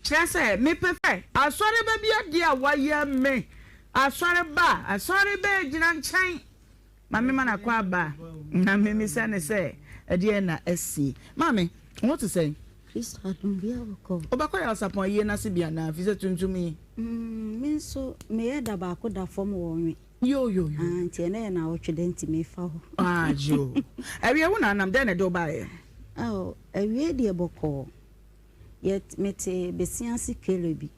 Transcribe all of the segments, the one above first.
Kyerɛ sɛ, mepɛ sɛ asɔreba bi adeɛ a wayɛ me, asɔreba, asɔreba gyina nkyɛn ma me ma no akwaaba na memisa no sɛ ɛdeɛn na asi. Maame, wo ho te sɛn? Kristo adom bia bɔkɔɔ. Wobɛkɔ Yawsapɔn ayie no ase bi anaa? Firi sɛ tuntum yi. Mm, me nso meyɛ da baako da fam wɔ nwe. Yo, yo, yo. Ah, nti ɛnɛ yɛ naawɔtwe dɛ nti mefa hɔ. Ah, yo. Awie wo na anam, dɛn na ɛde wo baeɛ? Oh, awie deɛ bɔkɔɔ. Yɛ, mete Besiase Kele bi,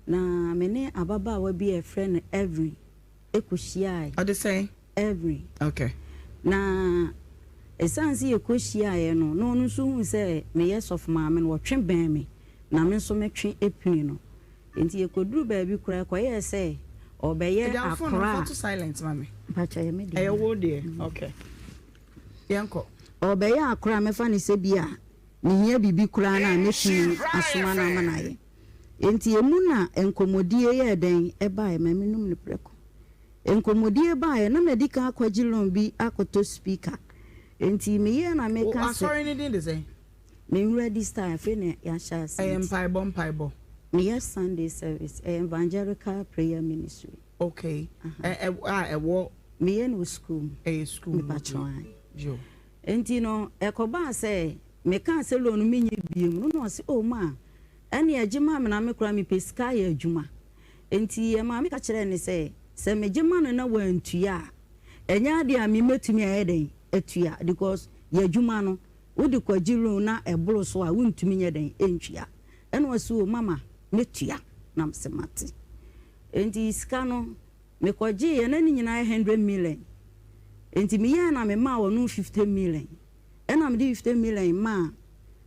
na me ne ababaawa bi a yɛfrɛ no Evelyn kɔhyiaeɛ. Ɔde sɛn? Evelyn. Okay. Na ɛsiane sɛ yɛkɔhyiaeɛ no, na ɔno nso huu sɛ meyɛ sɔfo maame no, ɔtwe bɛn me, na me nso metwe pini no. Enti yɛkɔduruu baabi koraa, ɛkɔyɛɛ sɛ ɔrebɛyɛ Agya wo phone no akora fa a. to silent ma me. Mpakyɛ ɛyɛ me deɛ. Ɛyɛ wo deɛ? Okay. Yɛnkɔ. Ɔrebɛyɛ akora a mɛfa no sɛ bi a mehia biribi koraa no a, mɛtumi asoma no ama no ayɛ. Enti emu na nkɔmmɔdie yɛɛ dɛn baeɛ? Ma menum no prɛko. Nkɔmmɔdie baeɛ, na madi kan akɔgye loan bi akɔtɔ speaker. Enti meyɛɛ na Wo meka sɛ. asɔre no din de sɛn? Me nwura di style, afei na yɛahyɛ ase Ɛyɛ nti. mpaebɔ mpaebɔ? Meyɛ Sunday service, ɛyɛ Evangelical Prayer Ministry. Okay, ɛ ɛ a ɛwɔ. Meyɛ no wɔ sukuu mu. Ɛyɛ sukuu mu. Mepakyɛw ae. Yo. Enti no, ɛkɔbaa sɛ mekaa sɛ loan no menyɛ biom no, na ɔse, oh ma, ɛneɛ gye ma me na me koraa mepɛ sika ayɛ adwuma. Enti ɛmaa meka kyerɛɛ no sɛ, sɛ megye ma no na wantua a, ɛnyɛ adeɛ a me mɛtumi ayɛ dɛn atua because yɛ adwuma no, wode kɔgye loan na ɛboro so a, wontumi nyɛ dɛn ntua. Ɛna ɔse, oh mama, mɛtua. Na mese, mate. Enti sika no, Mekɔgyeeɛ na ne nyinaa yɛ hundred million. Enti meyɛɛ na memaa ɔno fifty million. Ɛna mede fifty million maa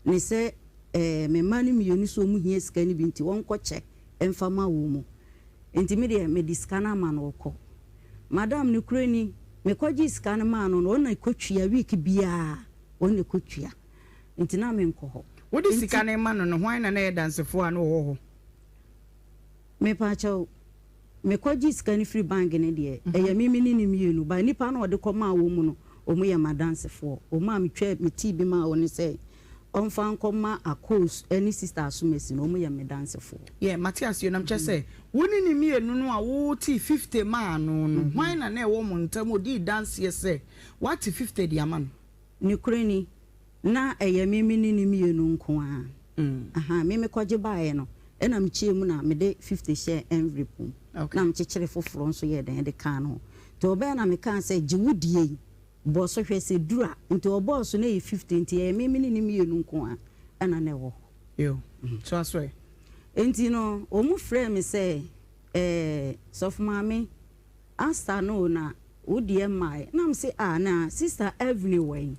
ne sɛ ɛɛ me mma no mmienu sɛ wɔn hia sika no bi nti wɔnkɔkyɛ mfa ma wɔn. Enti me deɛ mede sika no ama no ɔkɔ. Madam nokorɛ ni, mekɔgyee sika no maa no no, ɔno na ɛkɔtua week biara ɔno na ɛkɔtua. Nti na menkɔ hɔ. Wode Enti. sika no rema no no, hwan na na ɛyɛ dansefoɔ a na ɔwɔ hɔ? Mepaakyɛw, mekɔgyee sika no firi bank no deɛ, ɛyɛ me me ne no mmienu, but nnipa no a ɔde kɔmaa wɔn mu no, wɔn yɛ m'adansefoɔ. Wɔn a metwaa, metii bi maa wɔn no sɛ ɔmfa nkɔma Akos ne Sister Asomasi no, wɔn yɛ me dansefoɔ. Yeah, mate aseɛ, na mekyerɛ sɛ, wo ne no mmienu no a wotee 50 maa no no, hwan na na ɛwɔ mo ntam a ɔdii danseɛ sɛ woate 50 de ama no? Nokorɛ ni, Na ɛyɛ me me ne no mmienu nko ara. Ahaa, me mekɔgye baeɛ no, ɛna mekyɛɛ mu na mede 50 hyɛɛ envelope mu, na mekyekyere foforɔ nso yɛɛ dɛn de kaa no ho. Nti ɔbaeɛ na mekaa sɛ, gye wo deɛ yi, bɔ so hwɛ sɛ ɛduru a. Nti ɔbɔɔ so na ɛyɛ 50, nti ɛyɛ me me ne no mmienu nko ara ɛna na ɛwɔ hɔ. Yo, toa so ɛ. Nti no, wɔn frɛɛ me sɛ, ɛɛ, Sɔfo Maame, Asta no o, na wo deɛ mmaeɛ. Na mese, ah, na Sister Evelyn wɔ he?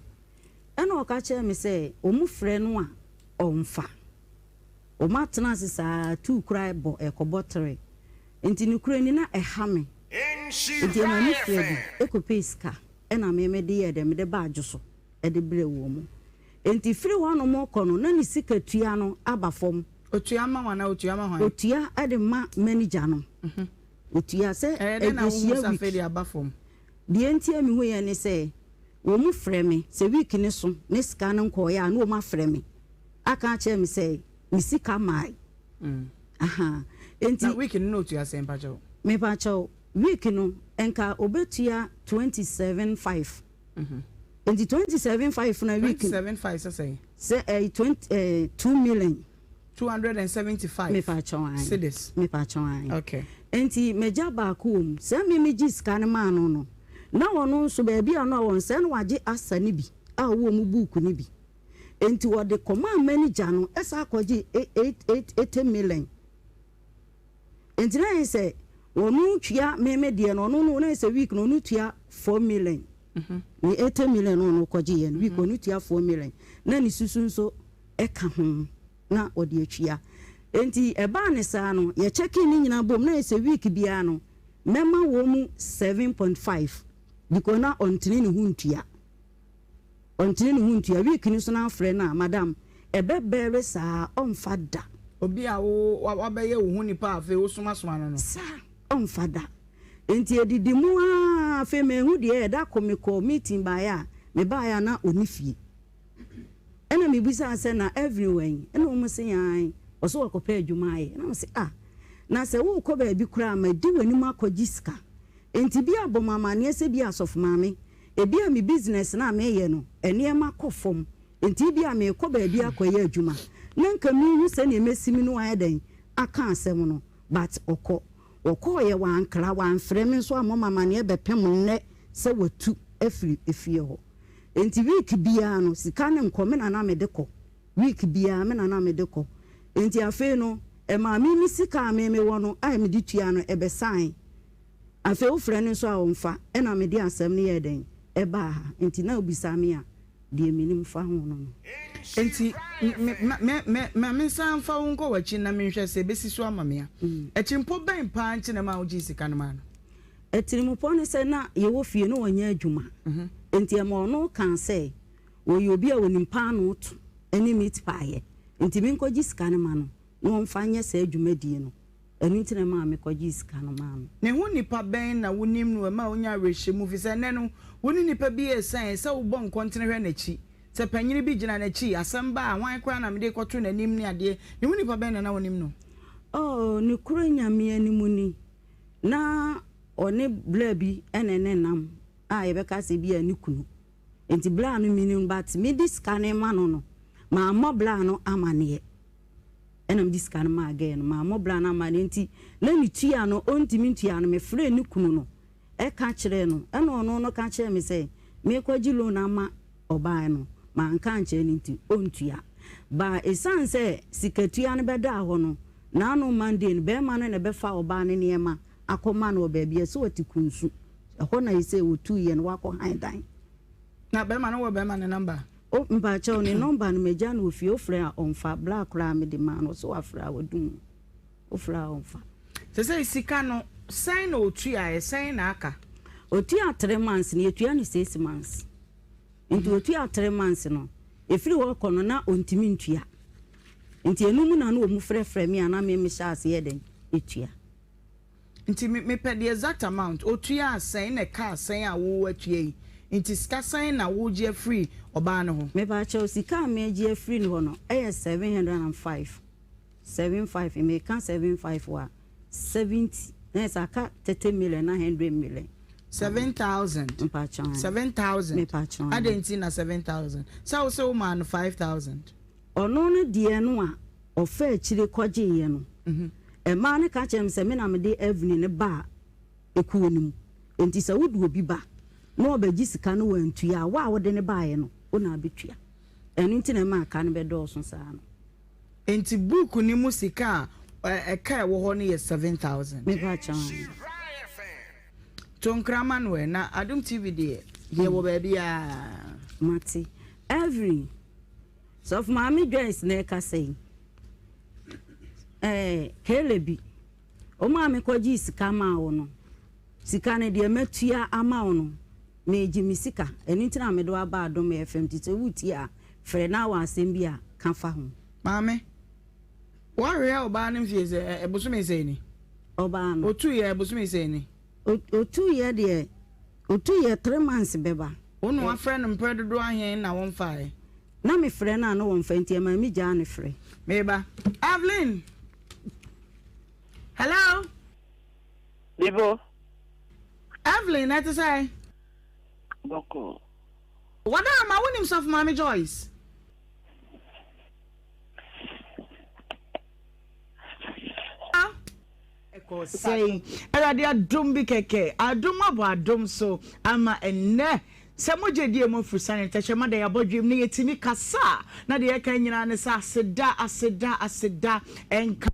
Ɛnna ɔka kyerɛɛ me sɛ wɔfrɛ no a, ɔmfa. Wɔatena ase saa, tuu koraa bɔ, ɛrekɔbɔ tere. Enti nokorɛ ni, na ɛha me. Enti ɛma mefiri adi kɔpɛɛ sika, ɛnna me mede yɛɛ dɛn? Mede baa dwo so de brɛɛ wɔn. Enti firi hɔnom rekɔ no, na ne sikatua no aba fam. Ɔtua ma wo anaa ɔtua ma hwan? Ɔtua de ma manager no. Ɔtua sɛ Ɛyɛ dɛn na wohu ɛhyia sɛ week. afei deɛ aba fam? Deɛ nti a mehuiɛ ne sɛ, wɔn frɛ me, sɛ week no so ne sika no nkɔeɛ a, na wɔn afrɛ me aka akyerɛ me sɛ me sika mmae. Ahaa. Enti. Na week no na ɔtua sɛn mpakyɛw? Mepakyɛw, week no nka ɔbɛtua 27 5. Enti 27 5 no a week. 27 5 sɛ sɛn? Sɛ ɛyɛ twenty ɛɛ 2 million. 275 Mepakyɛw ae. Cedis. Mepakyɛw ae. Okay. Enti m'agya baako wɔ mu. Sɛ me megye sika no maa no no, na ɔno nso baabi a na ɔwɔ no, sɛ na wagye asa no bi a ɔwɔ mu buuku no bi. Enti ɔde kɔmaa manager no san kɔgye eight eight eighty million. Enti na ayɛ sɛ ɔno tua me me deɛ no, ɔno no na ayɛ sɛ week no ɔno tua 4 million. Ne 80 million no ɔno kɔgye yɛ no week ɔno tua 4 million na ne susu nso ɛka ho na ɔde atua. Enti ɛbaa ne saa no, yɛkyɛkee ne nyinaa bom na ayɛ sɛ week biara no mɛma wɔn mu 7.5 because na ɔntene ne ho ntua. Ɔntene ne ho ntua. Week no so na afrɛ no a, madam, ɛbɛbɛre saa ɔmfa da. Obi a wo wabɛyɛ wo ho nipa a afei wosomasoma no no. Saa, ɔmfa da. Enti edidi mu ara afei manhu deɛ ɛda ko mekɔɔ meeting baeɛ a, mebaeɛ a na ɔnni fie. Ɛna mebisaa sɛ na Evelyn wɔ he? Ɛna wɔn se ae. Ɔse ɔkɔpɛ adwuma ayɛ. Na mese ah, na sɛ worekɔ baabi koraa a, madi w'anim akɔgye sika. Enti bi a bɔ me amaneɛ sɛ bi a Sɔfo Maame, ebi a me business no a meyɛ no, nneɛma kɔ fam, enti ebi a merekɔ baabi akɔyɛ adwuma. Na nka menhu sɛdeɛ mɛsi me ne wo ayɛ dɛn aka asɛm no, but ɔkɔ. Ɔkɔeɛ, wankra, wamfrɛ me nso ammɔ me amaneɛ bɛpem nnɛ sɛ watu afiri efie hɔ. Enti week biara no, sika no nkɔ, me na na mede kɔ. Week biara me na na mede kɔ. Enti afei no, ɛmaa me me sika a me mewɔ no a mede tua no, ɛbɛsae. Afei wofrɛ no nso a ɔmfa. Ɛna mede asɛm no yɛɛ dɛn? Ɛbaa ha. Enti na wobisa me a, deɛ menim fa ho no no. Enti me, ma, me, me, ma mensan mfa wo nkɔ w'akyi na menhwɛ sɛ ɛbɛsi so ama me a. Atirimpɔ bɛn paa nti na ɛmaa wogyee sika no maa no? Atirimpɔ ne sɛ na yɛwɔ fie na ɔnyɛ adwuma. Enti ɛma ɔno kaa sɛ Ɔyɛ obi a ɔnim paanoo to ne meat pie yɛ, nti menkɔgye sika no ma no na ɔmfa nyɛ saa dwumadie no. Ɛno nti na ɛmaa mekɔgyee sika no maa no. Ne ho nipa bɛn na wonim no ɛma wonya awerɛhyɛmu fisɛ nnɛ no wo ne nipa bi resian ɛsɛ wobɔ nkɔntene hwɛ n'akyi sɛ panyini bi gyina n'akyi asɛm ba a hwan koraa na mede rekɔto n'anim ne adeɛ ne ho nipa bɛn na na wonim no? Oh nokorɛ Nyame anim ni na ɔne bla bi na ɛnenam a yɛbɛka sɛ bi a ne kunu. Nti bra no menim but mede sika no rema no no mammɔ bra no amaneɛ ɛna mede sika no maa girl no mammɔ bra no amaneɛ nti na ne tua no ɔntumi ntua no mefrɛɛ ne kunu no ɛka kyerɛɛ no ɛna ɔno no ka kyerɛɛ me sɛ mekɔgye loan ama ɔbaa no manka ankyerɛ no nti ɔntua ba ɛsiane sɛ sikatua no bɛdaa hɔ no naano Monday no bɛrima no na ɛbɛfa ɔbaa no nneɛma akɔma no wɔ baabi a ɛsɛ ɔte kunsu Ɛhɔ na ɛsɛ wɔtuu yɛn wakɔ han dan. Na bɛrima no wɔ bɛrima ne number? O mpakyɛw ne number no magya no wɔ fie wofrɛ a ɔnfa bla koraa mede maa no ɔsɛ wafrɛ a wadum no wofrɛ a ɔnfa. Sesei sika no sɛn na otuaɛ sɛn na aka? Otua three months no yɛtua no six months nti otua three months no ɛfiri hɔ kɔ no na ɔntumi ntua nti ɛno mu na na ɔmu frɛfrɛ me a na me mehyɛ aseɛ dɛn ɛtua. Nti me mepɛ the exact amount, otuaa sɛn na ɛkaa sɛn a wo atua yi, nti sika sɛn na wogye afiri ɔbaa no hɔ? Mepakyɛw, sika a megye afiri ne hɔ no yɛ 705, 75, meka 75 a, 70, na ayɛ sɛ aka 30 million na 100 million. 7000, Mepakyɛw, 7000, mepakyɛw. Adɛn nti na 7000? Sɛ wo se wo maa no 5000. Ɔno no deɛ no a ɔfaa akyire kɔgyeeɛ no, mmaa no ka kyerɛɛ me sɛ me na mede Evelyn no baa ekuo no mu. Enti sɛ wode obi ba na ɔbɛgye sika no wantua a, wo a wode no baeɛ no, wo na abɛtua. Ɛno nti na ɛmaa ka no bɛdɔɔso saa no. Enti book no mu sika a ɛka a ɛwɔ hɔ no yɛ 7000. Mepa kyɛw aane. To nkra ma no ɛ, na Adom TV deɛ, yɛwɔ baabiara. Mate. Evelyn. Sɔfo Maame Joyce na ɛkasa yi. Ɛɛ Kelebi, wo maame kɔgyee sika maa wo no, sika no deɛ matua ama wo no, meregye me sika. Ɛno nti na mede wo aba Adom FM nti sɛ woretie a, frɛ na wɔ asɛm bi a, ka fa ho. Maame, woahwehwɛ ɔbaa no mfie sɛ ɛ bosome sɛn ni? Ɔbaa no. Otuiɛ bosome sɛn ni? Otuiɛ deɛ, otuiɛ 3 months bɛba. Wo na woafrɛ no mprɛ dodoɔ ahe na womfaeɛ? Na me frɛ no a na wɔnfa nti ɛmaa me gyaa no frɛ. Meba. Evelyn! Hello! Bibo. Evelyn, ɛte sɛn? Bɔkɔɔ. Wadaama, wonim Sɔfo Maame Joyce? Ɛkɔɔ sɛn? Awurade adom bi kɛkɛ, adom abɔ adom so ama ɛnnɛ. Sɛ mogya di emu afurusane ntɛkyerɛma da yɛn abɔdwem na yɛtumi kasa a, na deɛ yɛka nyinaa ne sɛ aseda, aseda, aseda nka.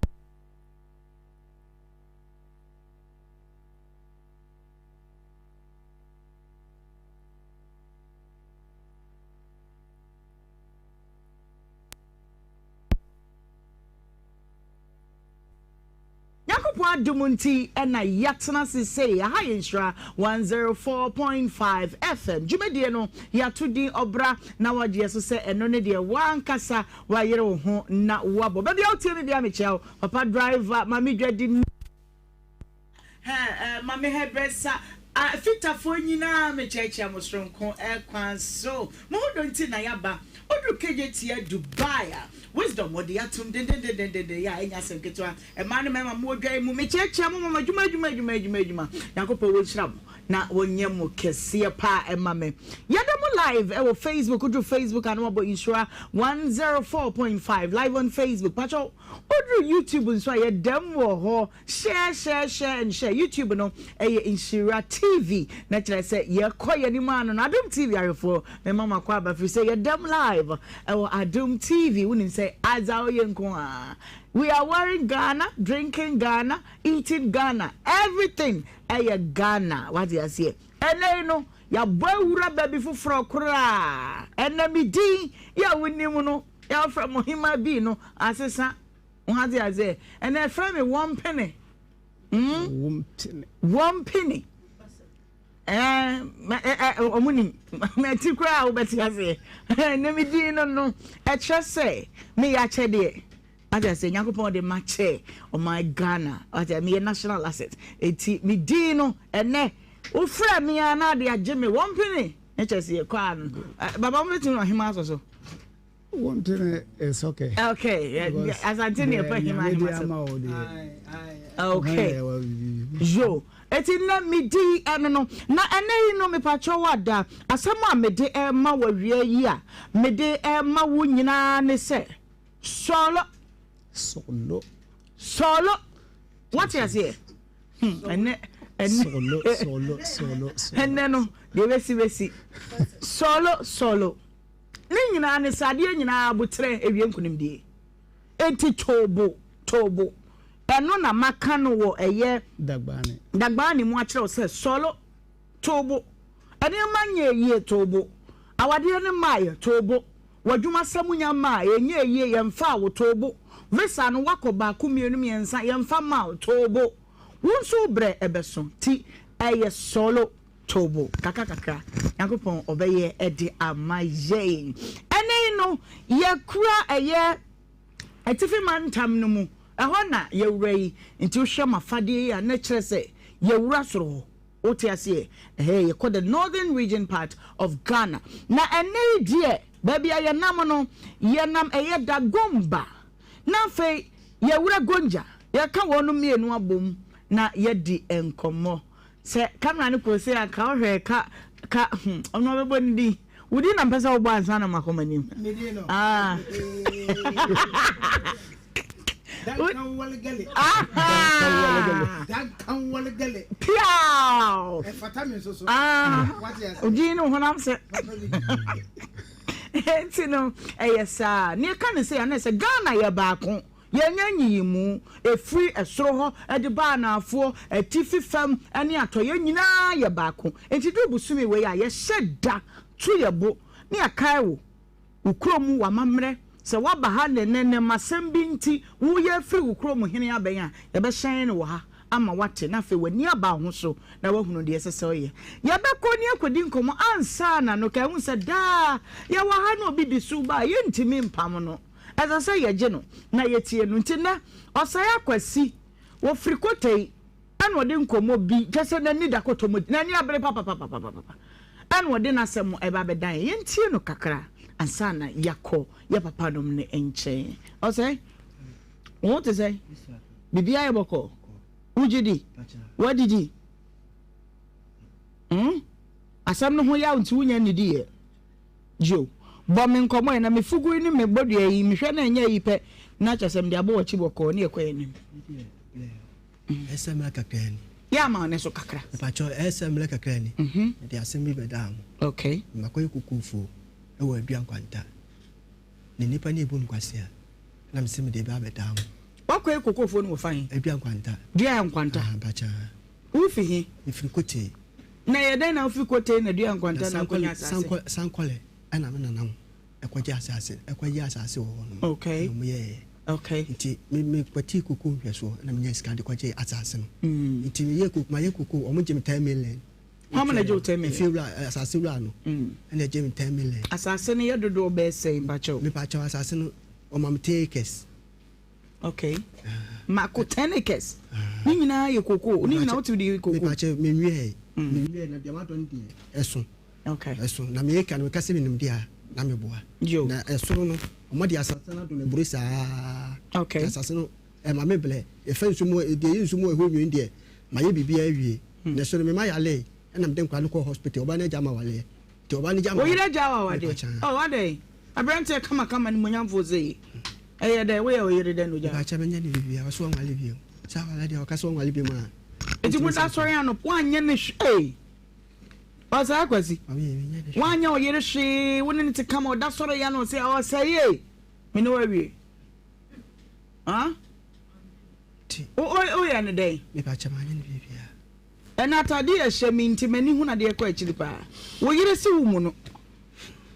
Nyankopɔn adom nti na yɛatena ase sei. Aha yɛ Nhyira 104.5 FM. Dwumadie no yɛato din Ɔbra na wagye yɛ so sɛ ɛno ne deɛ w'ankasa wayere wo ho na woabɔ. Baabi a wotie me biara mekyia wo. Papa driver, Maame Dwadini, hɛn, Maame hairdresser. Afitafoɔ nyinaa mekyerɛkyerɛ mo soronko kwan so. Mo ho dɔ nti na yɛaba. Woduru Kejetia, Dubai a, Wisdom wɔde atom dendendendenden yɛ a ɛnyɛ asɛm ketewa. Mmaa ne mmarima mowɔ dwa yi mu, mekyerɛkyerɛ mo ma mo adwuma adwuma adwuma adwuma adwuma. Nyankopɔn wɔnhyira mo na wɔnyɛ mo kɛseɛ paa ɛma me. Yɛda mo live ɛwɔ Facebook, woduru Facebook a na wabɔ Nhyira 104.5 live on Facebook. Pakyɛw, woduru YouTube nso a yɛda mu wɔ hɔ. Share share share and share YouTube no ɛyɛ Nhyira TV na kyerɛ sɛ yɛkɔ yɛn anim ano no Adom TV ahwɛfoɔ mema mo akɔ aba firi sɛ yɛdam live ɛwɔ Adom TV wonim sɛ adza ɔyɛ nko a we are wearing Ghana drinking Ghana eating Ghana everything ɛyɛ Ghana wate aseɛ ɛnɛ yi no yɛabɔ awura baabi foforɔ koraa ɛnɛ me din yɛ a wonim no yɛafrɛ mo hema bi no asesa Wate aseɛ? Ɛnna ɛfrɛ me wɔmpene. Hmm? Wɔmpene. Ɛɛ, ɔmo nim. Mɛti koraa a wobɛte aseɛ. Ɛnna me din no no, ɛkyerɛ sɛ meyɛ akyɛdeɛ. Wate aseɛ? Nyankopɔn de makyɛ ɔman Ghana. Wate aseɛ? Meyɛ national asset. Eti me din no, ɛnɛ, wofrɛ me a na ade agye me. Wɔmpene. Ɛkyerɛ sɛ yɛkɔ ano. Baba, mobɛtumi ɔhema asɔ so. One thing is okay. Okay, asante ne ɛpɛ hema hema so. Okay. Yo, eti na medi ɛno no. Na ɛnɛ yi no mepakyɛ wo ada. Asɛm a mede ɛma wɔ awia yi a mede ɛma wo nyinaa ne sɛ sɔlɔ. Sɔlɔ. Sɔlɔ. Wate aseɛ? Hmm, ɛnɛ ɛnɛ sɔlɔ sɔlɔ sɔlɔ. Ɛnɛ no deɛ bɛsi bɛsi. Sɔlɔ sɔlɔ. Ne nyinaa ne sɛ adeɛ nyinaa aboterɛ ɛwie nkonimdie. Enti toobo, toobo. Ɛno na maka no wɔ ɛyɛ Dagbani. Dagbani mu akyerɛ wo sɛ sɔlo, toobo. Nneɛma nyɛɛ yie, toobo. Awadeɛ no mmaeɛ, toobo. W'adwumasɛm nya mmaeɛ, ɛnyɛɛ yie, yɛmfaa wo, toobo. Visa no woakɔ baako, mmienu, mmiɛnsa, yɛmfa mmaa wo, toobo. Wo nso wo berɛ ɛbɛso, nti ɛyɛ sɔlo. Tobo kakra kakra Nyankopɔn ɔbɛyɛ de ama yɛn. Ɛnɛ yi no yɛkura ɛyɛ Atifi mantam no mu, ɛhɔ na yɛwura yi. Nti wohwɛ m'afadeɛ yi a na kyerɛ sɛ yɛwura soro hɔ. Wote aseɛ? Ɛhɛ yɛkɔ the northern region part of Ghana. Na ɛnɛ yi deɛ baabi a yɛnam no yɛnam ɛyɛ Dagomba. Na afei yɛwura Gonja. Yɛka wɔn mmienu abom na yɛadi nkɔmmɔ. Sɛ camera no kɔ sei a nka wohwɛ ka ka hmm ɔno ɔbɛbɔ ne din. Wo din na mpɛ sɛ wobɔ ansa na makɔ m'anim. Me din no. Ah. Duncan Walegale. Aha. Duncan Walegale. Piaw. Ɛfata me nso so. Ah. Wate ase. Odin no honam sɛ. Enti no ɛyɛ saa. Nea ɛka ne sɛ yɛn sɛ Ghana yɛ baako. Yɛnyɛ nyiyimu, ɛfiri ɛsoro hɔ de ba anaafoɔ, atifi fam ne atɔeɛ nyinaa yɛ baako. Enti duru bosome wei a, yɛhyɛ da to yɛn bo na yɛkae wo, wo kurom, w'amammerɛ. Sɛ woaba ha nnɛ na ɛnam asɛm bi nti woreyɛ afiri wo kurom hene abɛn a, yɛbɛhyɛn no wɔ ha ama woate na afei w'ani aba wo ho so na woahunu deɛ ɛsɛ sɛ woyɛ. Yɛbɛkɔ ne akɔdi nkɔmmɔ ansa na no, kae hu sɛ daa yɛwɔ ha na obi de su ba a, yɛntumi mpam no. Ɛsɛ sɛ yɛgye no na yɛtie no. Nti nnɛ, Ɔsɛe Akwasi, wɔfiri Kotei ɛna ɔde nkɔmmɔ bi, kyerɛ sɛ n'ani da kɔtɔ mu, n'ani abere papapapapapa, ɛna ɔde n'asɛm ɛba abɛdan yɛn. Yɛntie no kakra ansa na yɛakɔ yɛ papanom no nkyɛn. Ɔsɛe, wo ho te sɛn? Biribiara yɛ bɔkɔɔ? Wogye di? Woadidi? Hmm? Asɛm no ho yaw nti wonya nnidiiɛ? Joe, bɔ me nkɔmmɔ ɛ, na me fugu yi ne me bodua yi, mehwɛ na ɛnyɛ ayi pɛ, na kyerɛ sɛ mede abɔ w'akyi bɔkɔɔ ne yɛkɔ yɛn anim. Ɛsɛ mmerɛ kakra ni. Yɛ ama wo ne so kakra. Mepakyɛw, ɛsɛ mmerɛ kakra ni. Mede asɛm bi bɛdaa mo. Okay. Makɔyɛ kokofuo wɔ Adua Nkwanta. Na nnipa no ebu me kwasea, na mese mede ba abɛdaa mo. Wakɔyɛ kokofuo no wɔ fa he? Adua Nkwanta. Dua Nkwanta. Ah, mpakyɛw. Wofi he? Mefiri Kotei. Na ɛyɛ dɛn na wofi Kotei na Dua Nkwanta na akɔnya asase? Sankɔle, Sankɔle ɛna me nana mo ɛkɔgye asase, ɛkɔgye asase wɔ hɔ nom. Okay. Ɛna ɔmo yɛɛyɛ. Okay. Nti me me kɔtii koko nhwɛsoɔ ɛna menya sika de kɔgye asase no. Nti meyɛ koko, mayɛ koko, ɔmo gye me 10 million. Hwan na gye wo 10 million? Efie wura, asase wura no. Ɛna ɛgye me 10 million. Asase no yɛ dodoɔ bɛyɛ sɛn mpakyɛw? Mepakyɛw asase no ɔma me 10 acres. Okay. Mako 10 acres. Ne nyinaa yɛ koko. Ne nyinaa wotumi de yɛ koko. Mepakyɛw menwiae. Menwiee na deɛ madɔ no deɛ ɛso. Ɛso. Na me eka no meka sɛ menim deɛ a na meboa. Na ɛsoro no ɔmo de asase no adɔ no aburo saa. Nti asase no ɛma me blɛ. Yɛfa nsu mu deɛ ɛyɛ nsu mu ɛhɔ nwini deɛ mayɛ biribiara awie. Na ɛso no mema yalee ɛna mede nkwadaa no kɔɔ hospital ɔbaa no agya ma waleɛ. Nti ɔbaa no gya ma. Wo yere agya wa wadeɛ? Oh adɛn? Aberanteɛ kamakama nimonyamfoɔ sei. Ɛyɛ dɛn? Woyɛ wo yere dɛn na ogyaa wo? Mepakyɛ menyɛ no biribiara ɔse ɔnwale bio. Sɛ awale deɛ ɔka sɛ ɔnwale bio mu a. Nti mo da sɔre anɔpa woanyɛ ne hwee. Ɔsɛe Kwasi. Woanyɛ wo yere hwee wo ne no te kama ɔda sɔre ya na ɔsɛ ɔsɛe ei. Me ne wo awie. Huh? Woyɛ no dɛn? Mepakyɛ manyɛ no biribiara. Ɛna atade a ɛhyɛ me nti m'ani hunu adeɛ kɔ akyiri paa. Wo yere se wo mu no,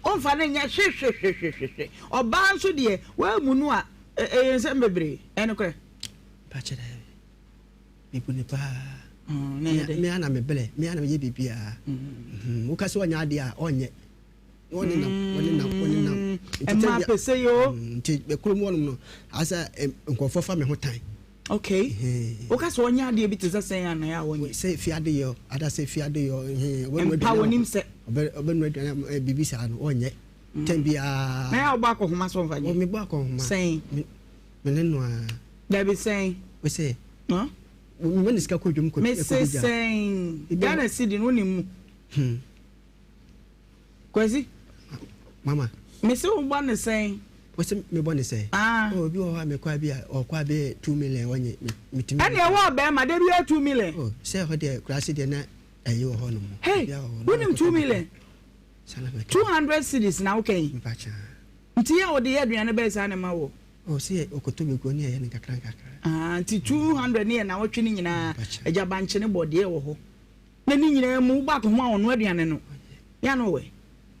womfa no nyɛ hwehwehwehwehwe. Ɔbaa nso deɛ, woammu no a, ɛyɛ nsɛm bebree. Ɛyɛ nokorɛ? Mpakyɛ daabi. Mebu no paa. Me ara na mebrɛ, me ara na meyɛ biribiara. Woka sɛ ɔnyɛ adeɛ a, ɔnyɛ. Wɔnenam, wɔnenam, wɔnenam. Mmaa pɛ sei o. Nti kurom hɔnom no, asɛ nkurɔfoɔ fa me ho tan. Okay. Woka sɛ ɔnyɛ adeɛ bi te sɛ sɛn anaa a ɔnyɛ? Sɛ fie ade yɔ, ada sɛ fie ade yɔ. Mpa wɔnim sɛ. Ɔbɛnua aduane biribi saa no, ɔnyɛ. Tɛm biara. Na yɛ a wobɔ akɔhoma so ɔmfa nyɛ? Mebɔ akɔhoma. Sɛn? Me ne no ara. Dabi sɛn? Wo sɛ? Mema ne sika kɔ dwam kɔ. Mese sɛn? Ghana cedi no wonim mu? Hmm. Kwasi. Mama. Mese wo bɔ ne sɛn? Wose me bɔ ne sɛn? Ah. Oh, obi wɔ hɔ a mekɔ a bi a ɔkɔ a bɛyɛ 2 million wɔnye metumi. Ɛne ɛwɔ ɔbɛrima da bi yɛ 2 million. Oh, sɛ ɛhɔ deɛ kurase deɛ na ɛyi wɔ hɔ nom. Hey, wonim 2 million? 200 cedis na wokɛ yi. Mpakyɛ. Nti yɛ a wɔde yɛ aduane bɛyɛ saa na ɛma wɔ. Oh, sɛ ɔkɔtɔ bɛguo ne ɛyɛ no nkakra nkakra. Ah, nti 200 ne yɛ nawɔtwe ne nyinaa agya bankye ne bɔdeɛ wɔ hɔ. Na ne nyinaa mu, wobɔ akɔnhoma a ɔnoa aduane no, yɛ a na ɔwɛ.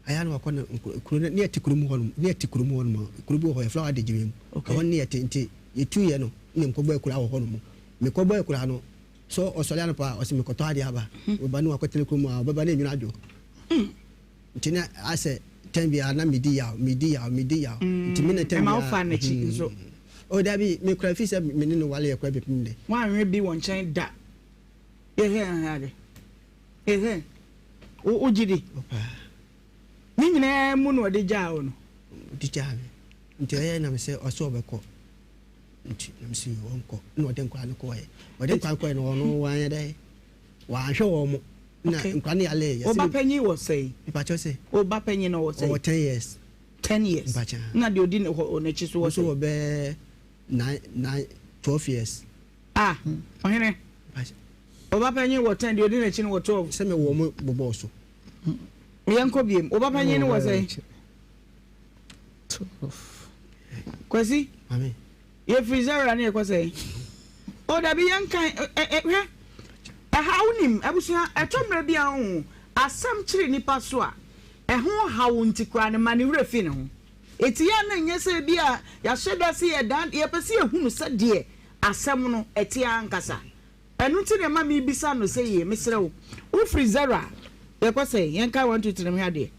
Ayɛ a na wakɔ ne kuro no, ne yɛte kuro mu hɔnom, ne yɛte kuro mu hɔnom, kuro bi wɔ hɔ yɛfrɛ hɔ Adegyemem, ɛhɔ ne yɛte, nti yɛtuiɛ no na mekɔbɔ akura wɔ hɔnom. Mekɔbɔ akura no, so ɔsɔre anɔpa a ɔse mekɔtɔ adeɛ aba, ɔba ne wakɔtena kuro mu a ɔbɛba na enwunu adwo. Nti na asɛ tɛm biara na medi yaw, medi yaw, medi yaw, nti me na tɛm biara. Ɛma wofaa n'akyi nso? Oh dabi, mekura fi sɛ me ne no wale yɛ kora bɛpem nnɛ. Woanwe bi wɔ nkyɛn da? Yɛhwɛ yɛn ade. Yɛhwɛ. Wo wo gye di. Ne nyinaa mu na ɔde gyaa wo no. Ɔde gyaa me. Nti ɛyɛ na mesɛ ɔsɛ ɔbɛkɔ. Nti na mesɛ ɔnkɔ. Na ɔde nkwadaa no kɔɛ. Ɔde nkwadaa no kɔɛ no ɔno wanyɛ dɛ. Wanhwɛ wɔn mo. Na nkwadaa no yale. Wo ba panyin wɔ sɛn? Mepakyɛw sɛ. Wo ba panyin no wɔ sɛn? Ɔwɔ 10 years. 10 years. Mepakyɛw. Na deɛ odi n'akyi so wɔ sɛn? Nso wɔ bɛɛ nine nine 12 years. Ah, ɔhene. Wo ba panyin wɔ 10, deɛ odi n'akyi no wɔ 12. Sɛ mewɔ mo bobɔɔ so. Yɛnkɔ biem. Wo ba panyin no wɔ sɛn? 12. Kwasi. Mame. Yɛfiri zero a ne yɛkɔ sɛn? O dabi yɛnkan hwɛ. Ɛha wonim abusua ɛtɔ mmerɛ bi a wohu asɛm kyere nipa so a ɛho haw nti koraa no ma ne werɛ fi ne ho. Eti yɛ a na ɛnyɛ sɛ ebi a yɛahyɛ da sɛ yɛdan yɛpɛ sɛ yɛhunu sɛdeɛ asɛm no ɛte ankasa. Ɛno nti na ɛma mebisa no sɛ yie mesrɛ wo wofiri zero a yɛkɔ sɛn? Yɛnkae one two three nhwɛ adeɛ.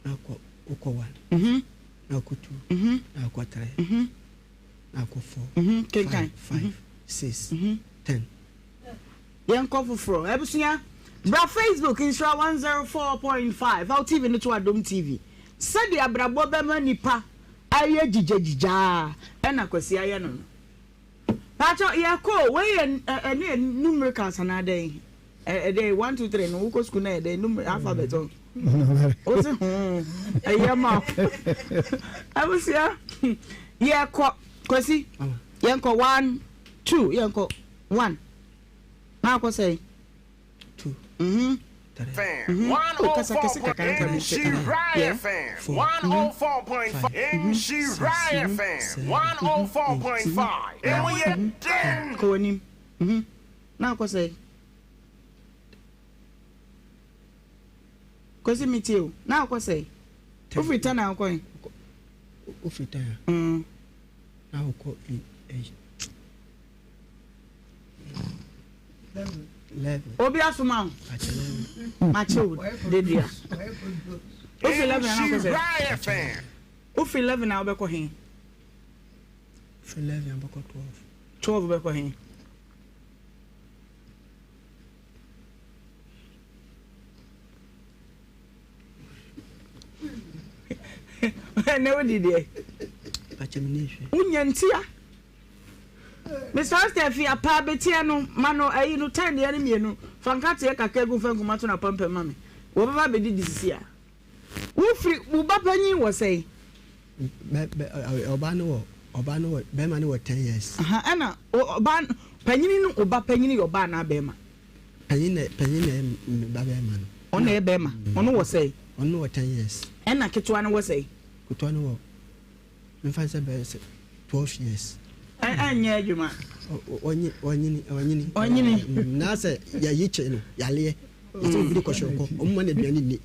Na akɔ wokɔ one. Na akɔ two. Na akɔ three. Na akɔ four. Kenkan. 5, 5, 6, 10. Yɛnkɔ foforɔ. Abusua, bra Facebook Nhyira 104.5 fa wo TV no to Adom TV. Sɛdeɛ abrabɔ bɛma nipa ayɛ gyigyagyigyaa ɛna Kwasi ayɛ no no. Paatɔ yɛkɔ o, wei yɛ ɛne yɛ numericals anaa dɛn? Ɛdɛn 1 2 3 no wokɔ sukuu na yɛ dɛn numer alphabet o. Wo se ho ɛyɛ ma wo. Abusua, yɛkɔ Kwasi, yɛnkɔ 1 2 yɛnkɔ 1. Na akɔ sɛn? 2. 3. Mhm. Oh, kasa kɛse kakra nka bi sɛ. Yeah. 4. 5. 6. 7. 8. 9. 10. Kɔ w'anim. Mhm. Na akɔ sɛn? Kwasi metie o. Na akɔ sɛn? Wofiri 10 a wokɔ he? Wofiri 10 a? Na wokɔ 8. 11. Obi asoma wo. Makye wo dedua. Wofi 11 a na wokɔ sɛ? Wofi 11 a wobɛkɔ he? Wofi 11 a wobɛkɔ 12. 12 wobɛkɔ he? Ɛnɛ wodi deɛ. Pakyɛ me ni hwɛ. Wonya ntia. Mr. Esther fi apaa beteɛ no ma no ayi no tɛn deɛ no mmienu fa nkateɛ kakra gu fa nkuma to no apampam ma me. Wɔbɛba abɛdidi sisi a. Wofiri wo ba panyin wɔ sɛn? Bɛ bɛ ɔbaa no wɔ ɔbaa no wɔ bɛrima no wɔ ten years. Aha ɛna ɔbaa panyini no ɔba panyini yɛ ɔbaa anaa bɛrima? Panyin na panyin na ɛyɛ me ba bɛrima no. Ɔno na ɛyɛ bɛrima ɔno wɔ sɛn? Ɔno wɔ ten years. Ɛna ketewa no wɔ sɛn? Ketewa no wɔ nfa sɛ bɛyɛ sɛ 12 years. Ɛnyɛ adwuma. Ɔnyini ɔnyini ɔnyini. Ɔnyini. Na sɛ yɛyi kyɛ no yaleɛ yɛsɛ obi de kɔhyɛ ɔkɔ ɔmo ma no aduane nni.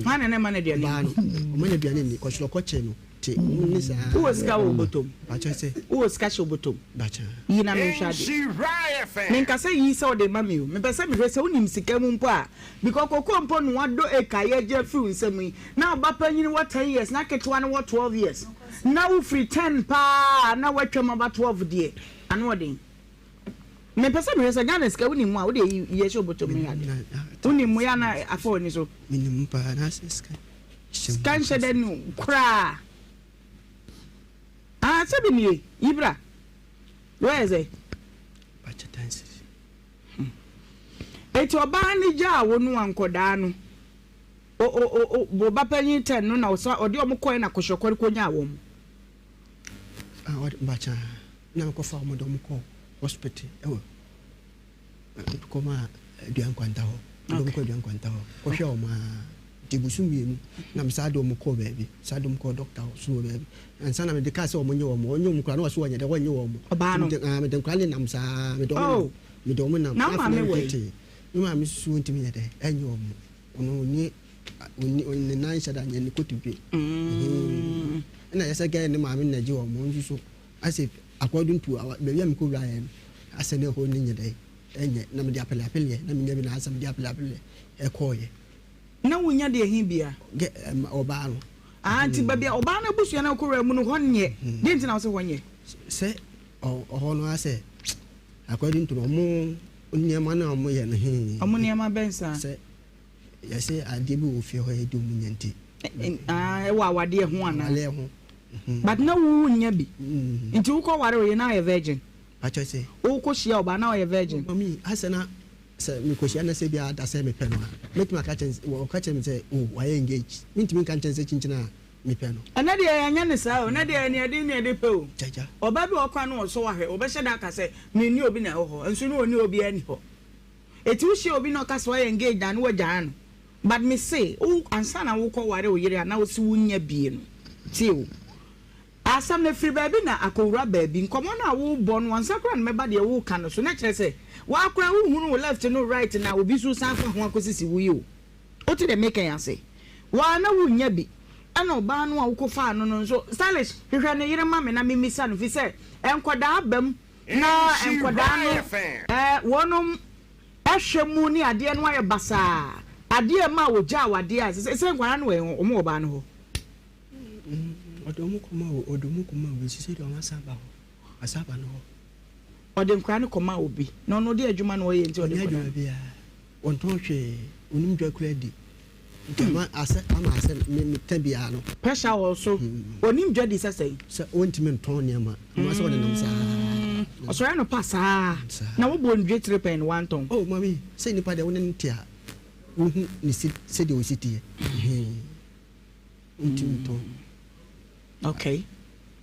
Hwan na na ɛma no aduane nni? Ɔbaa no ɔma no aduane nni kɔhyɛ ɔkɔ kyɛ no te ɔmo ne saa. Wowɔ sika wɔ wo bɔtɔm? Bakyɛ sɛ. Wowɔ sika hyɛ wo bɔtɔm? Bakyɛ. Yi na menhwɛ adeɛ. Menka sɛ yi sɛ wode ma me o mepɛ sɛ mehwɛ sɛ wonim sika mu mpo a because koko mpo noa dɔ eka yɛgye afiri wo nsam yi Na wo ba panyin wɔ ten years na ketewa no wɔ 12 years na wo firi ten paa na watwam aba 12 deɛ ano ɔden. Me pɛ sɛ mehwɛ sɛ Ghana sika wonim mu a wode yi yɛ hyɛ obotom ne ade. Wonim mu yɛ na afa w'ani so. Menim paa na sɛ sika sika nhyɛ dɛ no koraa. Ah sɛ bi nie yi bra. Wɔyɛ sɛ. Bakyɛ ten cedis. Eti ɔbaa no gyaa wo no a nkɔdaa no. O o o o wo ba panyin tɛn no na ɔsa ɔde wɔn kɔɛ na kɔhyɛkɔre kɔnyaa wɔn. Ah ɔde bakya na mekɔfa wɔn de wɔn kɔ hospital ɛwɔ kɔma aduan kwanta hɔ de wɔn kɔ aduan kwanta hɔ kɔhwɛ wɔn aa nti busu mmienu na me saa de wɔn kɔɔ baabi saa de wɔn kɔɔ dɔkta hɔ so wɔ baabi ansa na mede kaa sɛ wɔn nye wɔn wɔn nye wɔn koraa na wɔso wɔnyɛ dɛ wɔn nye wɔn ɔbaa no mede nkora ne nam saa mede wɔn nam mede wɔn nam na maame wɔ yi me maame susu ntumi nyɛ dɛ ɛnyɛ wɔn. Ɔno ɔnni ɔnni ne nan nhyɛ da nyɛ ne kotodwe. Mm. Ɛna yɛ sɛ gɛɛ ne maame na gye wɔn nso so asɛ according to our baabi a mekɔ wura yɛ no asɛ ne ɛhɔ ne nyɛ dɛ ɛnyɛ na mede apele apeleɛ na menya bi na asɛ mede apele apeleɛ ɛkɔɔyɛ. Na wonya deɛ he bia? Gɛ ɛma ɔbaa no. Ah nti baabi a ɔbaa no abusua no kɔ wura mu no hɔ nyɛ. Deɛ nti na wosɛ hɔ nyɛ? Sɛ ɔhɔ no asɛ according to ɔmo nneɛma no a ɔmo yɛ no he. Ɔmo nneɛma bɛn saa? Sɛ yɛsɛ adeɛ bi wɔ fie hɔ yɛde ɔmo nya nti. Ah, ɛwɔ awadeɛ ho anaa? Awadeɛ ho. But na wo nnya bi. Nti wokɔ ware oye na ɔyɛ virgin? Pakyɛ sɛ. Wokɔ hyia ɔbaa na ɔyɛ virgin? Mami, asɛ na sɛ mekɔ hyia na sɛ bi ada sɛ mepɛ no a, mɛtumi aka kyerɛ ɔka kyerɛ me sɛ oh wayɛ engage. Mentumi nka nkyɛn sɛ kyinkyin a mepɛ no. Ɛnɛ deɛ yɛnyɛ no saa o, ɛnɛ deɛ nea ɛde ne ɛde pɛ o. Gyagya. Ɔbaa bi wɔ hɔ koraa na ɔsɔ wo ahwɛ, ɔbɛhyɛ da aka sɛ menni obi na ɛwɔ hɔ, nso na ɔnni obiara nni hɔ. Eti wohyia obi na ɔka sɛ wayɛ engaged a na wagyaa no. But me se, wo ansa na wokɔ ware wo yere a na wose wonnya bie no, tie o. Asɛm no ɛfiri baabi na akɔwura baabi. Nkɔmmɔ no a wobɔ no ansa koraa na mɛba deɛ woreka no so na kyerɛ sɛ woa koraa wohunu wo left ne wo right na obi nso san fa ho akɔsisi wo yi o. Wote deɛ meka yi ase? Woa na wonnya bi. Ɛna ɔbaa no a wokɔfaa no no nso, Stylish, hwehwɛ ne yere ma me na memmisa no, firi sɛ nkwadaa ba mu na nkwadaa no eh, wɔnom hwɛ mu ne adeɛ no ayɛ basaa. Adeɛ a ɛmaa wɔgyaa wo adeɛ a, sɛ sɛ nkwadaa no wɔ wɔn wɔ ɔbaa no hɔ. Ɔde wɔn kɔma ɔde wɔn kɔma obi, sisi deɛ wɔn asan aba hɔ, asan aba no hɔ. Ɔde nkwadaa no kɔmaa obi, na ɔno deɛ adwuma na ɔyɛ nti ɔde nkwadaa. Ɔnyɛ adwuma biara, ɔntɔn hwee, ɔnim dwa kura di. Nti ama asɛ ama asɛ me me ta biara no. Pressure wɔ so, ɔnim dwa di sɛ sɛn. Sɛ ɔntumi ntɔn nneɛma, ɔno asɛ ɔnenam saa. Ɔsɔre anɔpa saa, na wobɔ ndwe tiri pɛn na wantɔn. Oh mami, sɛ nipa deɛ wo ne no te a, wohu ne si sɛdeɛ ɔsi teɛ. Ɔntumi ntɔn. Okay.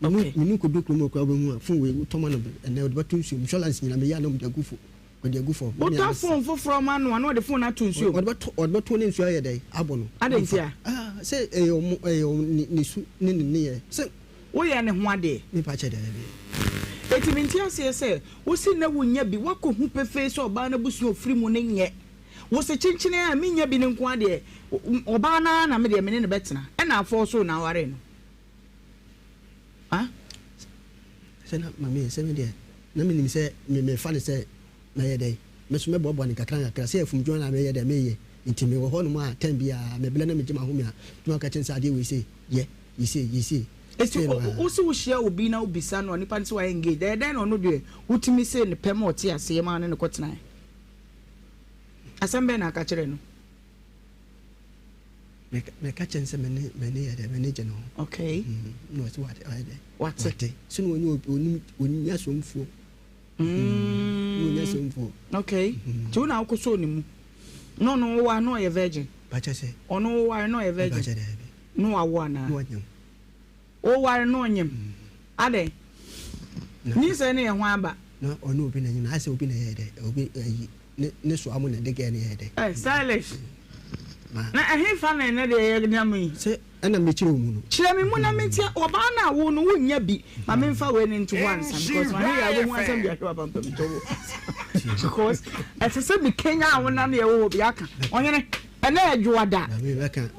Okay. Menu kodu kurom okura wobɛhu a phone wei wotɔ ma no ɛnɛ ɔde bɛto nsuo insurance nyina meyɛ a na ɔde agu fo ɔde agu fam. Wotɔ phone foforɔ ma no a na ɔde phone ato nsuo mu. Ɔde bɛto ɔde bɛto ne nsuo ayɛ dɛn abɔ no. Adɛn nti a? Ah sɛ ɛyɛ ɔmo ɛyɛ ɔmo ne ne su ne ne nneyɛɛ sɛ. Woyɛ ne ho adeɛ. Mepa kyɛ daabi. Eti mente aseɛ sɛ wosi na wonya bi woakɔ hu pefee sɛ ɔbaa no abusua ofiri mu no nyɛ. Wo se kyenkyene a mennya bi no nko ara deɛ, ɔbaa no ara na me deɛ me ne no bɛtena. Ɛna afɔɔ so na awaree no. Ah? Sɛ na mame sɛ me deɛ, na menim sɛ me mefa no sɛ mɛyɛ dɛn, me nso mɛboaboa no nkakra nkakra, sɛ afumdwuma na meyɛ dɛn meyɛ, nti mewɔ hɔ nom a time biara mebrɛ na megye m'ahome a, mɛtumi aka kyerɛ no sɛ adeɛ wei sei yɛ, yɛ sei, yɛ sei. Eti wo se wohyia obi na wobisa no a, nipa no se wayɛ engaged, ɛyɛ dɛn na ɔno deɛ wotumi se ne pɛ ma ɔte aseɛ ma wo ne no kɔtenaeɛ? Asɛm bɛn na aka kyerɛɛ no? Meka kyerɛ no sɛ m'ani m'ani yɛ dɛ m'ani gye ne ho. Okay. Na ɔsɛ wate ɔyɛ dɛ. Wate. Wate. So na ɔnyɛ obi onim onya somfoɔ. Na ɔnya somfoɔ. Okay. Nti wo na wokɔ sɔɔ ne mu. Na ɔno woware na ɔyɛ virgin. Pakyɛ sɛ. Ɔno woware na ɔyɛ virgin. Pakyɛ daabi. Na wawo anaa? Na ɔnyem. Woware na ɔnyem. Adɛn? Nyinsɛn no yɛ hwan ba? Na ɔne obi na nyem na ayɛ sɛ obi na ɛyɛɛ dɛ obi ayi ne ne soa mu na ɛde gɛɛ no yɛɛ dɛ. Eh stylish. Na ɛhefa na ɛnɛ deɛ yɛ nam yi? Sɛ ɛna mekyerɛ wo mu no. Kyerɛ me mu na mentie ɔbaa no a wo no wonnya bi ma memfa wei no nto hɔ ansa because ma hwɛ yɛ a wobɛhu asɛm de ahwɛ w'apampam to wo because ɛsɛ sɛ mekanyan wo na ne yɛwɔ hɔ bi aka ɔhene ɛnɛ yɛ dwoada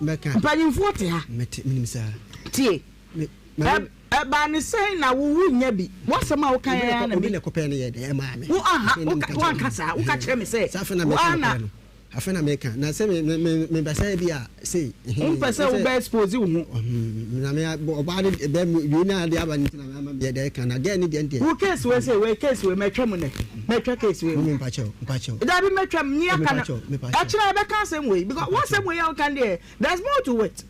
mpanyimfoɔ te ha tie ɛbaa ne sɛn na wo wonnya bi w'asɛm a woka yɛ na obi na ɛkɔpɛ no yɛ dɛ ɛmaa me wo aha woanka saa woka kyerɛ me sɛ wo ana Afei na meka na sɛ me me me bɛ sɛ bi a sei. Wo mpɛ sɛ wo bɛ expose wo ho. Na me ɔbaa ne bɛ wei na ade aba ne ti na me ama me deɛ ka na girl ne deɛ deɛ. Wo case wei sei wei case wei mɛtwa mu nɛ mɛtwa case wei mu. Mpakyɛw mpakyɛw. Dabi mɛtwa mu ni aka no ɛkyerɛ ɛbɛka asɛm wei because wo asɛm wei a woka deɛ there's more to it.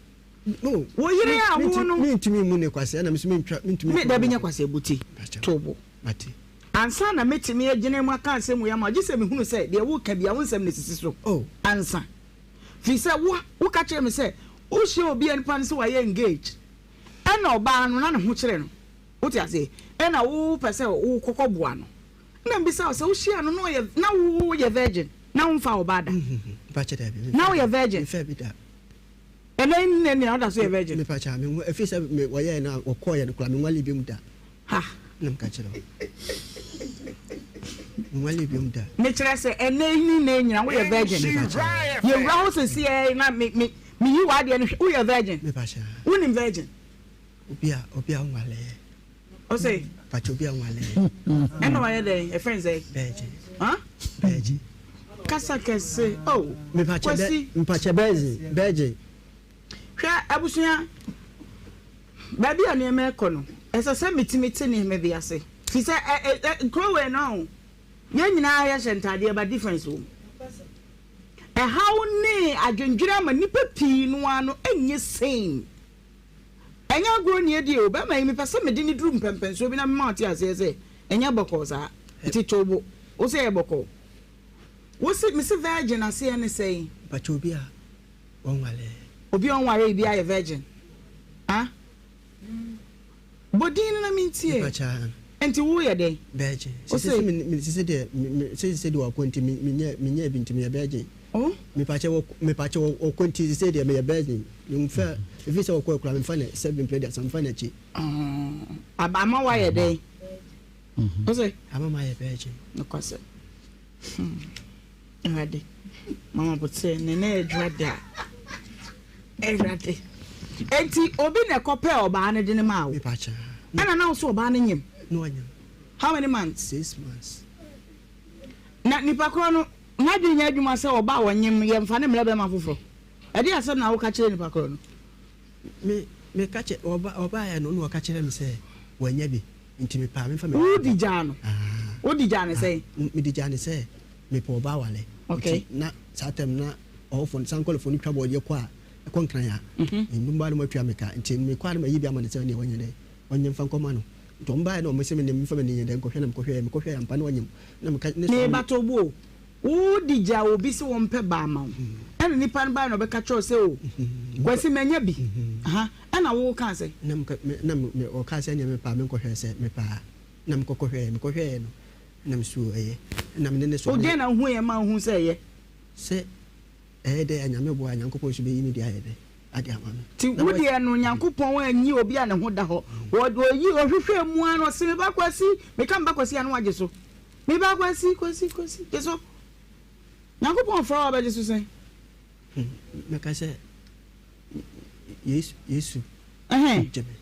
No. Wo yere a wo no. Me ntumi mu ne kwasea na me so me ntwa me ntumi. Me dabi nyɛ kwasea buti to bo. Mate. Ansa na mɛtumi agyina mu aka asɛm wei ama wo, gye sɛ mehunu sɛ deɛ woreka biara, wo nsɛm na ɛsisi so ansa. Firi sɛ wo, woka kyerɛɛ me sɛ wohyia obi a nipa no sɛ wayɛ engaged, ɛna ɔbaa no na ne ho kyere no. Wote aseɛ? Ɛna wopɛ sɛ wokɔkɔboa no. Ɛna mebisa wo sɛ wohyia no na ɔyɛ, na woyɛ virgin, na womfaa ɔbaa da? Na woyɛ virgin? Mefaa bi da. Ɛnɛ nnɛ nea ɔda so yɛ virgin. Mepa kyɛw me nwa efi sɛ me wɔyɛɛ no a wɔkɔɔ yɛ no koraa me nwale bi mu da. Ha. Na meka kyerɛ wo. Me nwale bi mu da. Me kyerɛ sɛ ɛnɛ yi ne nnɛ nyina woyɛ virgin. Mepa kyɛw. Yɛ wura hɔ sɛsi ɛ na me me me yi w'adeɛ no hwɛ woyɛ virgin. Mepa kyɛw. Wonim virgin. Obi a obi a nwale yɛ. Ɔsɛ. Pakyɛ obi a nwale yɛ. Ɛna wayɛ dɛn ɛfɛn sɛ. Virgin. Huh? Virgin. Kasa kɛse oh. Kwasi. Mepakyɛ virgin virgin. Hwɛ abusua baabi a nneɛma ɛkɔ no ɛsɛ sɛ metumi te nneɛma bi ase fi sɛ ɛ ɛ kuro wei no yɛn nyinaa yɛhyɛ ntaadeɛ ba difference wɔ mu ɛhaw ne adwendwene ama nnipa pii no ara no ɛnyɛ same. Ɛnyɛ agorɔ ni ɛdeɛ o, bɛrima yi mepɛ sɛ mede no duru mpɛnpɛnsoɔ bi na mema ɔte aseɛ sɛ ɛnyɛ bɔkɔɔ saa. Nti to bo. Wo sɛ ɛyɛ bɔkɔɔ. Wo se, mese virgin aseɛ ne sɛn? Mpakyɛ obi a ɔnwaree. Obi a ɔnwaree biara yɛ virgin? Ah? Bɔ din no na mentie. Mpakyɛ. Nti wo yɛ dɛn? Virgin. Wo se. Sese me sese deɛ me sese deɛ ɔkɔ nti me me nyɛ me nyɛ bi nti me yɛ virgin. Oh. Mepakyɛ wɔ mepakyɛ wɔ ɔkɔ nti sese deɛ meyɛ virgin. Memfa efi sɛ ɔkɔ akura memfa ne sɛ mepɛ deɛ memfa n'akyi. Aba ama wayɛ dɛn? Wo se. Ama mayɛ virgin. Nokwasɛm. Hmm. Awurade, mama botere ne ne adwuma da. Awurade. Enti obi na ɛkɔpɛɛ ɔbaa no de ne maa wo. Mepakyɛ. Ɛna na wo so ɔbaa no nyim. Na ɔnyim. How many months? 6 months. Na nipa korɔ no n'adwene nyɛ adwuma sɛ ɔbaa a ɔnyem yɛmfa ne mmerɛ bɛrima foforɔ. Ɛde asɛm na woka kyerɛ nipa korɔ no? Me meka kyerɛ ɔba ɔbaeɛ no na ɔka kyerɛ me sɛ wanya bi nti mepaa memfa me. Wodi gyaa no? Wodi gyaa no sɛn? Mede gyaa no sɛ mepɛ ɔbaa wale. Okay. Nti na saa tɛm na ɔwɔfoɔ no sankɔlefoɔ no twa bɔɔdeɛ kɔ a ɛkɔ Nkran a. Nnum baa no matua me ka nti mekɔ a na mayi bi ama no sɛ ɔneɛ wanya dɛ ɔnyɛ mfa nkɔma no. Nti ɔmo baeɛ na ɔmo se me memfa m'ani nyɛ dɛ nkɔhwɛ na mekɔhwɛɛ mekɔhwɛɛ ampa na ɔnyem na meka ne Me ba to bo o, wo di gya obi se wɔn pɛ ba ama wo, ɛna nipa no bae na ɔbɛka kyerɛ wo sɛ o Kwasi manya bi, aha, ɛna wo kaa sɛ. Na meka me na me ɔkaa sɛ ɛneɛ mepɛ a menkɔhwɛ sɛ mepɛ a na mekɔ kɔhwɛɛ mekɔhwɛɛ no na me suu ɛyɛ ɛna me ne ne O deɛn na wohuiɛ ma wohu sɛ ɛyɛ? Sɛ ɛyɛ dɛ a Nyame boa a Nyankopɔn nso bɛyi me deɛ ayɛ dɛ ade ama me. Nti wo deɛ no Nyankopɔn anyi obi a ne ho da hɔ, ɔyi ɔhwehwɛɛ mu ara na ɔse me ba Kwasi, meka me ba Kwasi a na wagye so, me ba Kwasi, Kwasi, Kwasi, gye so. Nyankopɔn frɛ wo a wobɛgye so sɛn? Mɛka sɛ Yesu, Yesu, gye me.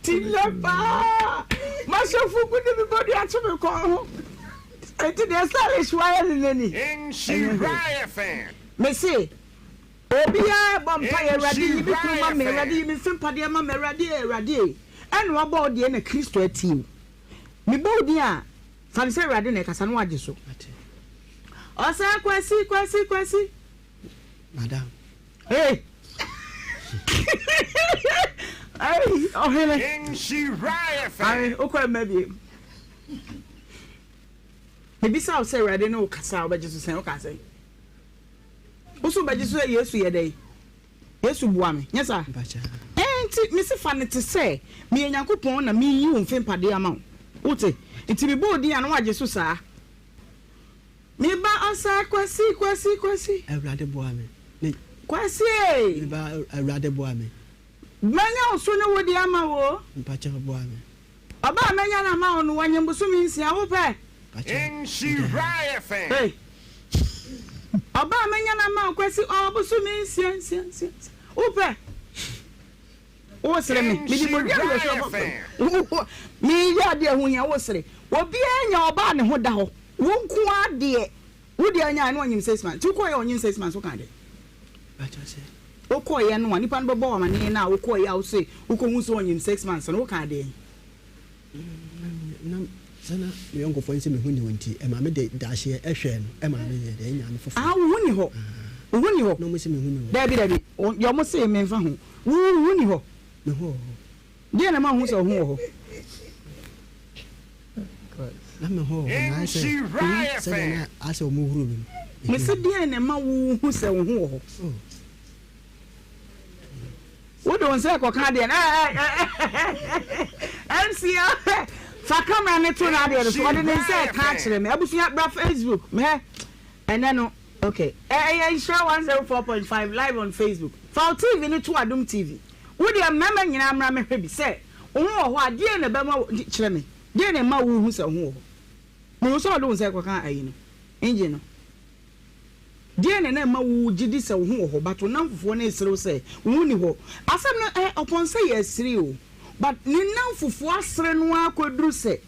Ti nnɛ paa mahyɛ fugu de me bɔdua ato me kɔn ho. Enti deɛ stylish wayɛ no nnɛ ni. Nhyira FM. Mese obiara bɔ mpaeɛ, Awurade yi me kunu ma me, Awurade yi me mfe mpadeɛ ma me, Awurade e, Awurade e. Ɛna wabɔ wo deɛ na Kristo atie wo. Mebɔ wo din a, fa no sɛ Awurade na ɛkasa na wagye so. Ɔsɛ Kwasi Kwasi Kwasi. Madam. Hey. Hey, ɔhene. Nhyira FM. Ae, wokɔ mma biem. Mebisa wo sɛ Awurade ne wo kasa a wobɛgye so sɛn? Woka sɛn? Wo so wobɛgye so sɛ Yesu yɛ dɛn? Yesu boa me, nyɛ saa? Ɛɛ nti mese fa no te sɛ meyɛ Nyankopɔn na meyi wo mfe mpadeɛ ama wo. Wote? Nti mebɔ wo din a na woagye so saa. Me ba ɔsɛe Kwasi Kwasi Kwasi. Awurade boa me. Me. Kwasi ee. Me ba Awurade boa me. Mɛnya wo so ne wo de ama wo o. Mpakyɛw boa me. Ɔba a mɛnya no ama wo no wanyem bosome nsia wo pɛ? Mpakyɛw. Nhyira FM. Hey. Ɔba a mɛnya no ama wo Kwasi ɔwɔ bosome nsia nsia nsia wo pɛ? Wosere me. Mede bodua na yɛhwɛ ɔbɔ. Meyɛ adeɛ ɛho hia wosere. Obiara nya ɔbaa ne ho da hɔ. Wo nko ara deɛ. Wo deɛ ɔnyaeɛ no ɔnyem 6 months. Nti wokɔeɛ a ɔnyem 6 months wokaa dɛn? Wokɔeɛ no a nipa no bɛbɔ wo amaneɛ no a wokɔeɛ a wose wokɔhu sɛ ɔnyem 6 months no wokaa dɛn? Na sɛ na me yɔnkofoɔ no sɛ me ho nni hɔ nti, ɛma me de dahyeɛ hwɛɛ no, ɛma me yɛ dɛ, nyaa no foforɔ. Ah, wo ho nni hɔ. Wo ho nni hɔ. Na wɔn se me ho nni hɔ. Dabi, dabi, deɛ wɔn se me nfa ho. Wo ho nni hɔ. Me ho wɔ hɔ. Deɛ na ɛma wo hu sɛ wo ho wɔ hɔ? Na me ho wɔ hɔ, na ayɛ sɛ, sɛdeɛ na asɛ wɔn huru me no. Me se deɛn na ɛma wo hu sɛ wo ho wɔ hɔ? Oh. Wode wo nsa rekɔka adeɛ no MC fa camera no to n'adeɛ no so ɔde ne nsa reka akyerɛ me abusua bra Facebook mehɛ ɛnɛ no okay ɛyɛ nhyira 104.5 live on Facebook fa wo TV no to Adom TV wo deɛ mmarima nyinaa mmra mehwɛ bi sɛ wo ho wɔ hɔ a deɛ na ɛbɛma kyerɛ me deɛ na ɛma wo hu sɛ wo ho wɔ hɔ mehu sɛ ɔde wo nsa rekɔka ayi no engine no. Deɛn na na ɛma wo gye di sɛ wo ho wɔ hɔ but wo nnamfofoɔ no resere wo sɛ wo ho nni hɔ? Asɛm no eh ɔpɔn sɛ yɛresere o but ne nnamfofoɔ asere no ara kɔduru sɛ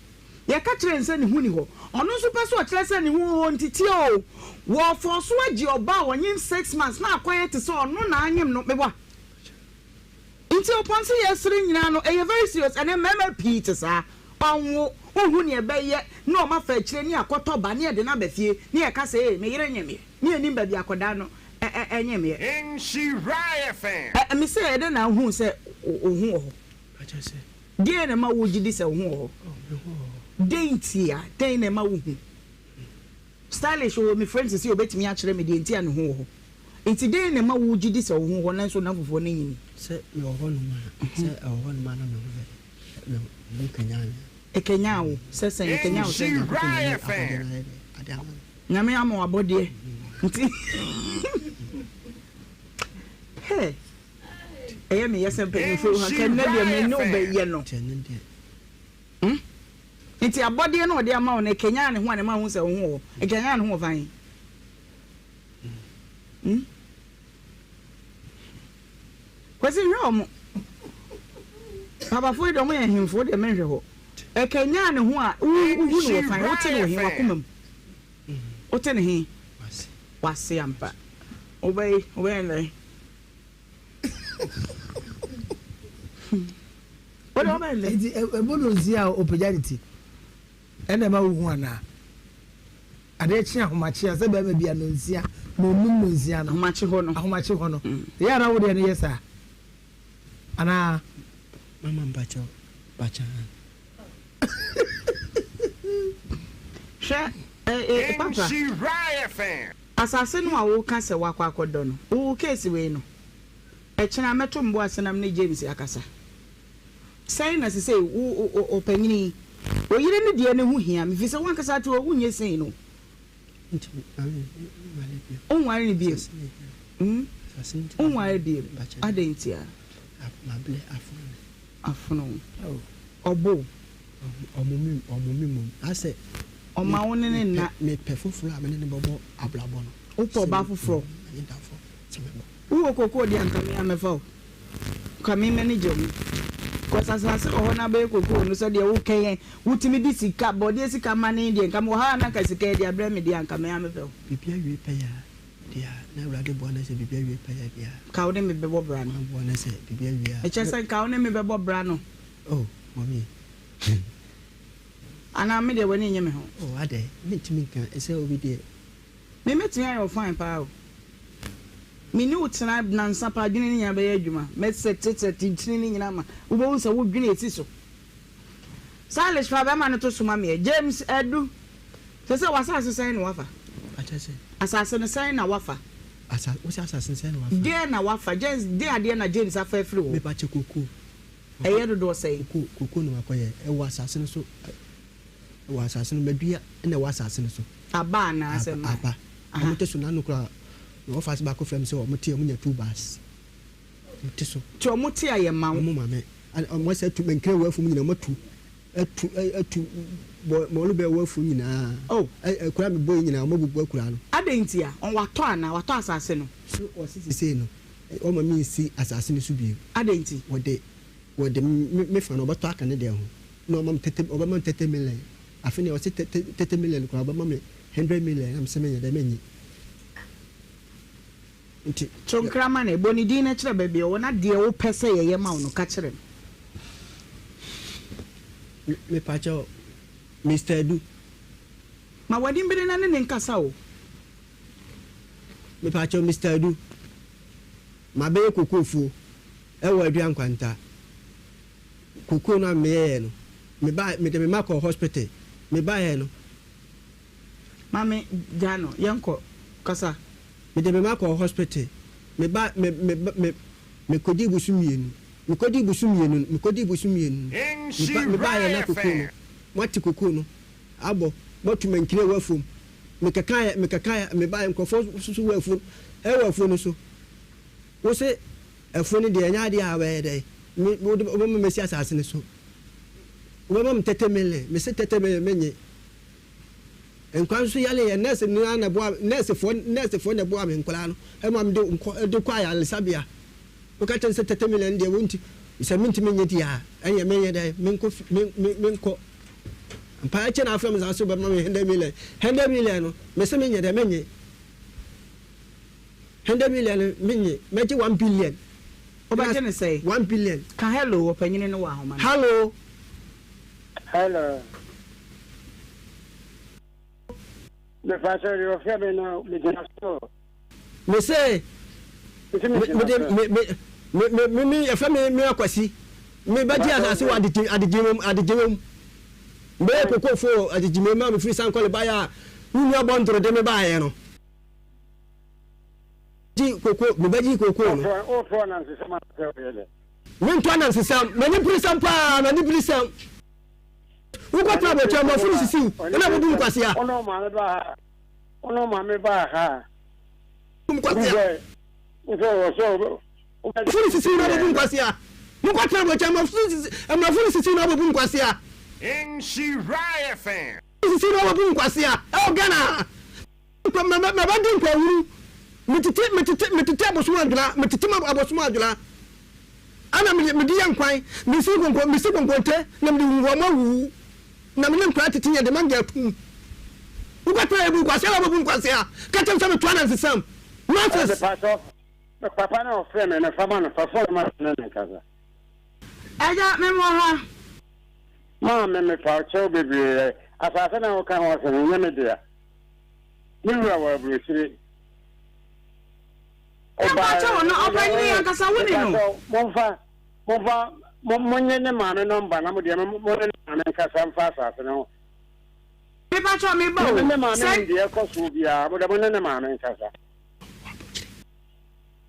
yɛka kyerɛ no sɛ ne ho nni hɔ. Ɔno nso pɛ sɛ ɔkyerɛ sɛ ne ho wɔ hɔ nti tie o, wɔfɔɔ so agye ɔbaa a ɔnyem six months na akɔyɛ te sɛ ɔno na anyem no meboa? Nti ɔpɔn sɛ yɛsere nyinaa no ɛyɛ very serious ɛnɛ mmarima pii te saa ɔnwo wohu nea ɛbɛyɛ na ɔma fa akyire ne akɔtɔ ba ne yɛde no aba fie ne yɛka sɛ ee me yere nyemeɛ ne yɛnim baabi akɔdaa no nyemeɛ. Nhyira FM. Ɛ me sɛ ɛdɛn na wohuu sɛ wo ho wɔ hɔ? Deɛn na ɛma wogye di sɛ wo ho wɔ hɔ? Dɛn ntia? Dɛn na ɛma wohu? Stylish oo me friend sisi obetumi akyerɛ me deɛ nti a ne ho wɔ hɔ. Nti dɛn na ɛma wo gye di sɛ wo ho wɔ hɔ nanso nnamfofoɔ no nnye nni? Sɛ mewɔ hɔ nom a, sɛ ɛwɔ hɔ nom a na me ho yɛ dɛ, me ho kanyan me. Ɛkanyan wo sɛ sɛn? Ɛkanyan wo sɛn? Nyankopɔn na ɛyɛ abɔdeɛ no ayɛ dɛ, ade ama me. Nyame ama wo abɔdeɛ nti hey ɛyɛ me yɛ sɛ mpanyinfoɔ yi hɔ nka nnɛ deɛ me ne wo bɛyɛ no. Nti ɛno deɛ. Hmm? Nti abɔdeɛ no ɔde ama wo no ɛkanyan ne ho a na ɛma wohu sɛ wo ho wɔ hɔ? Ɛkanyan ne ho wɔ fan? Hmm? Kwasi nhwɛ wɔn. Papafoɔ yi deɛ wɔn yɛ nhemfo deɛ menhwɛ hɔ. Ɛkanyan ne ho a wohu no wɔ fan? Wote ne wɔ he? Wakoma mu. Wote ne he? Wase ampa. Wobɛyɛ wobɛyɛ ndɛn? Enti ɛbɔ no nsia a ɔpagya ne ti ɛna ɛma wohu anaa? Adeɛ kye ahomakye a sɛ bɛrima bi a nonsia nonum nonsia no ahomakye hɔ no ahomakye hɔ no ɛyɛ ana wo deɛ no yɛ saa anaa? Mama mpakyɛw bakyaa. Hwɛ eh, eh, papa. Asase no a woka sɛ woakɔ akɔdɔ no, wo case wei no. Ɛkyena mɛto mbo ase na mene James akasa. Sɛn na sesei wo wo ɔpanyini yi, wo yere no deɛ no ho hia me fisɛ wankasa te hɔ wonyɛ sei no. Wonware no bio? Hmm? Wonware bio? Adɛn ntia? Afono wo. Ɔbo wo. Ɔmo mi ɔmo mi mom. Asɛ. Ɔma wo ne ne nna. Mepɛ foforɔ a me ne no bɛbɔ abrabɔ no. Wopɛ ɔbaa foforɔ? M'ani da fam sɛ mɛbɔ. Wowɔ kokoo deɛ anka me a mɛfa wo. Nka me m'ani gye ho. Cause asase wɔ hɔ na bɛyɛ kokoo no sɛdeɛ wokɛ yɛn wotumi de sika bɔdeɛ sika ma ne deɛ nka mewɔ ha a na nka sika yi de abrɛ me deɛ anka me a mɛpɛ wo. Biribi awie pɛyɛ a deɛ a na Awurade boa na sɛ biribi awie pɛyɛ deɛ a. Nka wo ne me bɛbɔ bra no. Boa na sɛ biribi awie a. Ɛkyerɛ sɛ nka wo ne me bɛbɔ bra no. Oh mommy. Anaa me deɛ w'ani nnye me ho. Oh adɛn mentumi nka sɛ obi deɛ. Me mɛtumi ayɛ wo fine paa o. Me ne wo tena nansa paa adwene no nyinaa bɛyɛ adwuma. Mɛ sɛte sɛte ntini no nyinaa ma wobɛhu sɛ wodwene esi so. Silas fa bɛrima no to so ma me ɛ. James Adu, sɛsɛ w'asase sɛn na wafa? Asase no sɛn na wafa? Asa, wosɛ asase no sɛn na wafa? Deɛn na wafa? James, deɛn adeɛ na James afa afiri hɔ? Mepa kyɛ koko. Ɛyɛ dodoɔ sɛn? Koko, koko na wakɔyɛ. Ɛwɔ asase no so. Ɛwɔ asase no, madua na ɛwɔ asase no so. Aba anaa sɛ mmaa? Aba. Wɔn te so n'ano koraa. Na wɔfa ase baako frɛ me sɛ wɔn te wɔn nya 2 bars. Wɔn te so. Te wɔn te a yɛ ma wo. Wɔn maame. Wɔn asɛ atu mɛnkira wɔ afuom nyinaa wɔn atu atu atu bɔ mɔlu bɛ wɔ afuom nyinaa. Oh. Akura mi bɔ yi nyinaa wɔn abubu akura no. Adɛn nti a? Wɔn watɔ anaa? Watɔ asase no? So wɔsi sisei no wɔn ma mi nsi asase no so bio. Adɛn nti? Wɔde wɔde me me fa no wɔbɛtɔ aka ne deɛ ho. Na ɔma me 30 ɔbɛma me 30 million. Afei nea ɔse 30 million koraa ɔbɛma me 100 million na mesɛ menyɛ dɛ menye. Nti. To nkra ma no, bɔ ne din na kyerɛ baabi a ɔwɔ na deɛ wopɛ sɛ yɛyɛ ma wo no ka kyerɛ no. Mepakyɛw, Mister Adu. Ma w'ani mmere na ne no nkasa o. Mepakyɛw, Mister Adu. Mabɛyɛ kokofuo wɔ Adua Nkwanta. Kokoo no a meyɛeɛ no, mebaa, mede me mma kɔɔ hospital. Mebaeɛ no. Maame, gyaa no, yɛnkɔ. Kasa. Mede me mma kɔɔ hospital. Meba, me, me, me, mekɔdii bosom mmienu. Mekɔdii bosom mmienu no, mekɔdii bosom mmienu no, meba, mebaeɛ na kokoo no, moate kokoo no abɔ, moatu mankini wɔ afuom. Mekekaeɛ, mekekaeɛ, mebaeɛ, nkurɔfoɔ nso so wɔ afuo, ɛwɔ afuo no so. Wo se afuo no deɛ, ɛnyɛ adeɛ a wobɛyɛ dɛn, me, wode, wobɛma masi asase no so. Wobɛma me 30 million, mese 30 million mennye. Nkwadaa nso yare yɛ nurse no ara na ɛboa nursefoɔ nursefoɔ na ɛboa me nkwadaa no ɛma me de nkɔ de kɔ ayaresabea. Woka kyerɛ no sɛ 30 million deɛ wonti sɛ mentumi nyɛ deɛ a ɛneɛ menyɛ dɛ menkɔ fi me me menkɔ. Mpa ɛkyɛ na afrɛ me saa so bɛma me 100 million 100 million no mese menyɛ dɛ menye 100 million no menye mɛgye 1 billion. Wobɛgye ne sɛn? 1 billion. Ka hello ɔpanyini no wɔ ahoma no. Hello. Hello. Mepakyɛw deɛ ɔfrɛ me no megyina so. Me se me de me me me me me yɛfrɛ me me akwasi me bɛgye asase wɔ adegye adegye mu adegye mu bɛyɛ kokofo wɔ adegye mu ma me firi sankɔle baeɛ a wo nua bɔ ndoro de me baeɛ no gye koko me bɛgye koko no. Wotɔ anansesɛm anasɛ woyɛ dɛ. Mentɔ anansesɛm m'ani bere sɛm paa m'ani bere sɛm. Wokɔtena abɔkyɛ mmɔfo no sisi wo ɛna wobu nkwasea. Wo ne wo maame baa ha. Wo ne wo maame baa ha. Nkwasea. Wosɛ wɔ sɛ Mmɔfo no sisi wo na wobu nkwasea. Mokɔtena abɔkyɛ mmɔfo no sisi wo na wobu nkwasea. Nhyira FM. Sisi na wobu nkwasea. Ɛwɔ Ghana ha. Mɛbɛdi nkwahunu. Metete metete metete abosom adwena metete abosom adwena. Ɛna mede mede yɛ nkwan, mesi nkonko mesi konkonte na mede huhu wɔn awuwu, na me ne nkwadaa tete yɛn de ma de atum. Wokɔtena yɛ bu nkwasea na wobɛbu nkwasea. Ka kyerɛ me sɛ meto anansesɛm. Nonsense. Mepakyɛw, papa no a ɔfrɛ me no, fa ma no, fa phone no ma no ne no nkasa. Agya, me wɔ ha. Maame, mepakyɛw bebree, asase no a woka ho asɛm no, ɛnyɛ me dea. Me wura wɔ aburokyire. Mepakyɛw no, ɔpanyin yi ankasa wo ni no? Momfa, momfa, monnye ne maame nɔmba na mo deɛ mo ne ne maame nkasa mfa asase no ho. Mepakyɛw me ba o. Mo ne ne maame nim deɛ ɛkɔ so biara, mo deɛ mo ne ne maame nkasa.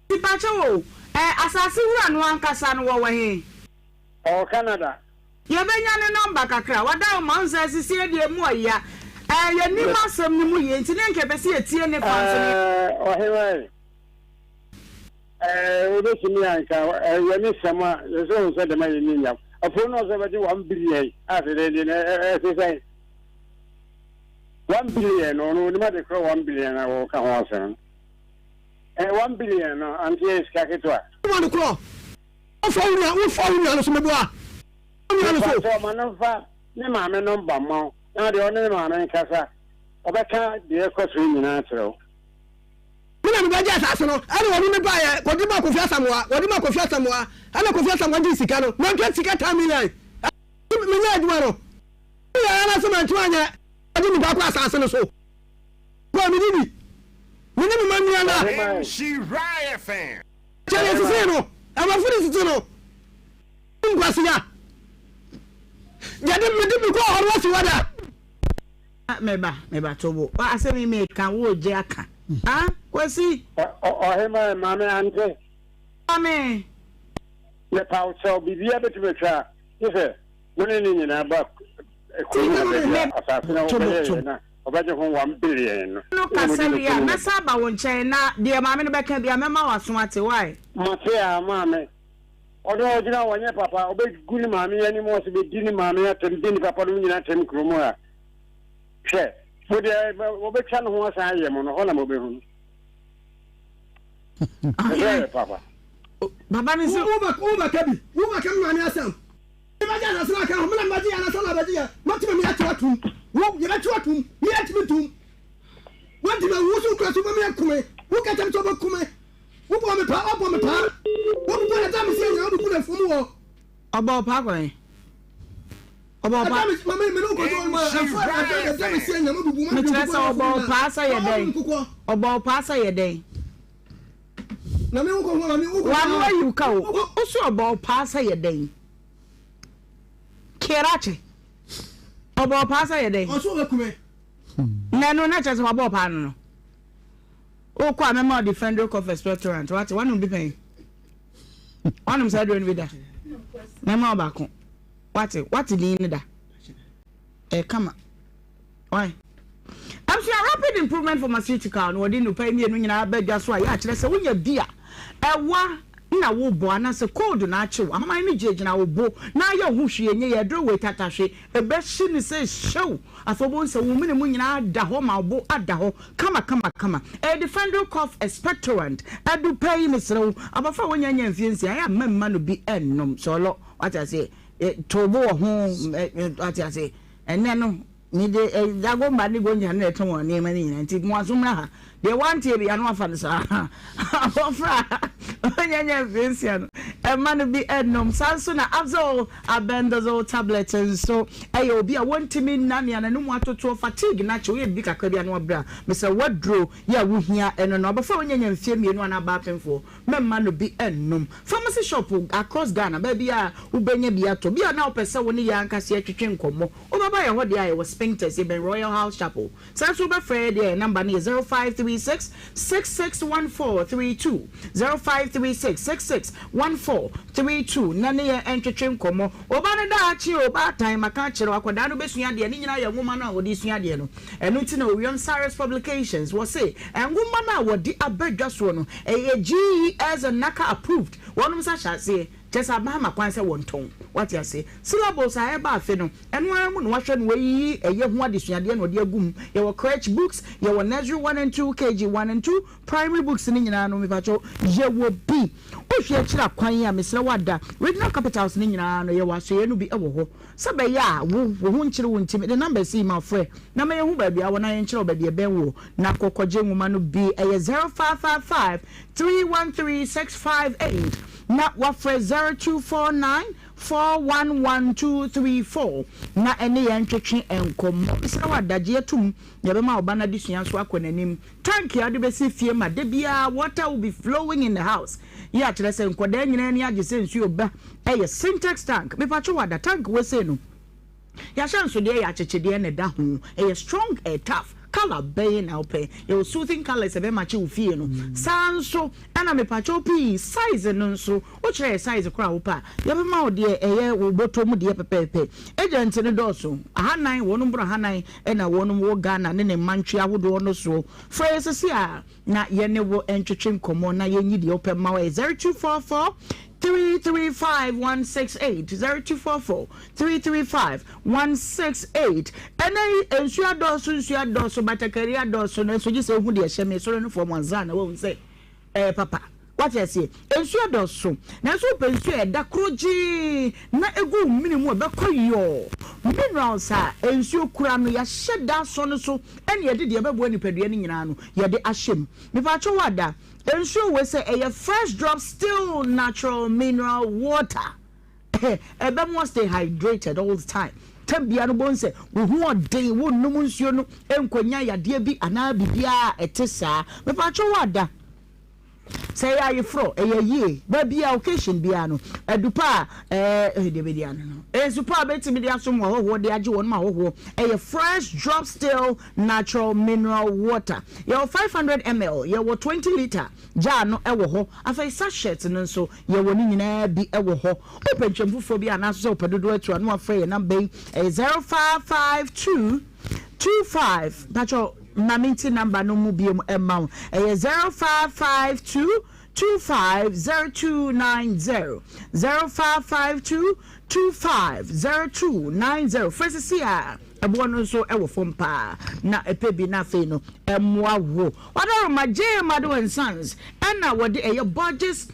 Mepakyɛw o, ɛ, asase wura no ankasa no wɔwɔ he? Ɔwɔ Canada. Yɛbɛnya ne nɔmba kakra. Wada wo ma, wohu sɛ sesie deɛ emu ɔya. Ɛɛ, yɛnnim asɛm no mu yie nti ne nka yɛpɛ sɛ yɛtie ne fa nso ne. Ɛɛ, ɔhemaa yi, ɛɛ, wobɛtumi anka, ɛɛ, yɛne sɛm a, yɛsɛ ohun sɛ dɛm a yɛnni nyam. Afuo no ɔsɛ bɛgye 1 billion a sɛ dɛn deɛ na ɛte sɛn? 1 billion no, ɔno onim ade korɔ 1 billion a wɔka ho asɛm no. Ɛɛ, 1 billion no, ante yɛ sika ketewa. Woma no korɔ. Wofa wo nua, wofa wo nua no so meboa. Wo nua no so. Mepa kyɛw ma no nfa ne maame nɔmba mma wo na deɛ ɔne ne maame nkasa ɔbɛka deɛ ɛkɔ so nyinaa akyerɛ wo. Me na mebɛgye asase no ɛna wɔde me baeɛ kɔde maa Kofi Asamoah wɔde maa Kofi Asamoah ɛna Kofi Asamoah gyee sika no mantua sika 10 million menyɛ adwuma no meyɛ ara sɛ mantumi anyɛ ɔde nipa kɔ asase no so kɔ mede bi. Me ne me mma nua na. Nhyira FM. Kyɛ deɛ sesei no, aborɔfo de tete no nkwasea. Yɛde mede me kɔɔ hɔ no wasi hɔ da. Meba, meba to bo. Asɛm yi meka, woregye aka. Ah, Kwasi. Ɔhemmaa maame ante. Maame. Mepa wo kyɛw, biribiara bɛtumi atwa a, gye sɛ mo ne ne nyinaa ba kurom ha baabi a asase no wobɛyɛeɛ na ɔbɛgye ho one billion no. No kasa wie a, mɛsan aba wo nkyɛn na deɛ maame no bɛka biara mɛma w'aso ate, why? Mate a, maame. Ɔno ɔgyina hɔ ɔnyɛ papa, ɔbɛgu ne maame anim ase, bɛdi ne maame atɛm, di ne papa nom nyinaa atɛm kurom ha. Hwɛ, mo deɛ wɔbɛtwa ne ho asan ayɛ mo no, hɔ na mobɛhu no. Ɛsɛ yɛ papa. Papa no sɛ. Wobɛka bi, wobɛka me maame asɛm. Mebɛgye asase no aka ho, me na mebɛgye yɛ anasa na abɛgye yɛ. Mɛtumi me akye atum. Wo, yɛbɛkye atum. Me antumi ntum. Woantumi awu, wo so wokura so wobɛme akume. Woka kyerɛ me sɛ wobɛkume. Wobɔɔ me paa, ɔbɔ me paa. Wobubu ɛda me sie nyinaa, wobubu no afuom wɔ. Ɔbɔ wo paa kwan. Ɔbɔ wo paa. Ɛda me, mame, me ne wo kɔdɔ ɔmo a, ɛfo ɛda ɛda me sie nyinaa, mobubu, mo Mekyerɛ sɛ ɔbɔ wo paa sɛ yɛ dɛn? Ɔbɔ wo paa sɛ yɛ dɛn? Na me wo kɔ ho, mame wo kɔ ho. Wano ayi wo ka o. Wo so ɔbɔ wo paa sɛ yɛ dɛn? Kerache. Ɔbɔ wo paa sɛ yɛ dɛn? Ɔso ɔbɛkume. Na ɛno na kyerɛ sɛ wabɔ wo paa no no. Wokɔ a mɛma wo Defendro Cough Expectorant. Wate, woanom bi pɛn? Woanom saa aduro no bi da? Mɛma wo baako. Wate, wate din no da? Ɛyɛ kama. Why? Abusua Rapid Improvement Pharmaceutical na wɔde nnupa yi mmienu nyinaa ba dwa so a yɛ akyerɛ sɛ wonya bi a ɛwa na wobɔ anaasɛ cold na akyew amaman no gyinagyina wo bo na ayɛ wo ho hwee nyɛ yɛ aduro wei tatahwe ɛbɛhye no sɛ hyew afei wobɛhu sɛ wo mene mu nyinaa da hɔ ma wo bo ada hɔ kama kama kama ɛyɛ Defendryl cough expectorant adu pɛ yi mesrɛ wo abɔfra a wɔnya nya mfie nsia ɛyɛ a mma no bi ɛnnom sɔlɔ wate aseɛ to bo wɔ ho wate aseɛ ɛnɛ no Mede Dagomba ne Gonja na ɛtɔn wɔn nneɛma no nyinaa nti mo aso mmra ha. Deɛ wanteɛ biara no wafa no saa. Abɔfra a ɔnyanya mfeɛ nsia no, ɛma no bi nnom. Saa nso na Afzol Albendazole tablet nso yɛ obi a wɔntumi nna nea n'anum atotoɔ, fatigue no akye, woyɛ biribi kakra bi a na wabrɛ a, mesrɛ wo aduro yɛ a wohia ɛno no. Abɔfra a ɔnyanya mfeɛ mmienu anaa abaapemfoɔ, mɛmma no bi nnom. Pharmacy shop across Ghana, baabi a wobɛnya bi atɔ. Bi a na wopɛ sɛ wo ne yɛn ankasa yɛtwetwe nkɔmmɔ. Wobɛba yɛn hɔ deɛ a, yɛwɔ Spintex, yɛbɛn Royal House Chapel. Saa nso wobɛfrɛ yɛn deɛ a, yɛn number no yɛ 0536 661432, 0536 661432, na ne yɛn ntwetwe nkɔmmɔ. Wo ba no daakye o, baatan, maka akyerɛ wo, akwadaa no bɛsua adeɛ, ne nyinaa yɛ nwoma no a wɔde sua adeɛ no. Ɛno nti na Owuram Cyrus Publications, wɔse nwoma no a wɔde aba dwa soɔ no, ɛyɛ GES and NaCCA approved, wɔnom nsa hyɛ aseɛ. Kyerɛ sɛ aban ma kwan sɛ wɔntɔn. Woate aseɛ? Syllables a ɛreba afe no, ɛno ara mu na wahwɛ na wayiyi ɛyɛ ho adesuadeɛ na ɔde agu mu. Yɛwɔ crèche books, yɛwɔ nursery one and two, KG one and two, primary books no nyinaa no, mepakyɛw, yɛwɔ bi. Wohwɛ akyiri akwan a, mesrɛ wo ada, regional capitals no nyinaa no, yɛwɔ asoɛeɛ no bi wɔ hɔ. Sɛ ɛbɛyɛ a wo, wo ho nkyere wo nti, mede numbers yi ma wo, frɛ na ma yɛnhu baabi a wɔ na yɛnkyerɛ wo baabi a ɛbɛn woɔ na kɔ kɔgye nwoma no bi. Ɛyɛ 0555 313 658 na woafrɛ 0249 411 234 na ɛne yɛn ntwetwe nkɔmmɔ. Mesrɛ wo adagyeɛ atom, yɛbɛma wo ba no adesua nso akɔ n'anim. Tank a wode bɛsi fie ma da biara water will be flowing in the house yi akyerɛ sɛ nkwadaa nyinaa ani agye sɛ nsuo ba ɛyɛ sintex tank. Mepatwo wada tank wei sei no yɛahyɛnsodeɛ yɛ akyekyedeɛ na ɛda ho ɛyɛ strong ɛyɛ tough colour bɛn na wopɛ yɛwɔ soothing colours ɛbɛ makye wo fie no saa nso ɛna mepatwo pii size no nso wokyerɛ yɛ size koraa wopɛ a yɛbɛma wo deɛ ɛyɛ wo bɔtɔ mu deɛ pɛpɛɛpɛ agent no dɔɔso ahanan wɔnom boro ahanan ɛna wɔnom wɔ Ghana ne ne mantwe ahodoɔ no soɔ frɛ yɛ sese a na yɛne wo ntwetwe nkɔmmɔ na yɛnyi deɛ wopɛ mma wo ɛyɛ 0244 335 168 0244 335 168 ɛnɛ yi nsuo adɔɔso nsuo adɔɔso batakari adɔɔso nanso gye sɛ wohu deɛ ɛhyɛ me soro no fam ansa na woahu sɛ ɛyɛ papa wate aseɛ nsuo adɔɔso nanso wopɛ nsuo a ɛda koro gyee na egu wo mene mu a ɛbɛkɔ yɔɔ minerals a nsuo kura no yɛahyɛ da asɔ no so ɛne yɛde deɛ ɛbɛboa nipadua no nyinaa no yɛde ahyɛ mu mepatwo wɔ ada nsuo wei sɛ ɛyɛ fresh drop still natural mineral water ɛbɛmoa stay hydrated all the time. Tam biara no wobɛhu sɛ wo ho ɔden, wonnom nsuo no nkɔnya yadeɛ bi anaa biribiara a ɛte saa. Mepaakyɛw wo ada. Sɛ ɛyɛ ayeforɔ, ɛyɛ ayie, baabiara, occasion biara no, adupa a ɛɛ deɛ bɛdi ano no, nsu pa a bɛtumi de asom ahɔhoɔ de agye wɔn ahɔhoɔ, ɛyɛ Fresh Drop Still Natural Mineral Water. Yɛwɔ 500 ml, yɛwɔ 20 litre jar no wɔ hɔ, afei sachet no nso yɛwɔ ne nyinaa bi wɔ hɔ. Wopɛ nkyɛmu foforɔ bi anaa nso sɛ wopɛ dodoɔ atu a na wafrɛ yɛn namba yi, ɛyɛ 0552 25, mpakyɛw ma menti namba no mu biom mma wo, ɛyɛ 0552 250290, 0552 250290, frɛ sisi a ɛboɔ no nso wɔ fam paa na ɛpɛ bi na afei no ɛmmoa wo. Wadaroma J. Mado and Sons ɛna wɔde ɛyɛ Borges.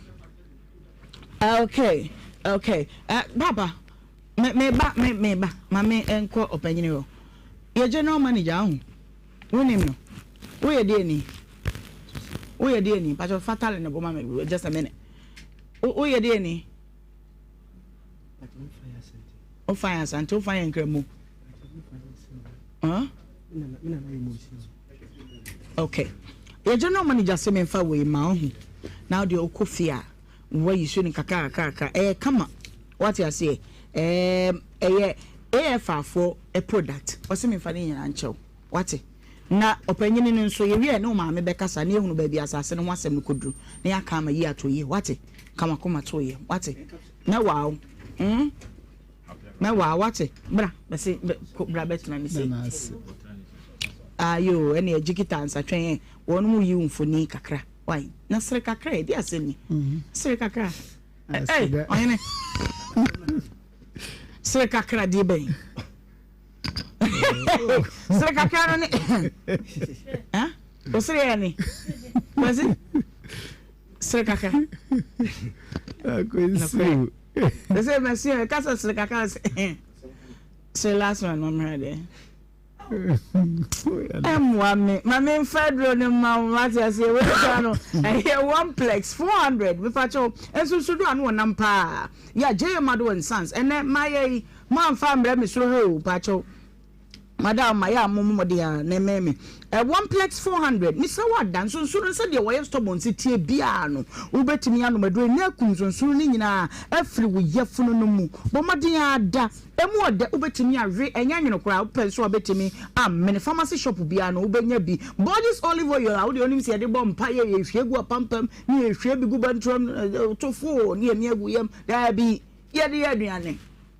Okay, okay, uh, Papa. Me me ba me me ba ma me nkɔ ɔpanyini hɔ. Yɛ general manager ahu. Wonim no. Woyɛ deɛ ni. Woyɛ deɛ ni. Pacho fatale ne bo ma me just a minute. Woyɛ deɛ ni. Wofa yɛ asante, wofa yɛ nkramu. Huh? Okay. Yɛ general manager se memfa wei ma wo ho. Na wo deɛ wokɔ fie a Wayi so no kakrakakra. Ɛyɛ kama. Wate aseɛ? Ɛɛm, ɛyɛ AFR foɔ product. Ɔse memfa ne nyinaa nkyɛ wo. Wate? Na ɔpanyini no nso, yɛwie a ɛne wo maame bɛkasa na yɛahunu baabi a asase no ho asɛm no kɔduru na yɛaka ama yie ato yie. Wate? Ka w'akoma to yam. Wate? Mɛwaa wo. Hmm? Mɛwaa wo. Wate? Bra, bɛse, bɛ, kɔ, bra bɛtena ne sei. Ayoo, ɛne agyi kita nsatwɛn ɛ. Wɔn mu yi wo mfoni kakra. Wai na sere kakra ɛ, di asɛm ni. Sere kakra. Ɛ ɔhene. Sere kakra di bɛn. Sere kakra no ne. Eh? O sere yɛ ne. Kwasi. Sere kakra. Akwesi. Ɛsɛ mɛsi ɛ kasa sere kakra sɛ. Sere last one no mmerɛ deɛ. Ɛmmoa me. Ma memfa aduro no mma wo, wate aseɛ. Wei koraa no, ɛyɛ one plex, 400. Mefa kyɛw. Nsunsudo ano ɔnam paa. Yeah, J.A. Mado and Sons. Ɛnɛ, mayɛ yi, moamfa ammrɛ me soro ha o, mpakyɛw. Madam, mayɛ a mo mmɔden a na ɛmɛn me. Ɛ one plex 400. Mesrɛ wo ada, nsonsono no sɛdeɛ wɔyɛ stubborn si teɛ biara no, wobɛtumi anom aduro yi na akum nsonsono no nyinaa afiri wo yafunu no mu. Bɔ mmɔden ara da. Emu ɔdɛ, wobɛtumi awe, ɛnyɛ nwono koraa, wopɛ nso a wobɛtumi amene. Pharmacy shop biara no wobɛnya bi. Borges olive oil a wodeɛ wonim sɛ yɛde bɔ mpaeɛ, yɛhwie gu apampam, ne yɛhwie bi gu bɛntoam, to foo, ne yɛmia gu yam. Daabi, yɛde yɛ aduane.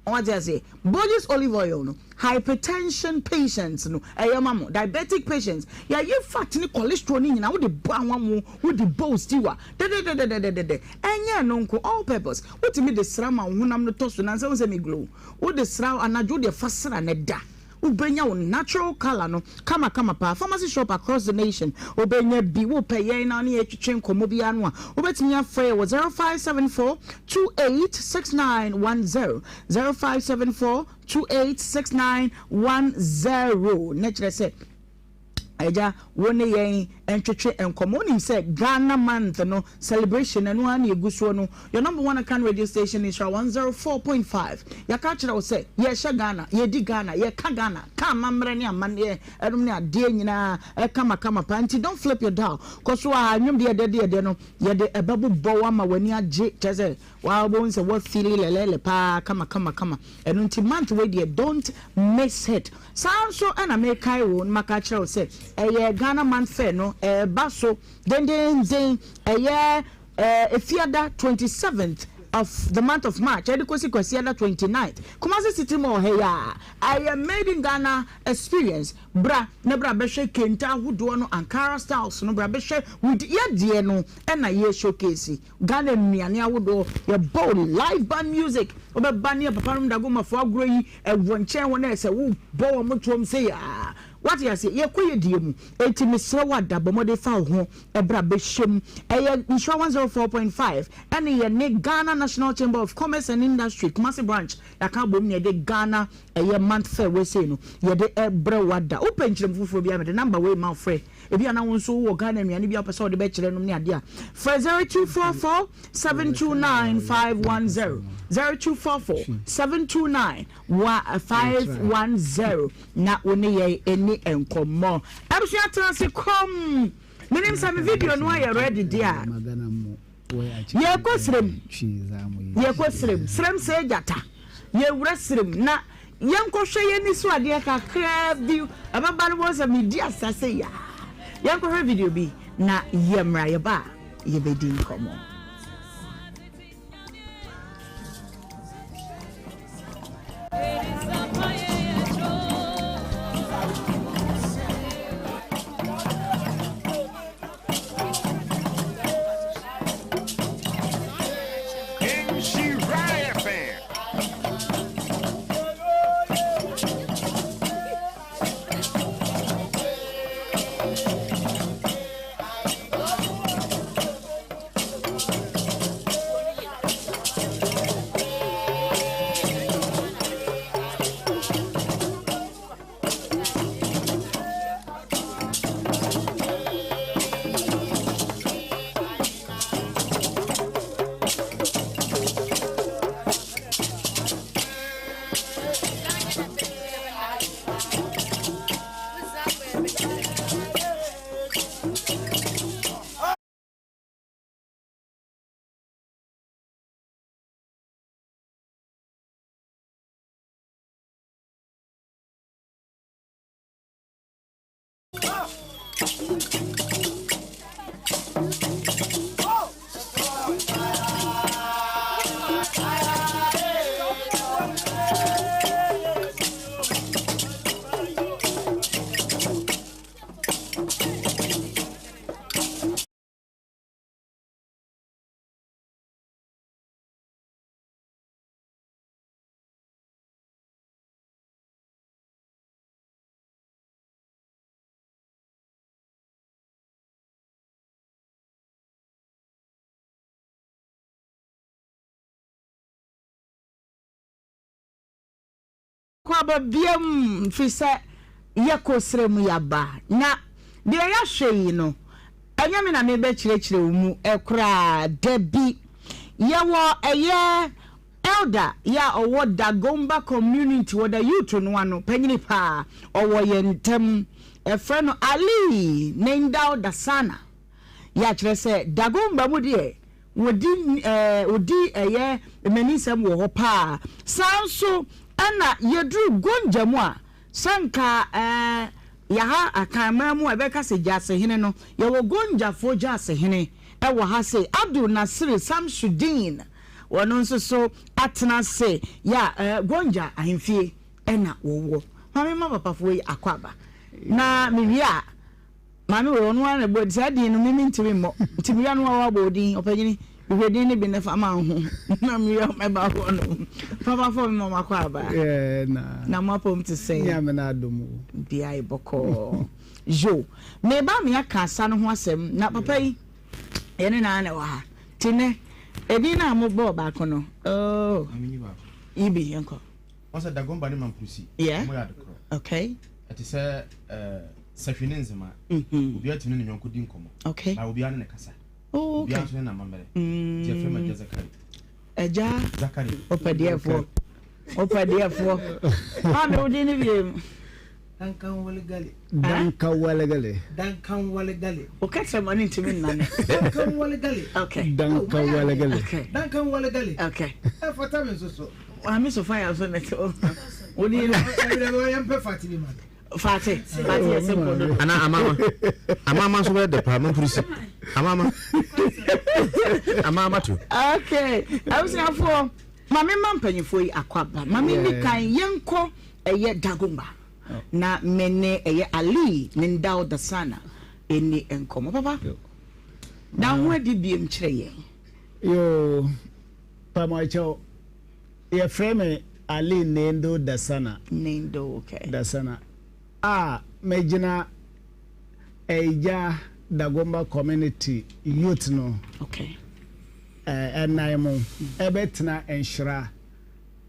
Wate aseɛ? Borges olive oil no, hypertension patients no, ɛyɛ ma mo. Diabetic patients, yɛayi fat ne cholesterol no nyinaa, wode bɔ anwa mo, wode bɔ stew a, dɛdɛdɛdɛdɛdɛdɛ. Ɛnyɛ ɛno nko, all purpose. Wotumi de sra ma wo honam no tɔ so nansa wohu sɛ me glow. Wode sra anadwo deɛ fa sra no da. Wobɛnya wo natural colour no kama kama paa. Pharmacy shop across the nation wobɛnya bi. Wopɛ yɛn na ne yɛtwetwe nkɔmmɔ biara no a, wobɛtumi afrɛ yɛn wɔ 0574 286910, 0574 286910. Na kyerɛ sɛ. Agya, wo ne yɛn ntwetwe nkɔmmɔ. Wonim sɛ Ghana month no celebration ɛno ara na ɛgu soɔ no. Your number one Akan radio station Nhyira 104.5. Yɛaka akyerɛ wo sɛ yɛrehyɛ Ghana, yɛredi Ghana, yɛreka Ghana, ka amammerɛ ne amanneɛ ɛnom ne adeɛ nyinaa ɛkamakama paa. Nti don't flip your dial. Kɔ so a nnwom deɛ ɛdɛ deɛ ɛdɛ no yɛde ɛbɛbobɔ wo ama w'ani agye. Kyerɛ sɛ Waa wobɛhu sɛ woafeeli lɛlɛɛlɛ paa kama kama kama. Ɛno nti month wei deɛ don't miss it. Saa nso na mekae wo na maka akyerɛ wo sɛ ɛyɛ Ghana month fair no ɛreba so dendeenden. Ɛyɛ Efiada 27th of the month of March ɛde kɔsi Kwasiada 29th. Kumasi City Mall ha yi ara. Ɛyɛ made in Ghana experience. Bra na bra bɛhwɛ kente ahodoɔ no, Ankara styles no, bra bɛhwɛ with yɛdeɛ no ɛna yɛ showcase. Ghana nnuane ahodoɔ, yɛbɔ wo live band music, wobɛba ne yɛ papa nom Dagomafoɔ agorɔ yi ɛwɔ nkyɛn hɔ na ɛsɛ wobɔ wɔn toam sei aa, wate aseɛ, yɛkɔ yɛ deɛ mu, enti mesrɛ wo ada bɔ mmɔden fa wo ho bra bɛhyɛ mu, ɛyɛ Nhyira 104.5 ɛne yɛne Ghana National Chamber of Commerce and Industry Kumasi branch yɛaka abom na yɛde Ghana ɛyɛ month fair wei sei no yɛde ɛbrɛ wo ada, wopɛ nkyerɛmu foforɔ biara mede number wei ma wo frɛ. Ebi a na wo nso wowɔ Ghana nnuane bi a wopɛ sɛ wode bɛkyerɛ nom ne adeɛ a, frɛ 0244 729 510, 0244 729 510 na wo ne yɛn ɛni nkɔmmɔ. Abusua tena ase komm. Menim sɛ me video no ayɛ ready deɛ a. Yɛrekɔ serem, yɛrekɔ serem, serem sɛ gyata. Yɛwura serem na yɛnkɔhwɛ yɛn ani so adeɛ kakraa bi. Ɛbɛba no wɔn sɛ medi asa sɛ yaa. Yɛnkɔhwɛ video bi na yɛmmra yɛba a yɛbɛdi nkɔmmɔ. Kɔ aba biam firi sɛ yɛkɔ serɛ mu yɛaba na deɛ yɛahwɛ yi no ɛnyɛ me na mebɛkyerɛkyerɛ wo mu koraa dabi yɛwɔ ɛyɛ elder yɛ a ɔwɔ Dagomba community wɔ da youth no ano panyini paa ɔwɔ yɛn ntam ɛfrɛ no Ali Nendao Dasana yɛ akyerɛ sɛ Dagomba mu deɛ Wɔdi ɛɛ wɔdi ɛyɛ mmaninsɛm wɔ hɔ paa. Saa nso ɛna yɛduru Gonja mu a, sɛ nka ɛɛ yɛha Akanman mu a yɛbɛka sɛ Gyasehene no, yɛwɔ Gonjafoɔ Gyasehene ɛwɔ ha sei, Abdul Nasir Samsudeen, ɔno nso so atena ase yɛ a ɛɛ Gonja ahemfie ɛna wɔwɔ. Maame mma papafoɔ yi akwaaba. Na mewie a. Maame wei ɔno ara na ɛbɔ saa din no me mentumi mmɔ nti mewia no wabɔ odin ɔpanyini hwehwɛ din no bi na fa ma ho na mewia mɛba hɔ no papa fɔ me ma makɔ aba na mo apɔm te sɛ Nyame na adom o bia bɔkɔɔ yo meba me aka asa no ho asɛm na papa yi yɛne naa na ɛwɔ ha nti nɛ edin no a mobɔɔ baako no oh ibi yɛnkɔ Wɔn sɛ Dagomba ne Mamprusi. Yeah. Wɔn yɛ ade korɔ. Okay. Ɛte sɛ ɛɛ sahwi ne nzema. Mm-hmm. Obiara tumi ne ne yɔnko di nkɔmɔ. Okay. Na obiara ne ne kasa. Oh, okay. Obiara nso ne n'amammerɛ. Mm. Nti yɛfrɛ me Agya Zakari. Agya. Zakari. Ɔpɛdeɛfoɔ. Ɔpɛdeɛfoɔ. Maame wo din ne biem. Duncan Walegali. Duncan Walegali. Duncan Walegali. O kɛtɛ ma ne ntumi nnane. Duncan Walegali. Okay. Duncan Walegali. Okay. Duncan Walegali. Okay. Ɛfata mi nso so. Maame Sofia nso ne te o. Wo din no. Ɛyɛ mpɛ fati bi ma. Fati fati yɛ simple dodo. Ana amama amama nso bɛ dɛ paa mampurisi amama amama to. Okay abusuafoɔ maame ma mpanyinfoɔ yi akɔ aba maame ni kan yɛn kɔ ɛyɛ Dagomba na me ne ɛyɛ Ali ne Ndao Dasana ɛni nkɔmɔ papa na ho adi biem kyerɛ yɛn. Yoo pamoakyɛw. Yɛfrɛ me Ali Nendo Dasana. Nendo, okay. Dasana a megyina Eija Dagomba Community Youth no okay. Ɛnan mu ɛbɛtena Nhyira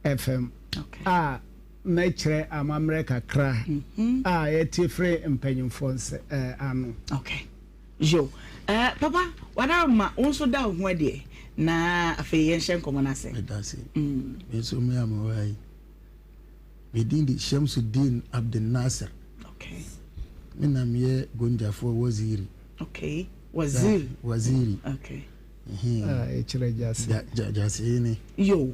FM okay. a. mɛkyerɛ amammerɛ kakra a yɛte firi mpanyimfoɔ nsɛ eh, ano. Okay. Yo. Eh, papa, wadaroma, wo nso da wo ho adiɛ na afei yɛnhyɛ nkɔmmɔ no ase. Meda ase. Me nso me a mewɔ ha yi, me din de Shamsuddin Abdul Nasir. Okay. Me na meyɛ Gonjafoɔ Waziri. Okay. Waziri. Waziri. Okay. Ah, ɛkyerɛ gyase. Gyase ne. Yo.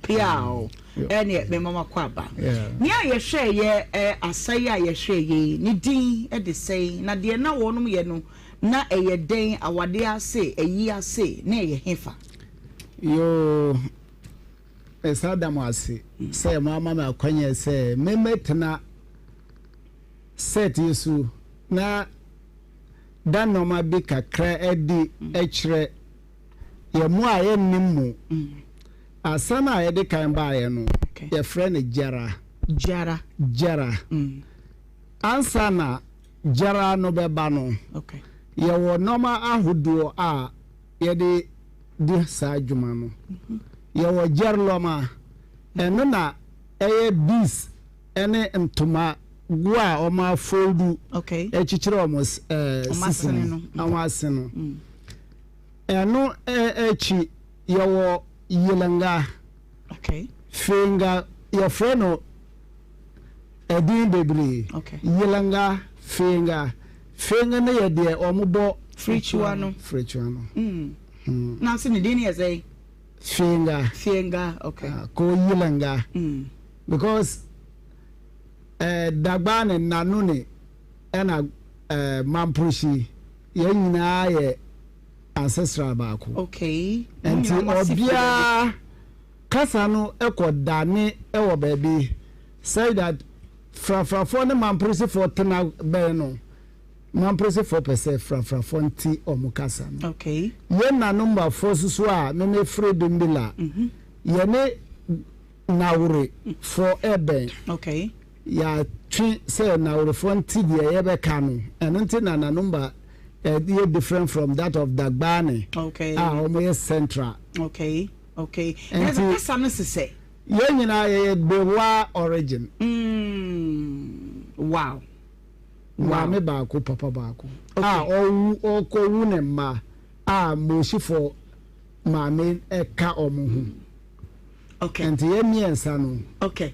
Piaw. Ɛneɛ me mama kɔ aba. Nea yɛhwɛ yɛ asa yi a yɛhwɛ yɛ ne din de sɛn na deɛ na wɔnom yɛ no na ɛyɛ dɛn awadeɛ ase ayi ase na ɛyɛ hefa? Yoo, mesan da mo ase sɛ moama me akwanya sɛ memmɛtena set yi so na da nneɛma bi kakra adi kyerɛ yɛn mo a yɛnnim mo. Asa no a yɛde kan baeɛ no, yɛfrɛ no Gyara. Gyara. Gyara. Ansa na Gyara no bɛba no, yɛwɔ nneɛma ahodoɔ a yɛde di saa dwuma no. Yɛwɔ gyɛrlɔma, ɛno na ɛyɛ beads ne ntoma go a wɔafoldu akyikyiri wɔn sisi no, wɔn ase no. Ɛno akyi yɛwɔ yelenga, fenga, yɛfrɛ no ɛdin bebree. Yelenga, fenga. Fenga no yɛ deɛ wɔbɔ. Firikyua no. Firikyua no. Na ase ne din no yɛ sɛn? Fienga. Fienga, okay. Ko Yilenga. Because eh, Dagba ne Nanone ɛna eh, Mamprosi yɛn nyinaa yɛ ancestral baako. Okay. Nti obiara kasa no kɔ dane wɔ baabi such that Frafrafoɔ ne Mamprosifoɔ tena bɛn no. Mamprosifoɔ pɛ sɛ Frafrafoɔ nte wɔn kasa no. Okay. Yɛn Nanumbafoɔ nso so a me me firi Bimbilla, yɛne Nawurefoɔ ɛbɛn. Okay. Yɛatwe sɛ Nawurefoɔ nte deɛ yɛbɛka no, ɛno nti na Nanumba yɛ different from that of Dagbani okay. a wɔn yɛ central. Okay, okay. Nti kasa no sesɛ. Yɛn nyinaa yɛyɛ Bewa origin. Wow. Maame baako papa baako a ɔwu ɔkɔwu ne mma a Mosifo maame ka wɔn ho. Okay. Nti yɛn mmiɛnsa no. Okay.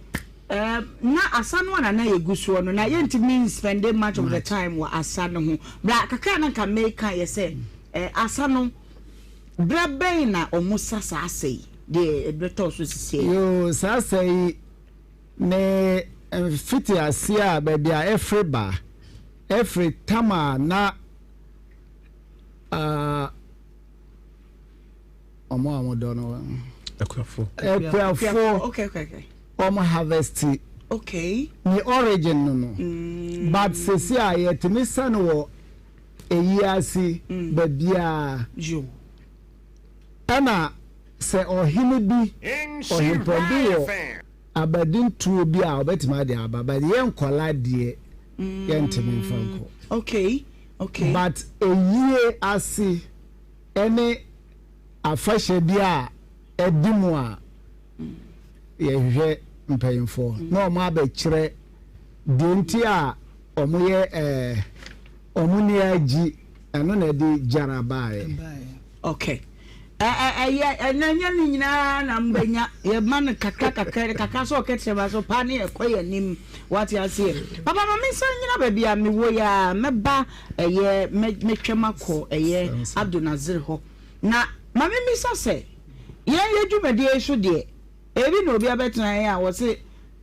Um, na asa no a na na yɛgu soɔ no na yɛntumi nspende much of the time wɔ asa no ho bra kakra na nka meka yɛ sɛ eh, asa no berɛ bɛn na ɔmo sa saa asa yi deɛ ɛbɛtɔ so sisiɛ yoo saa asa yi Ne mfitiaseɛ a baabi a ɛfiri ba, ɛfiri tam a na wɔn a wɔdɔ no akuafoɔ akuafoɔ wɔn harvest okay ne origin no no mm. but sisi a yɛtumi sɛ no wɔ eyi ase mm. baabiara ɛna sɛ ɔhene bi ɔhempɔn bi wɔ Abadintoɔ bi a ɔbɛtumi ade aba but yɛn nkwadaa deɛ yɛntumi nfa nkɔ. Okay okay. But ayie ase ɛne afahyɛ bi a ɛdi mu a yɛhwehwɛ mpanyinfoɔ na wɔn abɛkyerɛ deɛ nti a wɔn yɛ ɛɛ wɔn ni agyi ɛno na ɛde gyara baeɛ. Okay. Ɛyɛ ɛnɛ nyɛ ne nyinaa na mbɛnya yɛma no kakra kakra kakra sɛ ɔkɛkyerɛ ba so paa ne yɛkɔ yɛn anim wate aseɛ papa ma me nsa nyina baabi a mewɔ yi a mɛba ɛyɛ mɛtwam akɔ ɛyɛ Abdul Nazir hɔ na ma me misa sɛ yɛn yɛ dwumadie yi so deɛ ebi na obi abɛtena yɛn a wɔse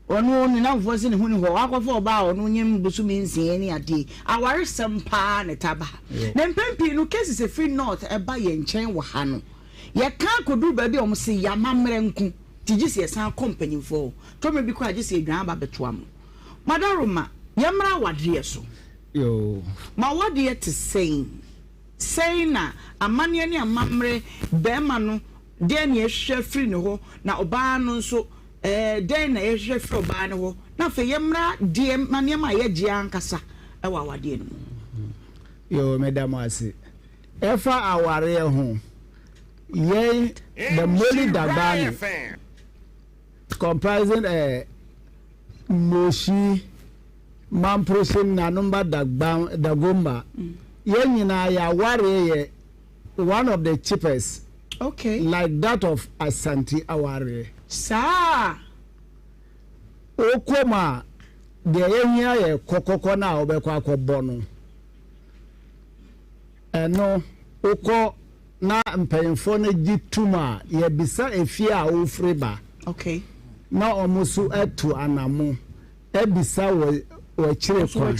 Ɔno ne nnamfoɔ se ne ho nni hɔ, wakɔfa ɔbaa a ɔno nyem bosome nsia ne adeɛ. Awaresɛm paa na ɛtaa ba ha. Na mpɛn pii no cases ɛfiri North ɛba yɛn nkyɛn wɔ ha no, yɛka kɔduru baabi a wɔn se yɛamammerɛ nko nti gye sɛ yɛsan kɔ mpanyinfoɔ hɔ. Tɔ mmerɛ bi koraa gye sɛ yɛdwan aba bɛtoa mo. Madaroma, yɛmmra awadeɛ so. Mo awadeɛ te sɛn? Sɛn na amanneɛ ne amammerɛ, barima no dɛn na yɛhwehwɛ firi ne hɔ na ɔbaa no nso Ɛɛ, dɛn na yɛhwehwɛ firi ɔbaa no hɔ? Na afei yɛmmra deɛ ma nneɛma a yɛgye ankasa wɔ awadeɛ no mu. Yoo, meda mo ase. Ɛfa awareɛ ho, yɛn the Moli Dagbani comprising eh, Moshi, Mamprosi, Nanumba, Dagban, Dagomba. Yɛn nyinaa yɛ awareɛ yɛ one of the cheapest. Okay. Like that of Asante awareɛ. Saa. Wokɔ mu a, deɛ yɛhia yɛ kɔkɔkɔ no a wobɛkɔ akɔbɔ no. Ɛno, wokɔ na mpanyinfoɔ no gye tum a, yɛbisa efie a wofiri ba. Okay. Na wɔn nso atu anamo abisa wɔ w'akyire kwan.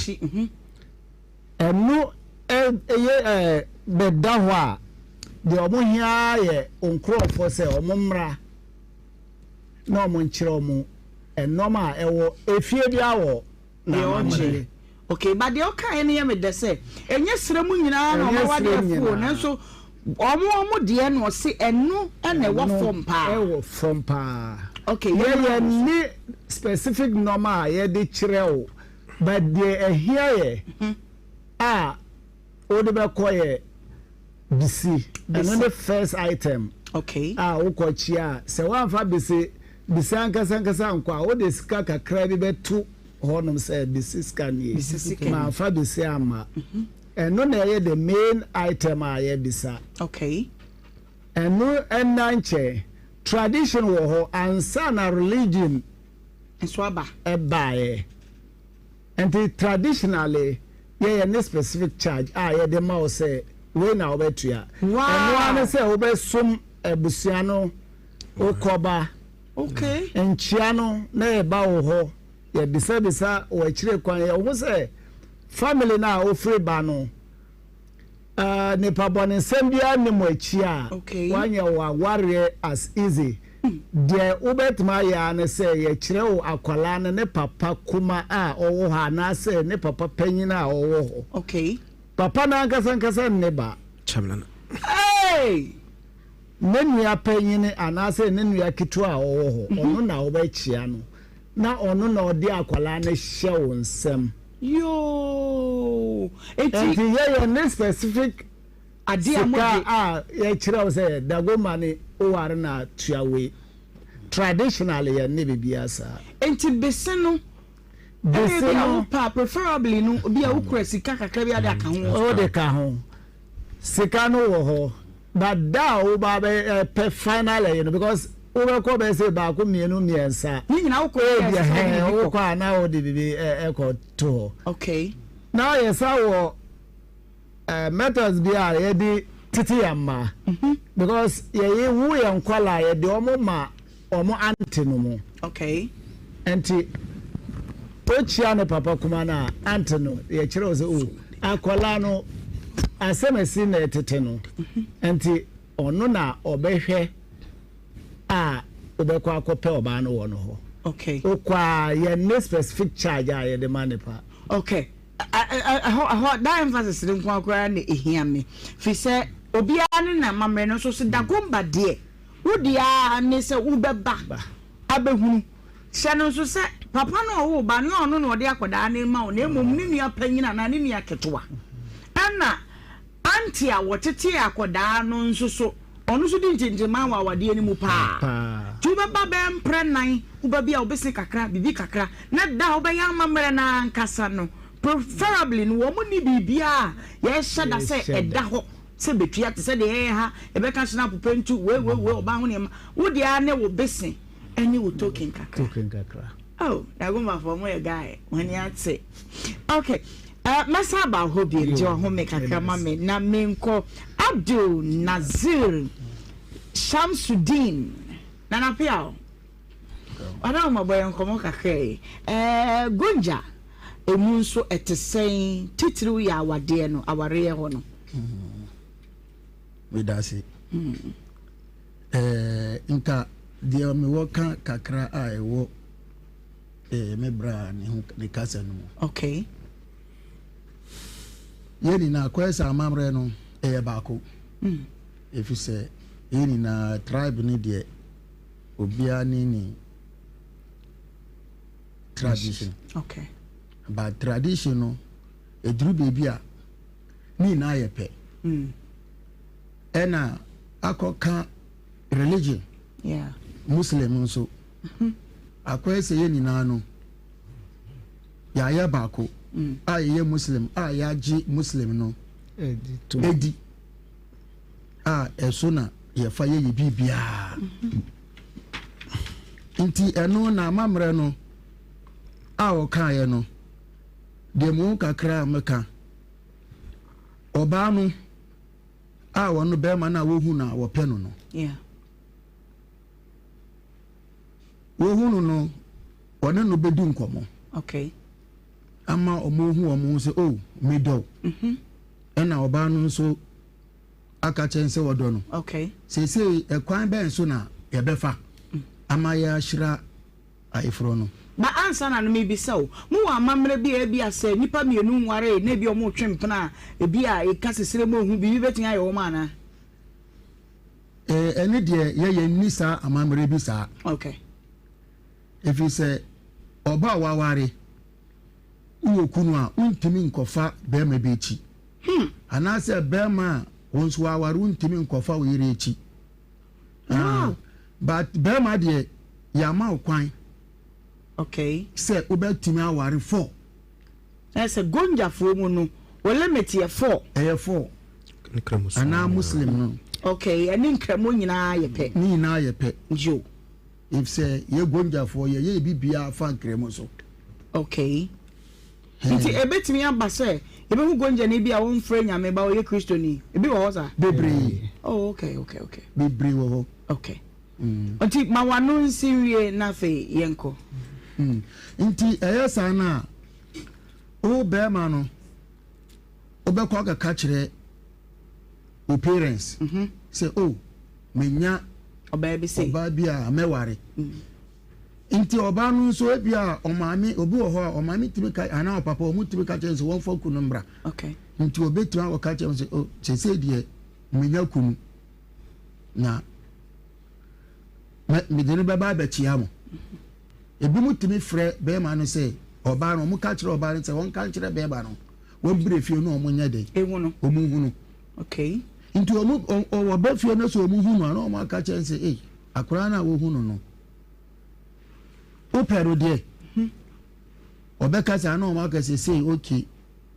Ɛno yɛ ɛɛ bɛda hɔ a, deɛ wɔn hia ara yɛ nkorɔfoɔ sɛ wɔn mmra na wɔn nkyerɛ wɔn nnoɔma a ɛwɔ efie biara wɔ n'amammerɛ. Okay, but deɛ ɔkaeɛ no yɛ me dɛ sɛ ɛnyɛ serɛ mu nyinaa na wɔn awadeɛ afuo nanso wɔn wɔn deɛ no ɔse ɛno na ɛwɔ fam paa. Ɛwɔ fam paa. Okay, yɛ yɛ ne specific nneɛma a yɛde kyerɛ wo but deɛ ɛhia yɛ a wode bɛkɔ yɛ bisi. Ɛno ne first item. Okay. A wokɔ kyia a sɛ woamfa bisi bisi ankasa ankasa ankɔ a wode sika kakra bi bɛto hɔnom sɛ bisi sika nie. Mamfa bisi amma. Ɛno na ɛyɛ the main item a yɛbisa. Okay. Ɛno ɛnna nkyɛn. Tradition wɔ hɔ ansa na religion nso aba. Ɛbaeɛ. Nti traditionally yɛyɛ ne specific charge a yɛde ma wo sɛ wei na wobɛtua. Wow. Ɛno ara ne sɛ wobɛsom abusua no, wokɔba. Okay. Nkyia no na yɛba wo hɔ, yɛbisabisa wɔ akyire kwan, yɛhu sɛ family no a wofiri ba no, uh, nipa bɔnesɛm biara nni mo akyi a, okay. wanyɛ wo awareɛ as easy. Deɛ wobɛtumi ayɛ ara ne sɛ yɛkyerɛ wo akwadaa no ne papa kuma a ɔwɔ hɔ anaasɛ ne papa panyin a ɔwɔ hɔ. Okay. Papa no ankasa ankasa nne ba. Hey! Ne nua panyin anaasɛ ne nua ketewa a ɔwɔ hɔ, ɔno na wobɛkyea no, na ɔno na ɔde akwadaa no hyɛ wo nsam. Yoo! Enti. Enti yɛyɛ ne specific Ade a sika mode. a yɛkyerɛ wo sɛ Dagomba ne woware no a tua wei. Traditionally yɛnne biribiara saa. Enti bese no, ɛna Bese ebi a no. wopɛ a preferably no bi a wokura sika kakra bi a wode aka ho. Wode ka ho. Sika no wɔ hɔ but da a woba bɛ pɛ final ɛyi no because wobɛkɔ bɛ sɛ baako mmienu mmiɛnsa. Ne nyinaa wokɔ yɛ Ebi ɛsɛ sɛ wode ɛhɛn biribi kɔ. wokɔ a na wode biribi ɛkɔ to hɔ. Okay. Na yɛsa wɔ methods bi a yɛde tete yɛn mma because yɛyi wo yɛn nkwadaa yɛde wɔn ma wɔn ante no mu. Okay. Nti okyia ne papa kuma no a ante no yɛkyerɛ wo sɛ o akwadaa no asɛm asi na ɛtete no nti ɔno na ɔbɛhwɛ a wobɛkɔ akɔpɛ ɔbaa no wɔ no hɔ. Okay. Wokɔ a yɛn ne specific charge a yɛde ma nipa. Okay. Ɛhɔ, ɛhɔ, that emphasis no nko ara koraa na ehia me. Fi sɛ obiara ne n'amammerɛ no nso so Dagomba deɛ, wo deɛ ara ne sɛ wobɛba abɛhunu. Hyɛ no nso sɛ papa no a ɔwoo ba no, nyɛ ɔno na ɔde akwadaa no rema wo, na mmom ne nua panyin anaa ne nua ketewa. Ɛna Aunty a wɔtetee akwadaa no nso so, ɔno nso di ntintimmaa wɔ awadeɛ no mu paa. Nti wobɛba bɛyɛ mprɛ nnan, woba bi a wobese kakra, biribi kakra, na da a wobɛyɛ amammerɛ no ara ankasa no, preferably no wɔn nni biribiara a yɛhyɛ da sɛ ɛda hɔ sɛ bɛtua, te sɛ deɛ yɛyɛ ha, yɛbɛka hyena popentu, wei wei wei, ɔbaa ho nneɛma. Wo deɛ ara ne wo bese ne wo token kakra. Token kakra. Oh, Dagomafoɔ mo yɛ guy, mo ani ate. Okay. Eh, mɛsan aba hɔ bio, gye ɔhome kakra ma me na menkɔ. Abdul Nazir Shamsudeen, Nana Peaw, Ɔdawoma bɔ yɛn nkɔmmɔ kakra yi. Eh, Gonja, emu nso ɛte sɛn, titiriw yɛ awadeɛ no, awareɛ hɔ no? Meda ase. Eh, nka deɛ mewɔ ka kakra a ɛwɔ eh, me bra ne ho ne kasa no mu. Okay. Yɛn nyinaa kɔyɛ sɛ amammerɛ no ɛyɛ baako. Ɛfiri sɛ yɛn nyinaa tribe no deɛ obiara ne ne tradition. Okay. But tradition no ɛduru baabi a ne nyinaa yɛ pɛ. Ɛna akɔka religion. Yeah. Muslim nso. Akɔyɛ sɛ yɛn nyinaa no. Yɛayɛ baako a yɛyɛ Muslim a yɛagye Muslim no adi a ɛso na yɛfa yɛyɛ biribiara. Nti ɛno na amammerɛ no a ɔkaeɛ no, deɛ mu kakra a mɛka, ɔbaa no a ɔno bɛrima no a wɔhu no a wɔpɛ no no, Wohu no no, ɔne no bɛdi nkɔmmɔ. Okay. Ama wɔahu wɔn ho sɛ, oh, medɔ wo. Mm-hmm. Ɛna ɔbaa no nso aka kyɛn sɛ ɔdɔ no. Okay. Seesei ɛkwan bɛn so na yɛbɛfa mm. ama yɛahyira ayeforɔ no? Ba ansa na no mebisa o, mowɔ amammerɛ bi a ebia sɛ nnipa mmienu nwaree na ebi wɔn retwe mpena a, ebi a eka sesere mu ohu biribi bɛtumi ayɛ wɔn anaa? Eh, ɛne deɛ yɛ yɛn nni saa amammerɛ bi saa. Okay. Ɛfiri sɛ ɔba a waware wowɔ kunu a wontumi nkɔfa bɛrima bi akyi. Hmm. Anaasɛ bɛrima a wɔn nso waware wontumi nkɔfa wo yere akyi. Ah, but bɛrima deɛ yɛama wo kwan. Okay. Sɛ wobɛtumi aware fɔ. Na sɛ Gonjafoɔ mu no, wo limit yɛ four. Ɛyɛ four. Anaa Muslim no. Okay, ɛne Nkramo nyinaa yɛ pɛ. Ne nyinaa yɛ pɛ. Yo. Efisɛ yɛ Gonjafoɔ yɛyɛ yɛ biribiara fa Nkramo so. Okay. Nti ebetumi aba sɛ yɛbɛhu Gonjani bi a ɔmfrɛ Nyame ba ɔyɛ Kristoni. Ebi wɔ hɔ saa? Bebree. Oh, okay, okay, okay. Bebree wɔ hɔ. Okay. Nti ma w'ano nsi nwie na afei yɛnkɔ. Nti ɛyɛ saa no a, wo bɛrima no, wobɛkɔ akɔka kyerɛ wo parents mhm. sɛ o oh, menya ɔbaa bi sei ɔbaa bi a mɛware mm. nti ɔbaa no nso ebi a ɔmaame obi wɔ hɔ a ɔmaame tumi ka anaa ɔpapa ɔmo tumi ka kyerɛ sɛ wɔnfa kunu mbra nti obetumi akɔka kyerɛ sɛ o oh, sese deɛ menya kunu na mede no bɛba abɛkyea mo. Ebinom tumi frɛ bɛrima no sɛ ɔbaa no, wɔka kyerɛ ɔbaa no sɛ wɔnka nkyerɛ bɛrima no wɔmbrɛ fie no wɔn nyɛ dɛ. Ehu no. Wɔn hu no. Okay. Nti wɔn wɔba fie no sɛ wɔn hu no a na wɔn aka kyerɛ sɛ ei akwaraa no a wɔhu no no wopɛ no deɛ mhm. ɔbɛka sɛ ana wɔn aka sɛ sei okay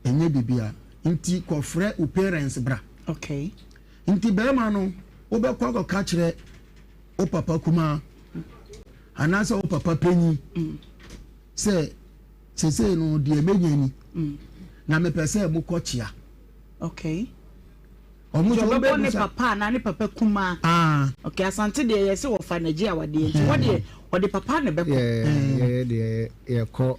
ɛnyɛ biribiara nti kɔfrɛ wo parents bra. Okay. Nti bɛrima no wobɛkɔ akɔka kyerɛ wo papa kumaa anaasɛ wo papa panyin sɛ sesei no deɛ mɛnya ni na mepɛ sɛ mokɔ kyea. Okay. Ɔmo nso ɔbɛbɔ ne papa anaa ne papa kumaa. Ah. Okay, Asante deɛ yɛ sɛ wɔfa n'agye awadeɛ nti wɔ deɛ ɔde papa na ɛbɛkɔ. Yɛ deɛ yɛkɔ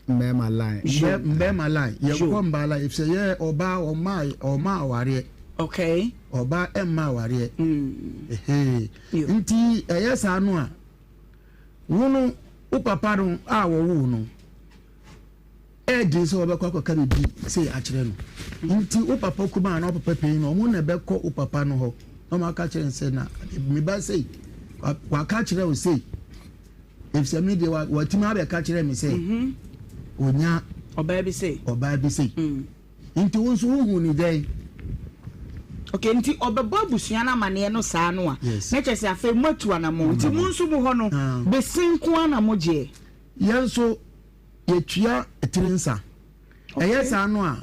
Mmarima line. Mmarima line. Yɛnkɔ mbaa line efisɛ yɛ ɔbaa ɔma ɔma awareɛ. Okay. Ɔbaa ɛmma awareɛ. Mm. Nti ɛyɛ saa no a, wo no wo papa no a wɔwoo no ɛɛden sɛ wɔbɛkɔ akɔka biribi sei akyerɛ no. Nti wo papa kumaa na wo papa panyin no wɔn na ɛbɛkɔ wo papa no hɔ na wɔn aka kyerɛ no sɛ na me ba sei waka kyerɛ wo sei. Efisɛ me deɛ watumi abɛka kyerɛ me sɛ mhm. onya ɔbaa bi sei. Ɔbaa bi sei. Mm. Nti wo nso wohu ne dɛn? Okay, nti ɔbɛbɔ abusua no amaneɛ no saa no a, yes. na kyerɛ sɛ afei moatu anammɔn. Nti mo nso mo hɔ no, ah. bese nko ara na mogyeɛ? Yɛn nso yɛtua tiri nsa. Ɛyɛ saa no a,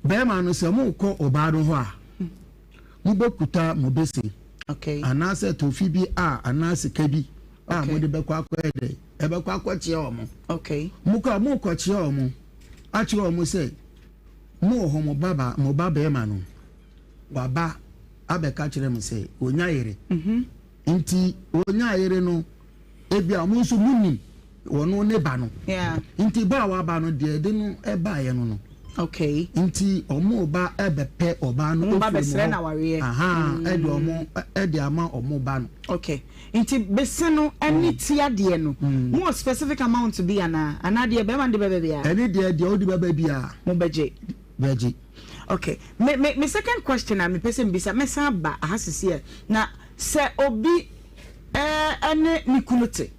bɛrima no sɛ mokɔ ɔbaa no hɔ a, mobɛkuta mo bese anaasɛ tofi bi a anaa sika bi a mode bɛkɔ akɔyɛ dɛ ɛbɛkɔ akɔkyea wɔn. Mokɔ a mokɔkyea wɔn akyerɛ wɔn sɛ mowɔ hɔ mo ba mo ba bɛrima no waba abɛka kyerɛ mo sɛ ɔnya yere. Mhm. Nti ɔnya yere no Ebia wɔn nso monim wɔn ne ba no. Nti ba a waba no deɛ ɛde no baeɛ no no. Okay. Nti wɔn ba ɛbɛpɛ ɔbaa no efiri mu hɔ. Aha ɛde wɔn ɛde ama wɔn ba no. Okay. Nti bese no ɛne mm. ti adeɛ no. Mm. Mo wɔ specific amount bi anaa anaa deɛ bɛrima no de bɛbɛ biara. Ɛne deɛ deɛ ɔde bɛbɛ biara. Mo bɛgye. Bɛgye. Okay. Me me me second question a mepɛ sɛ mbisa mɛsan ba aha sisi ɛ na sɛ obi. Ɛɛ ne ne kunu te.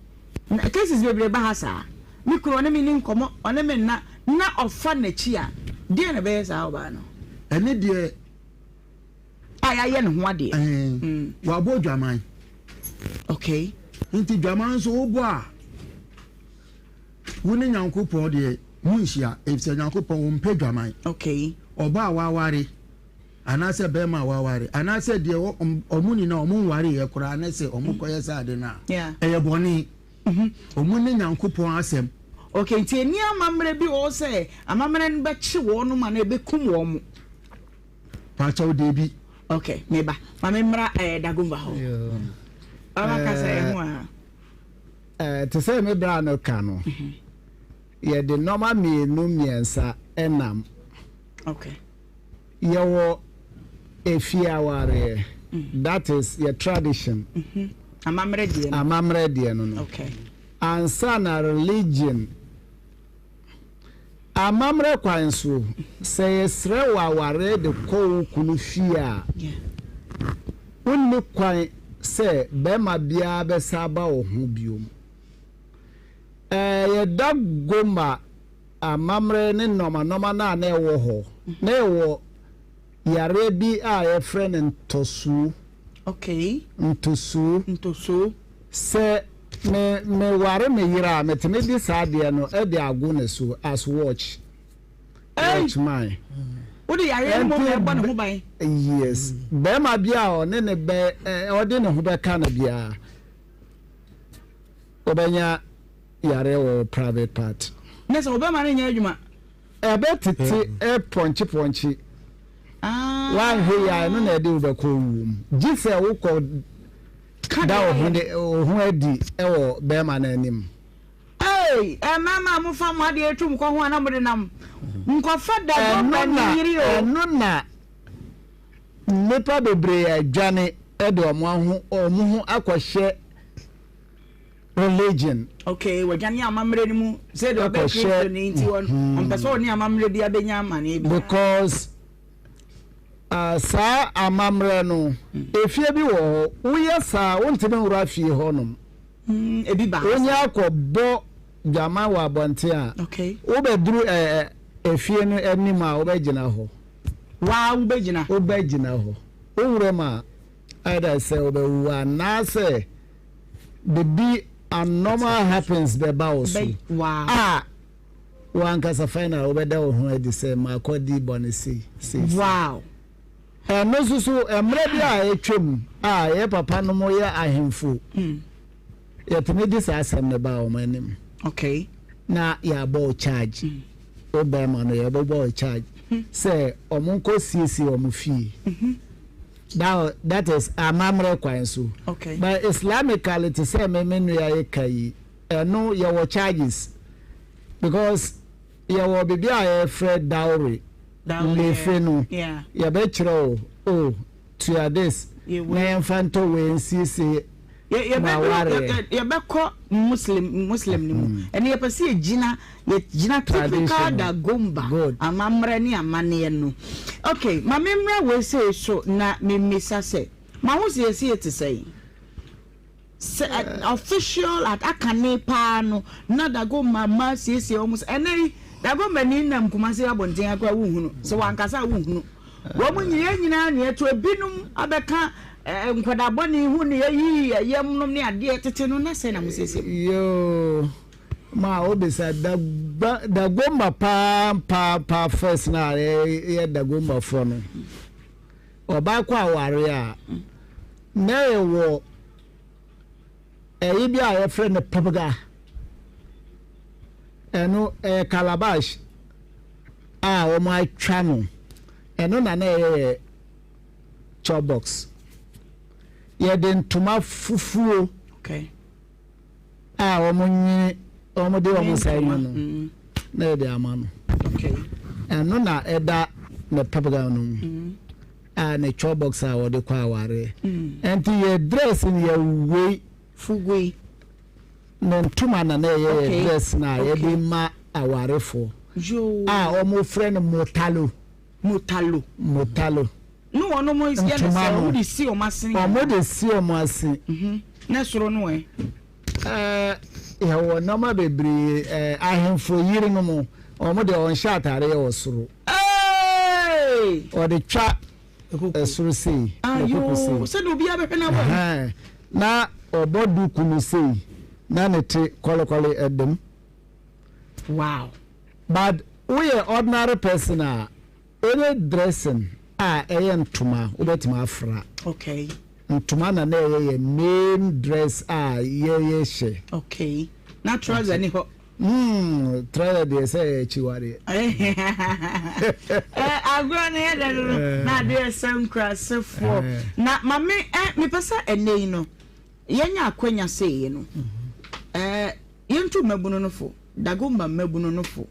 Na cases bebree ba ha saa. Me kunu ɔne me nni nkɔmmɔ, ɔne me nna, na ɔfa n'akyi a, deɛn na ɛbɛyɛ saa ɔbaa no? Ɛne deɛ. A yɛayɛ ne ho adeɛ. Ɛɛ mm. Wabɔ dwaman. Okay. Nti dwaman nso wobɔ a. Wo ne Nyankopɔn deɛ monhyia, efisɛ Nyankopɔn ɔmpɛ dwaman. Okay. Ɔbaa a waware anaasɛ bɛrima a waware anaasɛ deɛ ɔmo nyinaa ɔmo nwareeɛ koraa ne sɛ ɔmo kɔyɛ saa ade no a, ɛyɛ bɔne. Ɔmo ne Nyankopɔn asɛm. Okay, nti ɛni amammerɛ bi wɔ hɔ sɛ amammerɛ no bɛkye wɔnom anaa ɛbɛkum wɔn? Pakyɛw deebi. Okay, meba. Ma me mmra eh, Dagomba hɔ. Ɔba kasa ɛho a. Eh, te sɛ me bra no ka no, yɛde nneɛma mmienu mmiɛnsa ɛnam. Okay. Yɛwɔ efie awareɛ, that is yɛ tradition. Amammerɛ deɛ no. Amammerɛ deɛ no no. Okay. Ansa na religion. Amammerɛ kwan so, sɛ yɛsrɛ wo awareɛ de kɔ wo kunu fie a, wonni kwan sɛ barima biara bɛsan aba wo ho bio. Ɛɛ, yɛda Goma amammerɛ ne nnoɔma nnoɔma no a na ɛwɔ hɔ. Na yɛwɔ yareɛ bi a yɛfrɛ no ntɔsuo. Okay. Ntɔsuo. Ntɔsuo. Sɛ me me ware me yere a metumi de saa adeɛ no de ago ne so as watch. Watch man. Wode yareɛ no mmom na ɛbɔ ne ho ban. Yes. Bɛrima bi a ɔne ne bɛ ɔde ne ho bɛka no biara ɔbɛnya yareɛ wɔ private part. Ne sɛ ɔbɛma no nyɛ adwuma. Ɛbɛtete pɔnkye pɔnkye. Woanhwɛ yie a ɛno na ɛde wo bɛkɔ owuo mu. Gye sɛ wokɔ da wo ho de wo ho adi wɔ bɛrima no anim. Ei, mmarima a mofa mo adeɛ to mo kɔ ho a na mode nam nkɔfa da bɔmba ne yere o. Ɛno na nnipa bebree adwane de wɔn ho wɔn ho akɔhyɛ religion. Okay, wɔadwane amammerɛ no mu sɛ deɛ ɔbɛ Kristo ni nti wɔn ɔmpɛ sɛ ɔne amammerɛ bi abɛnya amaneɛ bi. Because Ah, saa amammerɛ no, efie bi wɔ hɔ, woyɛ saa a, wontumi nwura fie hɔnom. Mm, ebi ba. Wonya akɔbɔ dwaman wɔ abɔnten a, okay. wobɛduru ɛ, ɛ, efie no anim a, wobɛgyina hɔ. Waa, wobɛgyina. Wobɛgyina hɔ. Wowura mu a, either sɛ wobɛwu anaasɛ biribi abnormal happens bɛba wo so. Wow. A, Wo ankasa final wobɛda wo ho adi sɛ makɔdi bɔne sei, sei, sei. Wow! Ɛno nso so, mmerɛ bi a atwam a yɛ papa nom yɛ ahemfo, yɛtumi de saa asɛm no ba wɔn anim. Okay. Na yɛabɔ wo charge. Wo bɛrima no yɛbɛbɔ wo charge sɛ wɔn nkɔ siesie wɔn fie. That, that is amammerɛ kwan so. Okay. But Islamically te sɛ me me nua yi ka yi, Ɛno yɛwɔ charges because yɛwɔ biribi a yɛfrɛ dowry lefe no yɛbɛkyerɛ wo oh tua this na yɛmfa ntɔ wei nsiesie ma awareɛ. Yɛbɛkɔ Muslim Muslim no mu ɛnɛ yɛpɛ sɛ yɛgyina yɛgyina typical Dagomba amammerɛ ne amanneɛ no okay ma memmra wei sei so na memmisa sɛ m'ahosiesie te sɛn? Sɛ official at akane paa no na Dagomma mma asiesie wɔn sɛ ɛnɛ yi Dagomma ni nam Kumasi abɔnten akora wonhunu sɛ wankasa a wonhunu wɔn nyinaa yɛn nyinaa na yɛto ebinom abɛka nkwadaa bɔne ho ne yɛyi yɛm nom ne adeɛ tete no na sɛ na mo siesie mo. Yoo ma obisa Dagomba paa paa paa first na yɛ Dagomba foɔ no ɔbaa kɔ aware a na yɛwɔ ɛyi bi a yɛfrɛ no pɛpga ɛno ɛyɛ calabash a wɔn atwa no ɛno na na ɛyɛ yɛ chop box yɛde ntoma fufuo okay. a wɔn nwene wɔn de wɔn nsa nwene no mm. na yɛde ama no ɛno na ɛda ne pɛpga no mu. Mm. A ne chop box a wɔde kɔ awareɛ. Ɛnti yɛ dress no yɛ wei. Fugui. Ne ntoma na na ɛyɛ yɛ dress no a yɛde ma awarefoɔ. A wɔn frɛ no motalo. Motalo. Motalo. Ne wɔn mo yɛ ne sɛ wɔn de si wɔn asene. Wɔn de si wɔn asene. Ne soro no ɛ. Ɛɛ yɛwɔ nneɛma bebree ɛɛ ahemfo yerenom wɔn deɛ wɔnhyɛ ataareɛ wɔ soro. Eeii. Wɔde twa ɛsoro sei ne koko sei. Ayoo sɛdeɛ obiara bɛhwɛ no abɔ. Ɛhɛn na ɔbɔ duku no sei na ne ti kɔlekɔle ɛdem. Wow. But woyɛ ordinary person a, any dressing a ɛyɛ ntoma wobɛtumi afra. Okay. Ntoma na na ɛyɛ yɛ main dress a yɛyɛ hyɛ. Okay. Na trouser ni hɔ. Hmm, trouser deɛ sɛ ɛyɛ akyiwadeɛ. Eh, agorɔ no yɛ dɛ no na adeɛ sɛ nkurasefoɔ. Eh. Na mame eh, mepɛ sɛ ɛnɛ yi no yɛnya akwanya sei no. Eh, yɛntu mmabunu no fo, Dagomba mmabunu no fo.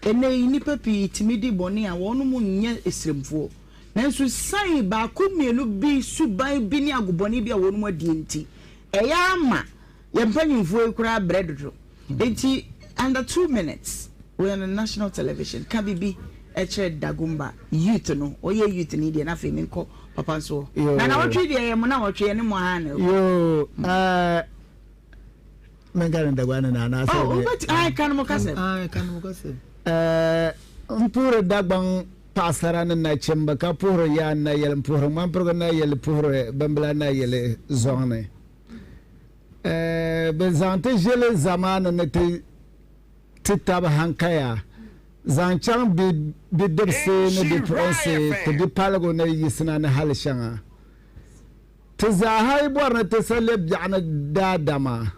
Ɛnnɛ yi, nnipa pii tumi di bɔne a wɔnom nyɛ asirimfoɔ. Nanso siane baako mmienu bi suban bi ne agobɔne bi a wɔnom adie nti, ɛyɛ ara ma yɛn mpanyinfoɔ yi koraa brɛ dodo. Enti under 2 minutes, we on the national television, ka biribi kyerɛ Dagomba youth no. Ɔyɛ youth ni deɛ na afei menkɔ papa nso hɔ. Na nawɔtwe deɛ ɛyɛ mo nawɔtwe, yɛne mo ara na ɛkɔ. Yoo, ɛɛ. Menka no Dagba no na anaasɛ Oh, wobɛti ai ka no mo kasɛm. Ai ka no mo kasɛm. Ɛɛ, n puhiri Dagbaŋ paɣasara ni nachimba ka puhiri Yaan nayili n puhiri Ŋmampirigu nayili puhiri Bimbila nayili zɔŋ ni. Ɛɛ, bɛ zaŋ ti ʒili zamaani ni ti ti tab hankaya zaŋ chaŋ bidibisi ni bipuɣinsi ti bipaligu ni yiɣisina ni hali shɛŋa. Ti zaaha yi bɔri ni ti sa lɛbi biɛɣu ni daadama,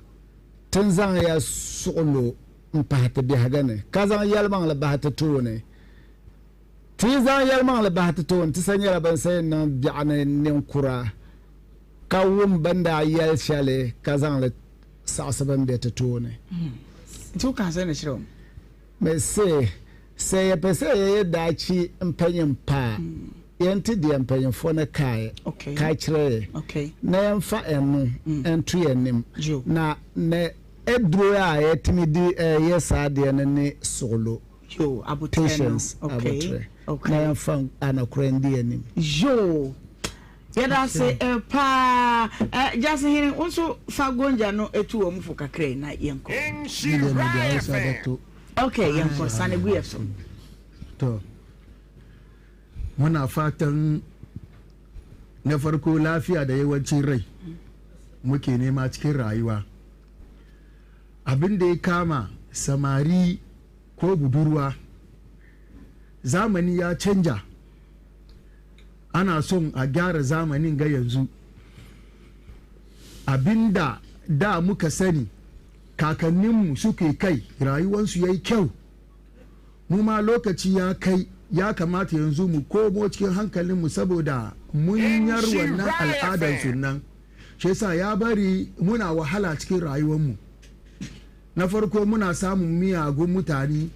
ti ni zaŋ ya suɣilo m-pahi ti biɛhigu ni, ka zaŋ yɛlimaŋli bahi ti tooni. Ti yi zaŋ yɛlimaŋli bahi ti tooni, ti sa nyɛla bɛn sa yɛn niŋ biɛɣu ni ninkura, ka wum bɛ ni daa yɛli shɛli, ka zaŋ li saɣisi bɛn be ti tooni. Nti wo kaa sɛ na kyerɛ wɔn. Mese, sɛ yɛpɛ sɛ yɛyɛ daakye mpanyin pa a, yɛnte deɛ mpanyinfoɔ no kaeɛ ka kyerɛ yɛ, na yɛmfa ɛno nto yɛn anim. Na na aduro a yɛtumi de yɛ saa adeɛ no ne soglo, patience, aboterɛ, na yɛmfa anokorɛ ndi anim. Yoo, yɛda ase paa. Gyasi hene, wo nso fa gonja no tu wɔn fo kakra yi na yɛnkɔ. Nhyira FM. Ok, yɛnkɔ, sane gu yɛ so. To, muna fatan na farko lafiya da yawancin rai muke nema cikin rayuwa. Abin da ya kama samari ko budurwa, zamani ya canja. Ana son a gyara zamanin ga yanzu. Abinda da muka sani kakanninmu suke kai rayuwansu ya yi kyau. Mu ma lokaci ya kai ya kamata yanzu mu komo cikin hankalinmu saboda mun yar wannan al'adar sunan. Shi yasa ya bari muna wahala cikin rayuwanmu. Na farko muna samun miyagun mutane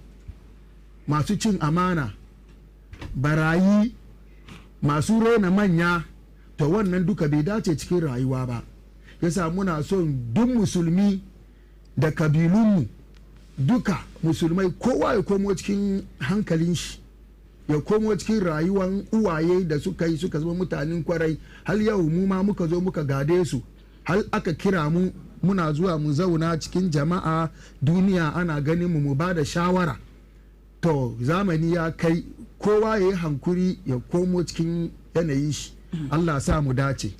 masu cin amana, barayi, masu rena manya, to wannan duka bai dace cikin rayuwa ba. Yasa muna son duk musulmi da kabilunmu duka musulmai kowa ya komo cikin hankalin shi, ya komo cikin rayuwan uwaye da suka yi suka zama mutanen kwarai har yau mu ma muka zo muka gade su har aka kira mu muna zuwa mu zauna cikin jama'a duniya ana ganin mu mu ba da shawara. To zamani ya kai kowa ya yi hankuri ya komo cikin yanayin shi. Allah sa mu dace.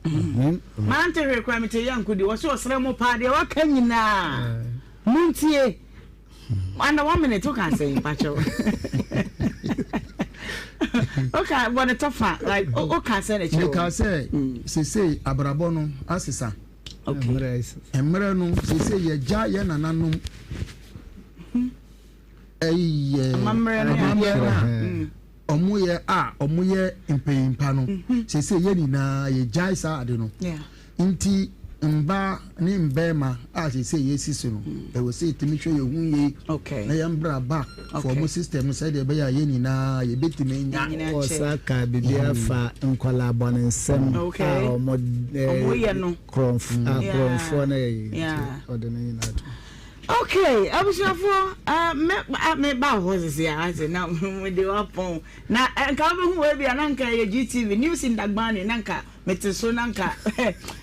Mante hwee koraa mete yɛ nko deɛ wɔse ɔsrɛ mo paa deɛ waka nyinaa montie under one minute woka sɛn mpakyɛw woka bɔ ne tɔfa like woka sɛn na kyerɛ. Meka sɛ sesei abrabɔ no asesa. Mmerɛ no sesei yɛgya yɛ nananom ɛyɛ amammerɛ no a ɔmo yɛ a ɔmo yɛ mpanyimpa no sesei yɛn nyinaa yɛgyae saa ade no. Nti mbaa ne mbɛɛma a sesei yɛsi so no ɛwɔ sɛ yɛtumi hwɛ yɛn ho yie na yɛn bra back for ɔmo system no sɛdeɛ ɛbɛyɛ a yɛn nyinaa yɛbɛtumi anya. Ɔsa ka biribi afa nkwadaa bɔne nsɛm a ɔmo korɔmfoɔ no yɛ yi nti ɔde ne nyinaa to. Okay, abusuafoɔ, me me ba hɔ sisi a ase na mo de wapɔn na nka wobɛhu wɔ bi a na nka ɛyɛ GTV news in Dagbani na nka mete so na nka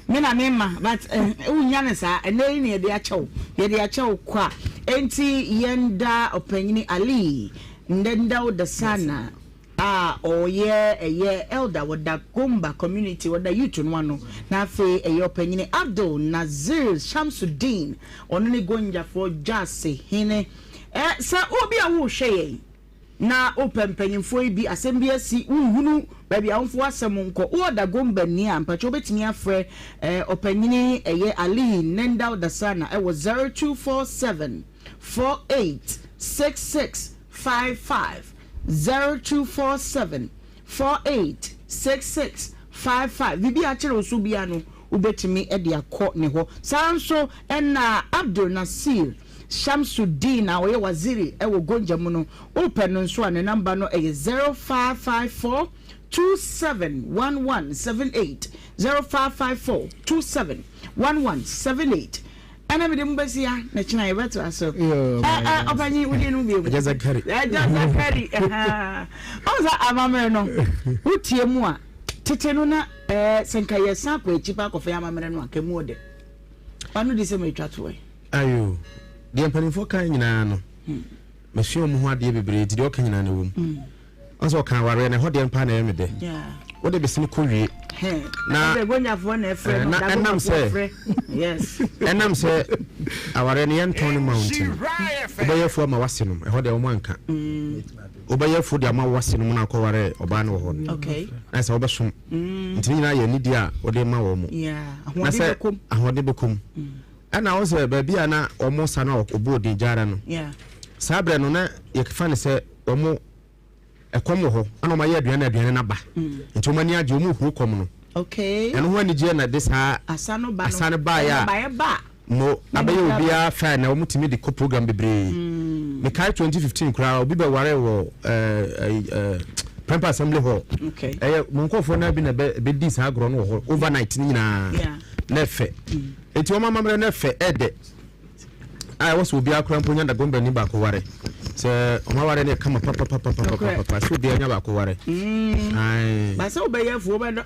me na me ma but wonya ne saa ɛnɛ yi na yɛde akyɛw yɛde akyɛw kwa enti yɛn da ɔpanyini Ali Ndendaw Dasana a ɔyɛ ɛyɛ elder wɔ Dagomba community ɔda youth no ano na afei ɛyɛ ɔpanyini Abdul Nazir Shamsuddin ɔno ne Gonjafoɔ Dwase hene. Ɛ, sɛ obi a worehwɛ yɛn na wopɛ mpanyimfoɔ yi bi, asɛm bi asi, wonhunu baabi a womfa w'asɛm nkɔ, wowɔ Dagombani a, mpakyɛ wobɛtumi afrɛ ɛ, ɔpanyini ɛyɛ Ali Nendaw Dasana ɛwɔ 0247 48 66 55, 0247 48 66 55. Biribi a akyere wo so biara no, wobɛtumi de akɔ ne hɔ. Saa ara nso na Abdul Nasir Shamsuddin a ɔyɛ Waziri wɔ Gonja mu no, wopɛ no nso a, ne namba no yɛ 0554 271178, 0554 271178. Ɛna mede mo bɛsi ha na kyena yɛbɛtoa so. Ɛ ɔpanyin wodi no bio. Agya Zakari. Agya Zakari. Ɔn sɛ amammerɛ no wotie mu a tete no na ɛɛ sɛ nka yɛsan akɔ akyi pa akɔfɛ amammerɛ no a kɛmu ɔdɛ. Wano di sɛ metwa toɔ. Ayo deɛ mpanimfoɔ kan nyinaa no masua wɔn ho adeɛ bebree nti deɛ ɔka nyinaa na ɛwɔ mu. Ɔn sɛ ɔka awareɛ no ɛhɔ deɛ mpa na ɛyɛ me dɛ. Wode bɛsini kɔ wie. Na na ɛnam sɛ ɛnam sɛ awareɛ no yɛntɔn no ma wo nti no wobɛyɛ afuo ama wase nom ɛhɔ deɛ wɔn anka. Wobɛyɛ afuo de ama wase nom na akɔware ɔbaa no wɔ hɔ no. Na sɛ wobɛsom nti ne nyinaa yɛ anidie a wode ma wɔn. Na sɛ ahoɔden bɛkɔ mu. Ɛna wo sɛ baabi a na wɔn sa no a wɔbɔ odin gyara no saa berɛ no na yɛfa no sɛ wɔn ɛkɔm wɔ hɔ ɛna wɔn ayɛ aduane na aduane no aba nti wɔn ani agye wɔn huro kɔm no ɛno ho anigyeɛ na de saa asa no baeɛ a mo abɛyɛ obiara fɛ na wɔn tumi de kɔ program bebree mm. mekae 2015 koraa obi bɛware wɔ ɛɛ ɛɛ Prempeh Assembly Hall ɛyɛ mo nkurɔfoɔ naa bi na bɛdi saa agorɔ no wɔ hɔ overnight ne nyinaa na ɛfɛ mm. Enti wɔn amammerɛ no fɛ, ɛdɛ, a ɛwɔ sɛ obiara koraa mpo nya Dagombani baako ware. Sɛ wɔn awareɛ no yɛ kama papapapapapa, sɛ obiara nya baako ware. Mm. Ae. Ba sɛ wobɛyɛ afuo wobɛdɔ.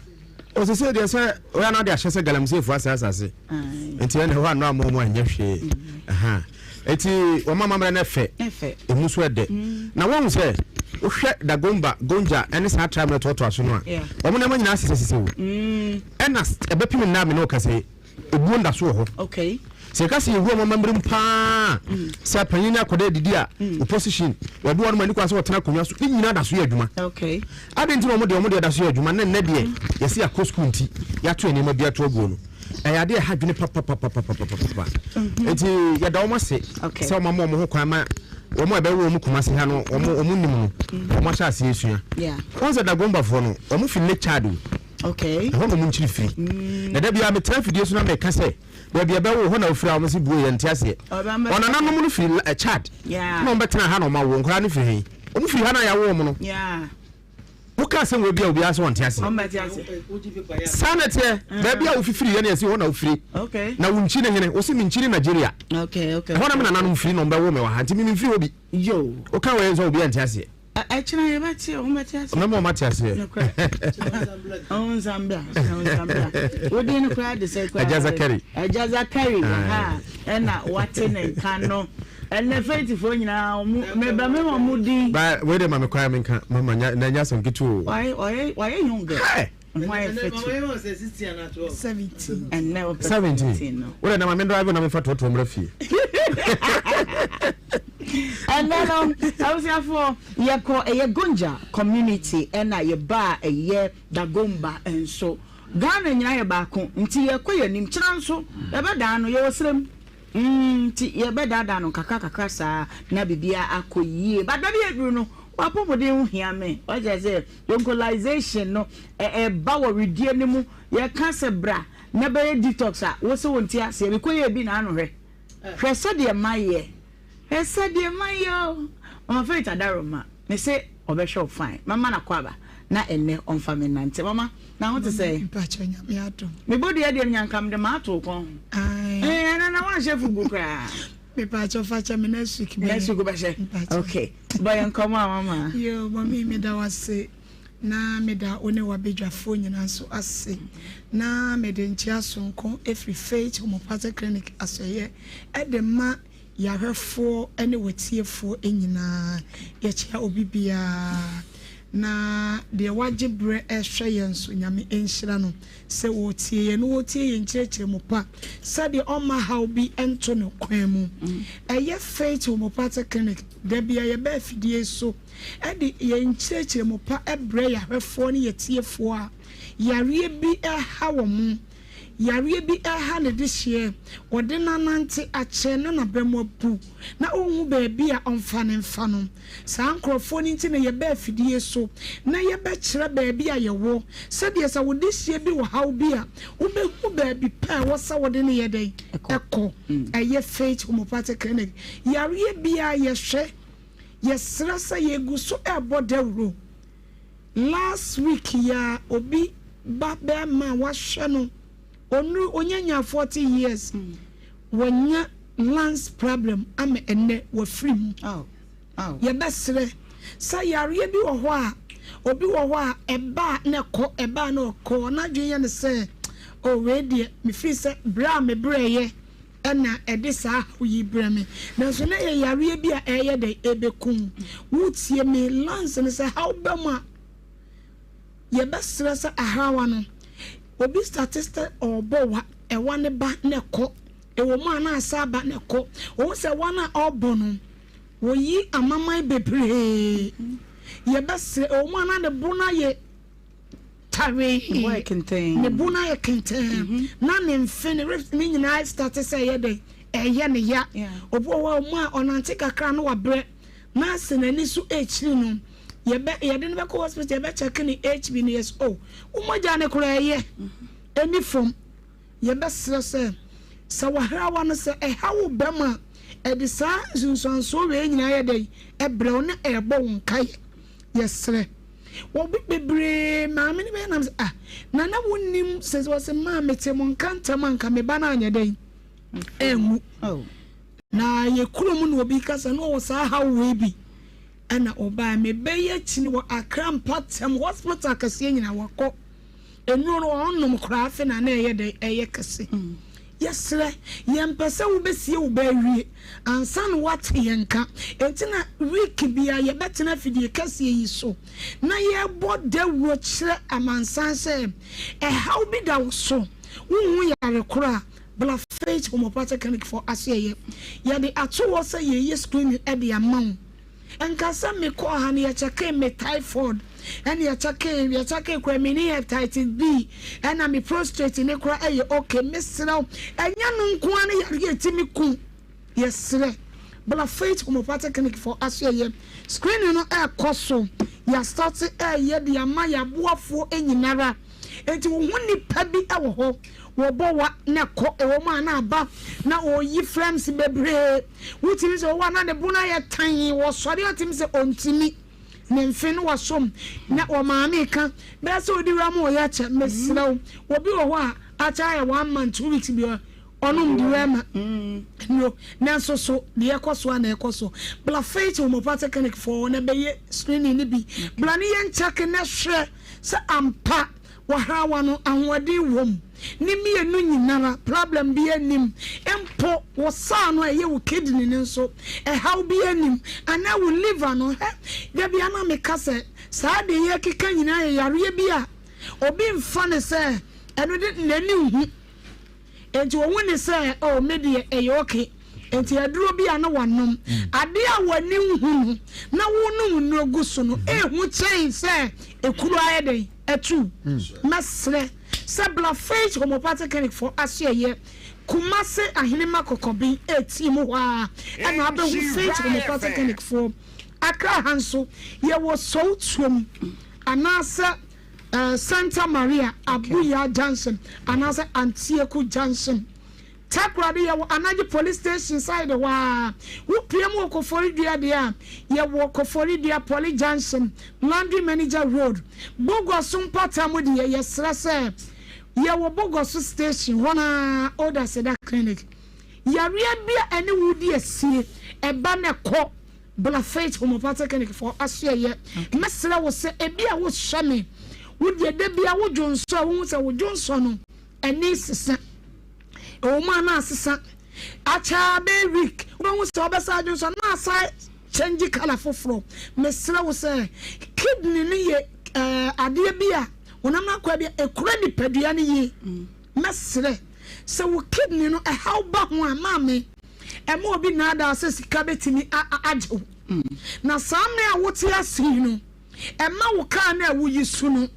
Ɔsese deɛ sɛ ɔyɛ anaa de ahyɛ sɛ galamseyfoɔ asɛ asase. Nti ɛna ɛhɔ anɔ ama wɔn anyɛ hwee. Mm. Enti wɔn amammerɛ no fɛ, emu nso ɛdɛ. Mm. Na wɔn sɛ wohwɛ Dagomba, Gonja ɛne saa tribe no toatoa so no a, wɔn nneɛma nyinaa sesɛsesɛ o. Mm. Ɛna ɛbɛpem nnɛ a me ne wo kasa yi, ebuo nda so wɔ hɔ. Okay. Sɛ yɛka sɛ yɛhu wɔn amammerɛ mu paa mm. sɛ panyin ne akɔda adidi a mm. opposition wɔde wɔn ani kwan sɛ wɔtena akonnwa so ne nyinaa da so yɛ adwuma. Okay. Adi nti na wɔn deɛ wɔn deɛ da so yɛ adwuma ne nnɛ deɛ mm. yɛsi akɔ sukuu nti yɛato nneɛma bi ato aguo no ɛyɛ adeɛ ɛha dwene papapapapapapa mm-hmm. nti yɛda wɔn ase sɛ wɔn ama wɔn ho kwan ma wɔn a ɛbɛwɔ wɔn Kumasi ha no wɔn wɔn nim no mm. wɔn ahyɛ aseɛ esua wɔn sɛ Dagombafoɔ no wɔn fi Lake Chad o. Okay. Ɛhɔ na wɔn nkyiri firi. Mm. Na da biara metena afidie so na meka sɛ baabi a ɛbɛwo hɔ na ofiri a wɔn si buo yɛ nte aseɛ. Wɔn nananom no firi eh, Chad. Yeah. Na wɔn bɛtena ha na wɔn awo nkwadaa no firi he. Wɔn firi ha na yɛawo wɔn no. Yeah. Woka asɛm wɔ bi a obiara sɛ wɔn te aseɛ. Saa na ɛteɛ. Mm. Baabi a wofifiri yɛ na yɛsi hɔ na wofiri. Okay. Na wo nkyi ne hene wosi mi nkyi ne Nigeria. Okay, okay. Ɛhɔ na mi nananom firi na wɔn bɛwo mi wɔ ha nti mi mi nfiri hɔ bi. Yo. Woka wɔ yɛn sɛ obiara nte aseɛ. Ɛkyena yɛbɛte wɔn bɛte aseɛ. Mɛma wɔn ate aseɛ. Nokorɛ. Ɔn nsambra nsambra. Wodin no koraa de sɛ koraa. Agya Zakari. Agya Zakari ha ɛna wate ne nka no. Ɛnɛ faithfoɔ nyinaa wɔn meba me wɔn din. Ba wei de ma me kwan menka mama nya na nya asɛm ketewa o. Wayɛ wayɛ wayɛ young girl. Hey. Ho ayɛ fɛ tu. 17. Ɛnɛ ɔpɛ 17 no. Wode na ma me drive na mefa toɔtoɔ mmra fie. Ɛnɛ no abusuafoɔ yɛkɔ ɛyɛ Gonja community ɛna yɛbaa ɛyɛ Dagomba nso. Ghana nyinaa yɛ baako nti yɛkɔ yɛn anim. Kyena nso yɛbɛdaa no yɛwɔ serem. Mm, nti yɛbɛdaadaa no nkakra kakra saa na biribiara akɔ yie. But baabi a aduru no, w'apɔmuden ho hia me. Wate aseɛ? Yonkolization no, ɛba wɔ wedeɛ no mu. Yɛka sɛ bra na bɛyɛ detox a, wo se wonte aseɛ. Mekɔyɛɛ bi na ano hwɛ. Hwɛ sɛdeɛ mayɛ. Hwɛ sɛdeɛ mayɛ o. Mama Faith Adaroma, mese ɔbɛhwɛ wo fine. Mɛma no akwaaba na ɛnnɛ ɔmfa me nnante. Mama, na ho te sɛn? Mpakyɛ Nyame adom. Me bodua deɛ menya nka mede mato wo kɔn ho. Ae. Eh, ɛnɛ na woanhyɛ fugu koraa. Mepakyɛ fa kyɛ me next week bɛyɛ. Next week wobɛhyɛ. Mpakyɛ. Okay. Bɔ yɛn nkɔmmɔ a mama. Yo, mami meda wo ase na meda wo ne w'abadwafoɔ nyinaa nso ase. Na mede nkyea sononko firi Faith Homeopathic Clinic asɔeɛ de ma yɛahwɛfoɔ ne w'atiefoɔ nyinaa. Yɛkyea obi biara. Na deɛ wagye berɛ rehwɛ yɛn nso, Nyame nhyira no sɛ ɔretie yɛn na ɔretie yɛn nkyerɛkyerɛmu pa sɛdeɛ ɔmma haw bi nto no kwan mu. Ɛyɛ Faith Homeopathic Clinic, da biara yɛba afidie yi so de yɛn nkyerɛkyerɛmu pa brɛ yɛn ahwɛfoɔ ne yɛn atiefoɔ a yareɛ bi reha wɔn. Yareɛ bi reha ne dehyeɛ, ɔde no anante akyɛ na n'aba mu abu, na ɔnhu baabi a ɔmfa no mfa no. Saa nkorɔfoɔ no nti na yɛba afidie so na yɛbɛkyerɛ baabi a yɛwɔ, sɛdeɛ sɛ wo dehyeɛ bi wɔ haw bi a, wobɛhu baabi pa a ɛwɔ sɛ wode no yɛ dɛn? Ɛkɔ. Ɛyɛ Faith Homeopathic Clinic. Yareɛ biara yɛhwɛ. Yɛsrɛ sɛ yɛgu so rebɔ dawuro. Last week yi ara obi ba bɛɛma a wahwɛ no ɔnuru ɔnya nyaa 40 years wanya lungs problem ama ɛnɛ wafiri mu. Yɛbɛsrɛ sɛ yareɛ bi wɔ hɔ a obi wɔ hɔ a ɛba a na ɛkɔ ɛba a na ɔkɔ n'adwene yɛ no sɛ oh wei deɛ mefiri sɛ berɛ a mebrɛeɛ na ɛde saa haw yi brɛ me. Nanso na ɛyɛ yareɛ bi a ɛreyɛ dɛn? Ɛrebɛku wo. Wotie me, Lance no, sɛ haw ba mu a, yɛbɛsrɛ sɛ ahrawa no, obi starte sɛ ɔrebɔ wa, ɛwa no ba na ɛkɔ. Ɛwɔ mu a na asa aba na ɛkɔ. Wɔhu sɛ wa no a ɔrebɔ no, wɔyi amaman bebree. Yɛbɛsrɛ, ɛwɔ mu a na ne bo no ayɛ tawee, ne bo no ayɛ kɛntɛn, mhm. na ne mfe ne ribs ne nyinaa starte sɛ ɛyɛ dɛn ɛyɛ ne ya. Obi wɔ hɔ a ɔmo a ɔnante kakra no wabrɛ na asɛ n'ani so ɛkyiri no yɛbɛ yɛde no bɛkɔ hospital yɛbɛkyɛke ne HB no yɛsɛ o oh, wo mogya ne koraa ɛyɛ mhm. ɛni fam. Yɛbɛsrɛ sɛ sɛ wahrawa no sɛ ɛha wo bɛma ɛde saa nsunsuansoɔ wei nyinaa yɛ dɛn ɛbrɛ wo na ɛrebɔ wo nkaeɛ. Yɛsrɛ. Obi bebree maame no bɛyɛ nam sɛ ah na na wonnim sɛ wɔsɛ maa mete mo nka ntɛm a nka me ba no anyɛ dɛn anwu. Oh. Na yɛ kurom na obi kasa na ɔwɔ saa haw wei bi ɛna ɔbaa mebɛyɛ kyini wɔ Accra mpatam hospital kɛseɛ nyinaa wakɔ. Nnuro no ɔnnom koraa afei na na ɛyɛ dɛn ɛyɛ kɛse. Yɛsrɛ, yɛmpɛ sɛ wobɛsie wo ba awie ansa na woate yɛn nka. Enti na week biara yɛbɛtena afidie kɛseɛ yi so na yɛrebɔ dawuro kyerɛ amansan sɛ ɛhaw bi da wo so, wonhu yare korɔ a, bra Faith Homeopathic Clinic foɔ asoɛeɛ. Yɛde ato hɔ sɛ yɛreyɛ screening de ama wo. Nka sɛ mekɔɔ ha no yɛkyɛkee me typhoid ɛna yɛkyɛkee yɛkyɛkee koraa menni hepatitis B ɛna me prostrate ne koraa ɛyɛ okay mesrɛ wo ɛnyɛ no nko ara ne yareɛ ɛtumi ku yɛsrɛ bla Faith Homeopathic Clinic foɔ asoɛyɛ screening no ɛkɔ so yɛastate ɛyɛ de ama yɛaboafoɔ nyinara enti wo ho nipa bi ɛwɔ hɔ Wɔbɔ wa na ɛkɔ, ɛwɔ mu a na aba na ɔreyi flames bebree. Wotumi sɛ ɔwɔ a na ne bo no ayɛ tan, wɔsɔre a ɔtumi sɛ ɔntumi. Ne mfe no wasom na ɔmaame ka bɛyɛ sɛ ɔdi wura ma ɔyɛ akyɛ. Mesrɛ wo, obi wɔ hɔ a akyɛ ayɛ one month, 2 weeks bi ɔnom di wura ma nnuro. Nanso so deɛ ɛkɔ so a na ɛkɔ so. Bla Faith Homeopathic Clinic foɔ na ɛbɛyɛ screening no bi. Bla ne yɛn kyɛke na hwɛ sɛ ampa W'ahrawa no ahoɔden wom ne mienu nyinara problem biaa nnim mpo wo saa no a ɛyɛ wo kidney no nso ɛhaw biaa nnim anaa wo liver no hɛ dabia na meka sɛ saa deɛ yɛkeka nyinaa yɛ yareɛ bi a obi nfa no sɛ ɛno de n'ani nhu. Enti ohu ne sɛ, oh, me deɛ ɛyɛ okay. Enti aduro bi a na wanom. Mm. Adeɛ a w'ani nhu no na wonom nnuro gu so no, mm-hmm. ehu kyɛn sɛ ekuro ayɛ dɛn atu. Mm. Mɛsrɛ sɛ bla Faith Homeopathic Clinic fo asoɛyɛ Kumase Ahenema Kɔkɔben eti mu hɔ a ɛna abɛhu Faith Homeopathic Clinic foɔ. Accra ha nso yɛwɔ Sowutuom anaasɛ Santa Maria, Abuya Junction anaasɛ Antieku Junction. Takoradi yɛwɔ Anagye Police Station side hɔ ara. Wopue mu wɔ Koforidua deɛ a, yɛwɔ Koforidua Poly Junction, Laundry Manager Road. Bogoso mpata mu deɛ, yɛsrɛ sɛ yɛwɔ Bogoso Station hɔ no ara, Old Aseda Clinic. Yareɛ bi a ɛne wo di asie, ɛba na ɛkɔ. Bla Faith Homeopathic Clinic foɔ asoɛyɛ. Mɛsrɛ wo sɛ ebi a wohwɛ me, wo deɛ da bia wo dwonsɔ a wohu sɛ wo dwonsɔ no ani sesa. Ɛwɔ mu a na asesa. Akyɛ bɛyɛ week wobɛhu sɛ wobɛsa adwonsɔ na asa change colour foforɔ. Mesrɛ wo sɛ. Kidney no yɛ adeɛ bi a honam no akwaa bi a ɛkura nipadua no yie. Mɛsrɛ sɛ wo kidney no ɛhaw ba ho a, maame, ɛma obi nnaadaa sɛ sika bɛtumi agye wo. Na saa mmerɛ a wote ase yi no, ɛma wo kaa no a woyi su no,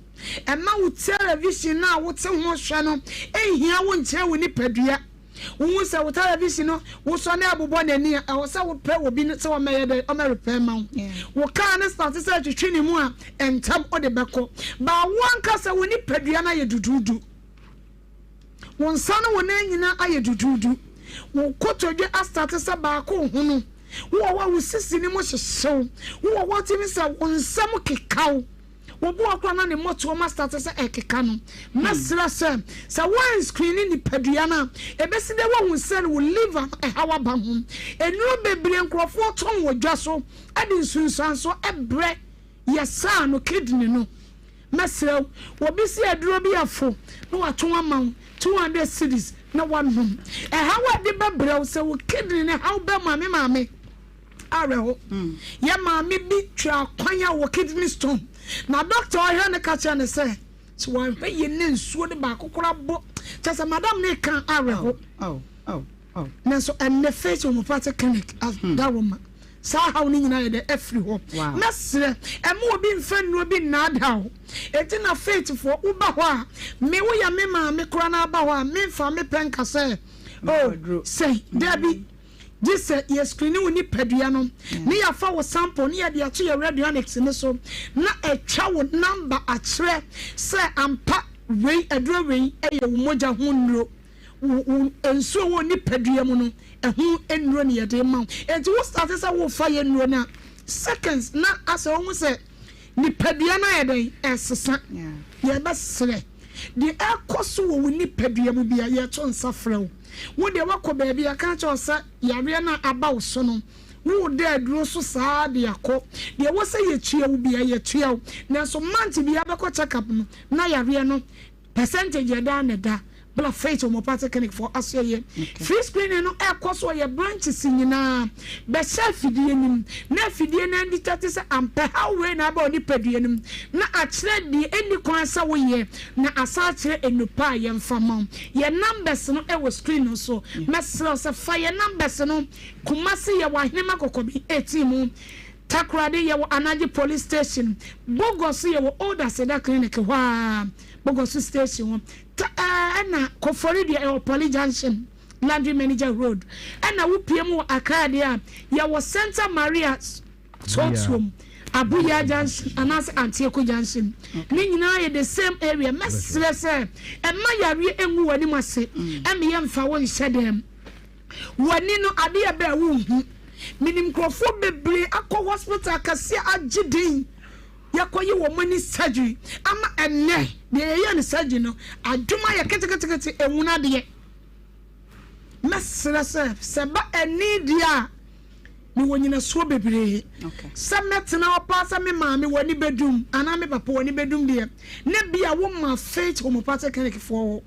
ɛma wo television no a wote ho hwɛ no nhia wo nkyerɛ wo nipadua. Wohu sɛ wo television no wosɔ na ɛbobɔ n'ani a, ɛwɔ sɛ wopɛ obi sɛ ɔmmɛyɛ dɛn, ɔmmɛ repair ma wo. Wo kaa no starte sɛ ɛtwetwe ne mu a, ntɛm wode bɛkɔ. But wo ankasa wo nipadua no ayɛ duduudu. Wo nsa ne wo nan nyinaa ayɛ duduudu. Wo kotodwe astarte sɛ baako rehono. Wowɔ hɔ a wo sisi no mu hyehye wo. Wowɔ hɔ a wotumi sɛ wo nsam keka wo. Obi wɔ hɔ koraa na ne mmɔtoam astate sɛ ɛrekeka no. Mɛsrɛ sɛ, sɛ woanscreene nipadua no a, ɛbɛsi dɛ woahu sɛ wo liver no ɛhaw aba ho. Nnuro bebree nkurɔfoɔ tɔn wɔ dwa so de nsunsuansoɔ brɛ yɛ saa no, kidney no. Mɛsrɛ wo, obi se aduro bi afo na watɔn ama wo 200 cedis na woanom. Ɛhaw a ɛde bɛbrɛ wo sɛ wo kidney no haw ba mu a, me maame, awerɛho. Yɛ maame bi twaa kwan a ɔwɔ kidney stone, na dɔkta a ɔhwɛ no ka kyerɛ no sɛ, sɛ wanhwɛ yie na nsuo no baako koraa bɔ, kyerɛ sɛ madam no reka awerɛho. Nanso ɛnnɛ Faith Homeopathic Clinic adaworoma, saa haw no nyinaa yɛ dɛ afiri hɔ. Mɛsrɛ, ɛmma obi mfa nnuro bi nnaadaa wo. Enti na Faithfoɔ, woba hɔ a, me woyɛ me maame koraa na aba hɔ a, memfa me pɛ nka sɛ, oh, sɛi, dabi. Gye sɛ yɛ screeni wo nipadua no ne yɛafa wo sample ne yɛde ato yɛ radionics no so na atwa wo number akyerɛ sɛ ampa wei aduro wei yɛ wo mogya ho nnuro, wo wo nsuo wɔ wo nipadua mu no ɛho nnuro ne yɛde ma wo. Enti wo starte sɛ wofa yɛ nnuro no a seconds na asɛ wohu sɛ nipadua no ayɛ dɛn ɛresesa. Yɛbɛsrɛ deɛ ɛrekɔ so wɔ wo nipadua mu bia yɛto nsa frɛ wo. Wo deɛ woakɔ baabi yɛaka akyerɛ wo sɛ yareɛ no a aba wo so no, woreda aduro so saa ara de akɔ. Deɛ ɛwɔ sɛ yɛtua wo biara, yɛtua wo. Nanso month biara bɛkɔ check up no, na yareɛ no percentage ɛda ara na ɛda. Bla Faith Homeopathic Clinic foɔ asoɛeɛ. Free screening no ɛrekɔ so wɔ yɛn branches nyinaa. Bɛhyɛ afidie no mu, na afidie no andetɛte sɛ ampɛ haw wei na aba wo nipadua no mu, na akyerɛ deɛ ɛnni kwan sɛ woyɛ. Na asan akyerɛ nnupa a yɛmfa mma wo. Yɛn numbers no wɔ screen no so. Mɛsrɛ wo sɛ fa yɛn numbers no. Kumasi yɛwɔ Ahenema Kɔkɔbi 18 mu. Takoradi yɛwɔ Anagye Police Station. Bogoso yɛwɔ Old Aseda Clinic hɔ ara, Bogoso Station hɔ. Ta ɛɛ ɛna Koforidua ɛwɔ Poly Junction, Laundry Manager Road. Ɛna wopue mu wɔ Accra deɛ a, yɛwɔ Santa Maria. Sɔɔtuom, Abuya junction anaasɛ Antieku junction ne nyinaa yɛ the same area. Mɛsrɛ sɛ mma yareɛ ngu w'anim ase mmeyɛ mfa wo nhyɛ dɛm. W'ani no adeɛ bɛɛ wonhu. Menim nkurɔfoɔ bebree akɔ hospital akɛseɛ agye din yɛkɔyi wɔn ani surgery ama ɛnnɛ deɛ yɛyɛɛ no surgery no adwuma ayɛ ketekete ɛhunu adeɛ. Mɛsrɛ sɛ sɛ ɛba ani deɛ a Mewɔ nyinasoɔ bebree. Sɛ mɛtena hɔ paa sɛ me maame w'ani bɛdum anaa me papa w'ani bɛdum deɛ, na bia wo ma Faith Homeopathic Clinic foɔ hɔ.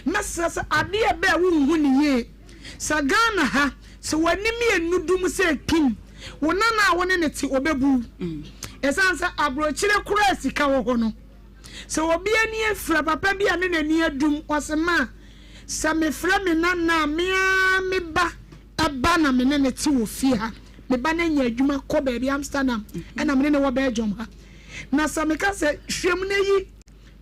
Mɛsrɛ sɛ adeɛ ɛbɛ a wonhu no yie. Sɛ Ghana ha, sɛ w'ani mienu dum sɛ kim, wo nana a wo ne no te ɔbɛbu wo. Ɛsiane sɛ aburokyire koraa sika wɔ hɔ no, sɛ obi ani afira papa bi a ne n'ani adum, ɔse ma sɛ mefrɛ me nana a me ara me ba Ɛba na me ne no te wɔ fie ha. Me ba no anya adwuma kɔ baabi, Amsterdam, ɛna me ne no wɔ Belgium ha. Na sɛ meka sɛ, hwɛ mu na yi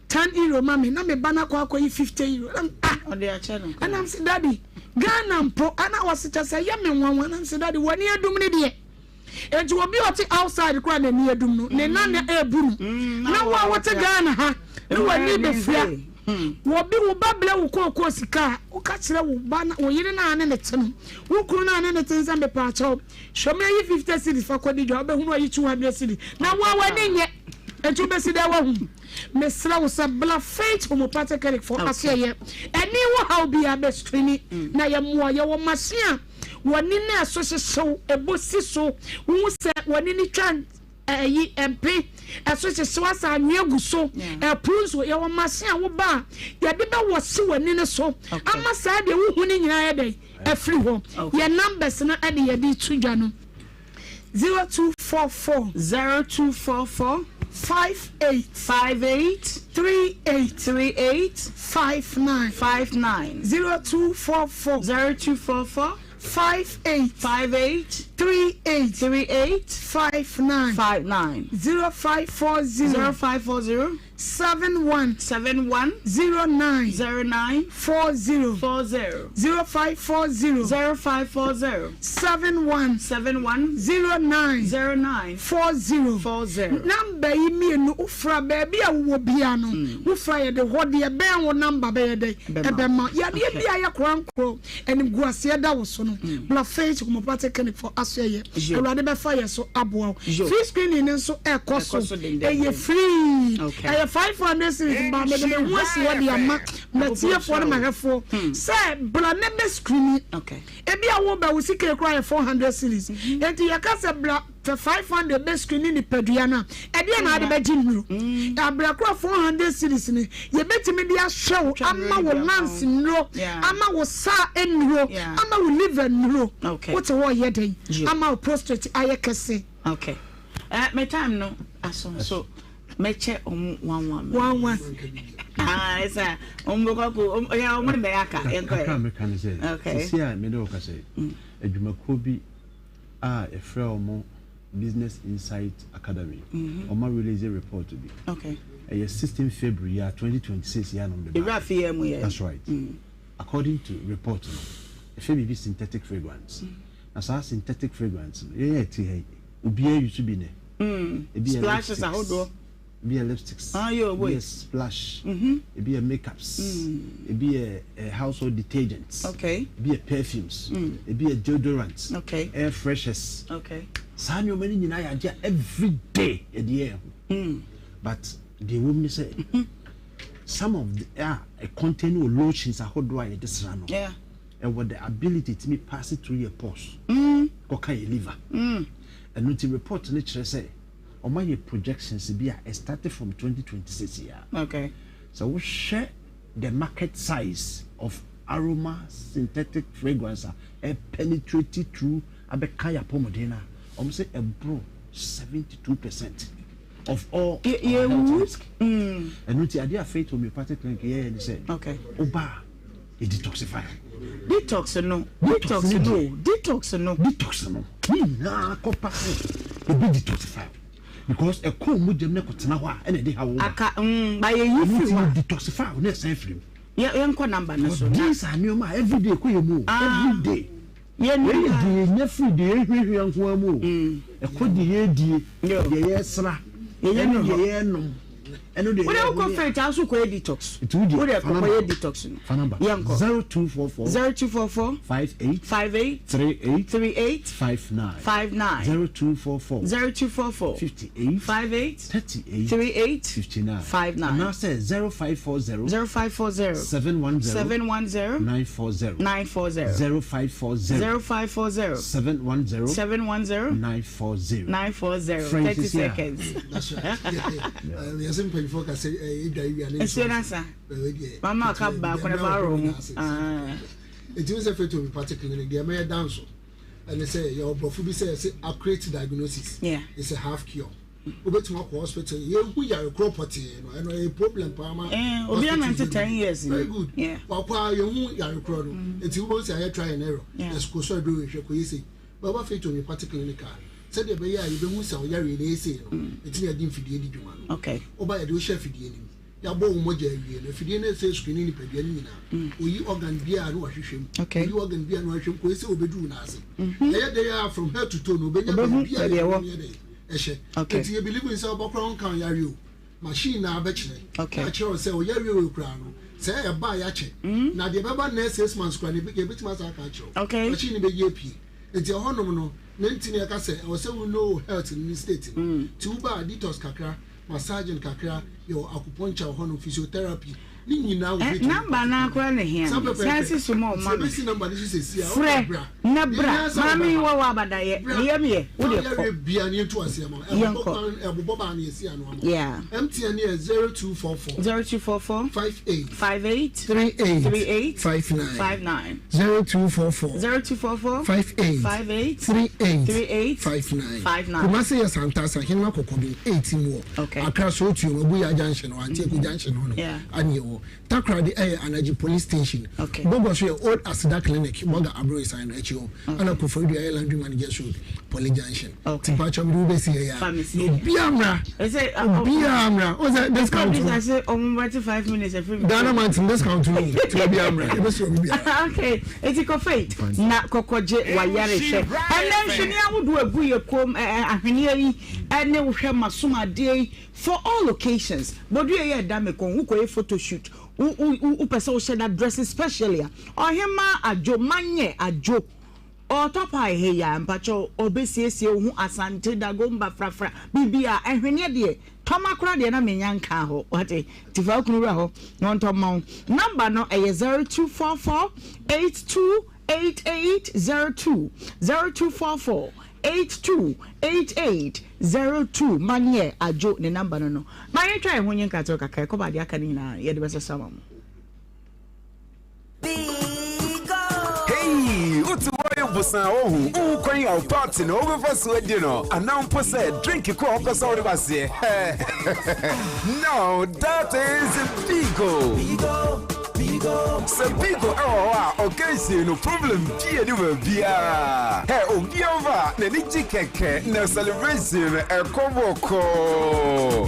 €10 ma me, na me ba no akɔ akɔyi €50. Na me, ah! Ɔde akyɛ no. Ɛna me sɛ, Daddy, Ghana mpo, ɛna ɔse kyɛ sɛ ɛyɛ me nwanwa. Na me sɛ, Daddy, w'ani adum ne deɛ. Enti obi a ɔte outside koraa n'ani adum no, ne nan na ɛrebu no. Na wo a wote Ghana ha ne w'ani bɛfira. Obi wo ba brɛ wo kookoo sika a, woka kyerɛ wo ba wo yere no a ne ne te no, wo kunu no a ne ne te no sɛ mepaakyɛw, hwɛ me ayi 50 cedis fa kɔdi dwa, wobɛhunu ayi 200 cedis. Na wo a w'ani nyɛ, enti wobɛsi dɛn woahu? Mesrɛ wo sɛ bla Faith Homeopathic Clinic foɔ asoɛyɛ. Ani wo haw biara bɛ screeni na yɛmmoa. Yɛwɔ machine a W'ani no ɛso hyehyew, ɛbɔ si so, wohu sɛ w'ani no twa ɛyi mpe, ɛso hyehyew asa anwea gu so, ɛpo nso yɛwɔ machine a woba a yɛde bɛ wɔhye w'ani no so ama saa deɛ wohu no nyinaa yɛ dɛn afiri hɔ. Yɛn numbers no ɛne yɛde to dwa no 0244. 0244. 58. 58. 38. 38. 59. 59. 0244. 0244. 58. 58. 38. 38. 59. 59. 0540. 0540. 71. 71. 09. 09. 40. 40. 0540. 0540. 71. 71. 09. 09. 40. 40. Number yi mienu wofra baabi a wowɔ bia no wofra yɛde hɔ deɛ bɛn wo number bɛyɛ dɛ ɛbɛma yadeɛ bi a yɛ korankorɔ animguaseɛ da wo so no bla Faith Homeopathic Clinic for asoɛyɛ Awurade bɛfa yɛ so aboa wo free screening no nso ɛkɔ so ɛyɛ free ɛyɛ 500 series ba mede me ho asi hɔ de ama matiefoɔ ne mahwɛfoɔ sɛ bla ne bɛ screening ebi a wo ba wo sika ekura yɛ 400 series enti yɛka sɛ bla Sɛ 500 bɛ screeni nipadua no a, ɛdeɛn na ade bɛgye nnuro? Mm. Abrɛ korɔ 400 series no, yɛbɛtumi de ahwɛ wo ama wo lungs nnuro, ama wo saa nnuro, ama wo liver nnuro. Wote hɔ yɛ dɛn? Ama wo prostate ayɛ kɛse. Okay. Uh, my time no aso so mɛkyɛ ɔmo one one. One one. Ah, ɛsɛ ɔmo bɛkɔ ko ɔmo yɛ ɔmo ne bɛyɛ aka yɛn kɔ yɛ. Kakra mɛka ne sɛ. Sisi a mede wɔ kasa yi, adwumakuo bi. a yɛfrɛ wɔn Business Insight Academy, wɔn a release report bi. Okay. Ɛyɛ 16 February year 2026 yɛ anam de ba. Ewura fi yɛ mu yɛ. That's right. Mm. According to report no, ɛfɛ biribi synthetic fragrance. Mm. Na saa synthetic fragrance no, yɛn yɛ ti ha yi, obiara use bi nɛ. Mm. Ebi yɛ Splashes ahodoɔ. Ebi yɛ lipsticks. Ah, yo, ebi yɛ splash. Mm -hmm. Ebi yɛ makeups. Mm. Ebi yɛ uh, household detergents. Okay. Ebi yɛ perfumes. Mm. Ebi yɛ deodorants. Okay. Air freshers. Okay. Saa nneɛma no nyinaa yɛ adeɛ a every day yɛde yɛ ho. Mm. But deɛ ɛwɔ mu ne sɛ mm-hmm. some of the a ah, contain wɔ lotions ahodoɔ a yɛde sra no. Yeah. Ɛwɔ the ability tumi pass it through your pores. Mm. Kɔka yɛ liver. Mm. Ɛno nti report no kyerɛ sɛ. Wɔayɛ projections bi a ɛ starte from 2026 yi a. Okay. Sɛ wohwɛ the market size of aroma synthetic fragrance a ɛ penetrate through abɛka yɛn apɔmuden no a, wɔn sɛ ɛboro 72% of all our health risk. Ɛno nti adeɛ a Faith Homeopathic Clinic yɛyɛ ne sɛ, Okay. woba a yɛ detoxify. Detox no, detox no, detox no. Detox no, ne nyinaa kɔ pa sɛ ebi detoxify because ɛkɔ mogya mu na ɛkɔtena hɔ a ɛna ɛde ha wo ba. Aka mm, ba yɛ yi firi hɔ. Ɛno detoxify na ɛsan firi mu. Yɛ yɛnkɔ number no so. These are nneɛma a everyday kɔ yɛ mu o, Ah. everyday. Yɛn Wei yɛ nipa. deɛ yɛnya firi deɛ yɛhwiahwia nko ara mu o. Ɛkɔ deɛ yɛredie, deɛ yɛresra, Yɛnya ɛne no deɛ hɔ. yɛrenom, ɛne deɛ Wode wokɔ yɛhome a. faith a nso kɔyɛ detox. Nti wo deɛ, Wode fa number. kɔkɔyɛ detox no. Fa number. Yɛnkɔ. 0244 0244 58 58 38 38 59 59 0244 0244 58 58 38 38 59 59 anaasɛ 0540 0540 710 710 940 940 0540 0540 710 710 940 940 Frɛ 30 sisi a. seconds. That's right. Yɛsɛ mpanyinfoɔ ka sɛ ɛdwa wia ne Nsuo no asa. Mama ɔka baako na fa ahorow ho. Ah. Nti wo sɛ Faith Homeopathic Clinic deɛ mɛyɛ danso ɛne sɛ yɛwɔ borɔfo bi sɛ yɛsɛ accurate diagnosis Yeah. is a half cure. Wobɛtumi akɔ hospital yɛhu yare korɔ pɔtee no ɛno ɛyɛ problem paa ma Eh, obi hospitals anante 10 years ni. Very good. Yeah. Wakɔ a yɛhu yare korɔ no nti wobɛhu sɛ ayɛ try and error. Yeah. Yɛsɛ kɔ sɔ aduro wei hwɛ kɔyɛ sei. Bɛba Faith Homeopathic Clinic a sɛdeɛ ɛbɛyɛ a yɛbɛhu sɛ ɔyareɛ no ɛyɛ sei no nti na yɛde mfidie di dwuma no. Okay. Woba yɛde wo hyɛ afidie no mu. Yɛabɔ wo mogya awie no, afidie no sɛ screen nipadua no nyinaa. Oyi organ biara na wahwehwɛ mu. Okay. Oyi organ biara na wahwehwɛ mu kɔyɛ sɛ obɛduru wo nan ase. Ɛyɛ dɛ a from head to toe no obɛnya Obɛhu baabi a baabi yareɛ ɛwɔ. no yɛ dɛ ɛhyɛ. Okay. Nti yɛ believe in sɛ wobɛkora wo nka yare o. Machine na abɛkyerɛ. Okay. Na akyerɛ wo sɛ ɔyareɛ wei koraa no sɛ ɛba a yɛakyɛ. Na deɛ ɛbɛba next 6 months koraa no yɛbɛtumi asa aka akyerɛ wo. Okay. Machine no bɛyi apue. Nti ɛhɔnom no ne nti na yɛka sɛ ɛwɔ sɛ wo know health no ne state no. Nti woba a detox kakra, massaging kakra, yɛwɔ acupuncture wɔ hɔnom, physiotherapy. Ne nyinaa wɔ Eh, Faith number no ara koraa na ehia Saa me. pɛpɛɛpɛ. San si so ma Nti ɔma me. yɛbɛsi number no so seesei a, Frɛ wode bra. na Deɛ bra. ehia sɛ Maame yi wobɛba. wɔ wɔ abadayɛ. Bra. Ne yam yɛ. Wo Na deɛ kɔ. woyare bia no yɛntu aseɛ ma wo. Ɛbobɔ Yɛnkɔ. kwan, ɛbobɔ baa no yɛsi ano ama wo. Yeah. MTN yɛ 0244 0244 58 58 38 38 59 59 0244 0244 58 58 38 38 59 59. Kumasi yɛ Santase Ahenema Kɔkɔdum 8 mu wɔ Okay. Accra Sootuom Abuya Junction hɔ Antiako Junction hɔ nom Yeah. ane ɛwɔ Takoradi ɛyɛ Anagye Police Station Okay. Bɔgɔ so yɛ Old Aseda Clinic Bɔga Abroesan no akyi hɔ ɛna Koforidua yɛ Laundry Managers Road Poly Junction Okay. Nti mpakyɛw mede wo bɛsi ha yi a Fa me si na ha. obiara mmra Ɛsɛ, uh, uh, obiara mmra wo sɛ discount Bisa no sɛ ɔmo bɛte 5 minutes afiri mi. Ghana month discount no nti obiara mmra yɛbɛsi obi biara. Okay, eti kɔ Faith na kɔkɔgye wayare hwɛ. Ɛnɛ nhweneɛ ahodoɔ egu yɛ kom ɛɛ ahweneɛ yi ɛne wohwɛ masom adeɛ yi for all occasions. Bodua yɛ ɛda me kɔn wokɔ yɛ photo shoot wo wo wo wopɛ sɛ wohyɛ da dress specially a ɔhema adwo manyɛ adwo ɔtɔ paa he ya mpakyɛw ɔbɛsiesie wo ho Asante Dagomba frafra biribi a ɛhweneɛ deɛ tɔma koraa deɛ na menya nka hɔ wate nti fa wo kunu wura hɔ na ɔntɔ mma wo. Number no ɛyɛ 0244 82 8802 0244 82 8802 Manyɛ adwo ne number no no ma yɛntwa yɛn ho nye nkratew kakra ɛkɔba adeɛ aka no nyinaa yɛde bɛsesa ma mo. Hey, wote hɔ yɛ bosan ohu wohu kwan a wo party no wobɛfa so adi no anaa mpo sɛ drink ko a wopɛ sɛ wode baseɛ. Now that is Bigo. Sɛ Bigo ɛwɔ hɔ a occasion no problem bia ne baabiaa hɛ obia mfa n'ani gye kɛkɛ na celebration no ɛkɔ bɔkɔɔ.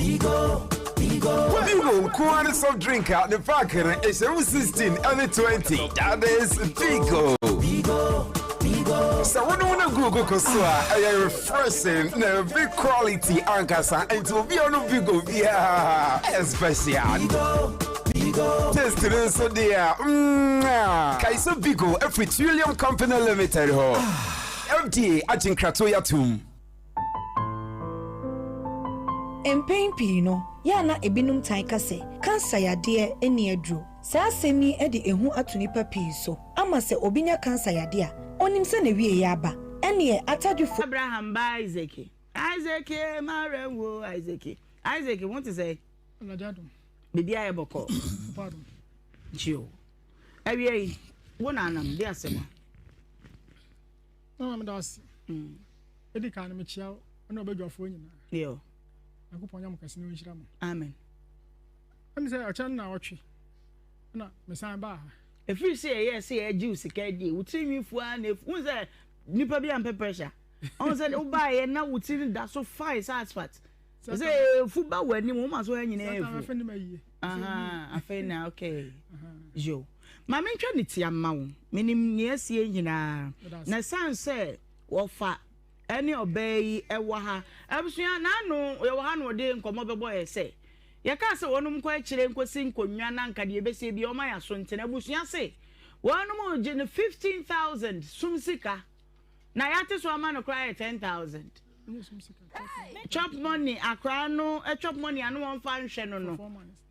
Bigo nko ara ne soft drink a ne pack no ɛhyɛ mu 16 ɛne 20. That is Bigo. Sɛ wonom no gu koko so a ɛyɛ refreshing na big quality ankasa nti obi a ɔnom Bigo biara ɛyɛ special. Taste no nso deɛ a kae sɛ Bigo afiri Trillium Company Limited hɔ. FDA agye nkrato yi atom. Mpɛn pii no, yɛ a na ebinom tan ka sɛ kansa yadeɛ nni aduro. Saa asɛm yi de ehu ato nnipa pii so ama sɛ obi nya kansa yadeɛ a, onim sɛ n'awieeɛ aba. Ɛnneɛ atadwefo. Abraham ba Isaac, Isaac mara wo Isaac, Isaac wo te sɛ? Awurade adom. Biribi ayɛ bɔkɔɔ. Papa adom. Nkyio. Awia yi, wo na anam de asɛm a. Na maame da ase. Edi kan no mekyia wo ne ɔbadwafoɔ nyinaa. Yo. Nyankopɔn nyɛ mo kɛse na ɔnhyira mo. Amen. Ɛne sɛ ɔkyɛ no na ɔtwe na mesan baa ha. Ɛfiri sɛ yɛyɛɛ sɛ yɛgye wo sika adie, wo tiri nwi fu ara na efu. Wohu sɛ nipa bi ampɛ pressure. Ɔhu sɛ wobaeɛ na wo tiri no da so fine sɛ asphalt. Sɛ efu ba w'anim, wo ma so ha nyinaa efu. Afei na okay. Yo. Ma mentwa ne ti ama wo. Menim nea asie nyinaa. Na ɛsiane sɛ wɔfa ɛne ɔbaa yi ɛwɔ ha. Abusua, n'ano yɛwɔ ha na ɔde nkɔmmɔ bɛbɔ yɛ sɛ yɛkaa sɛ wɔnom nkɔ akyire nkɔsi nkonnwa na nka deɛ ɛbɛsie bi ɔma yɛ aso ntena. Abusua se wɔnom gye no 15,000 sum sika na yɛate so ama no koraa yɛ 10,000. Chop money akora no chop money ano wɔmfa nhwɛ no no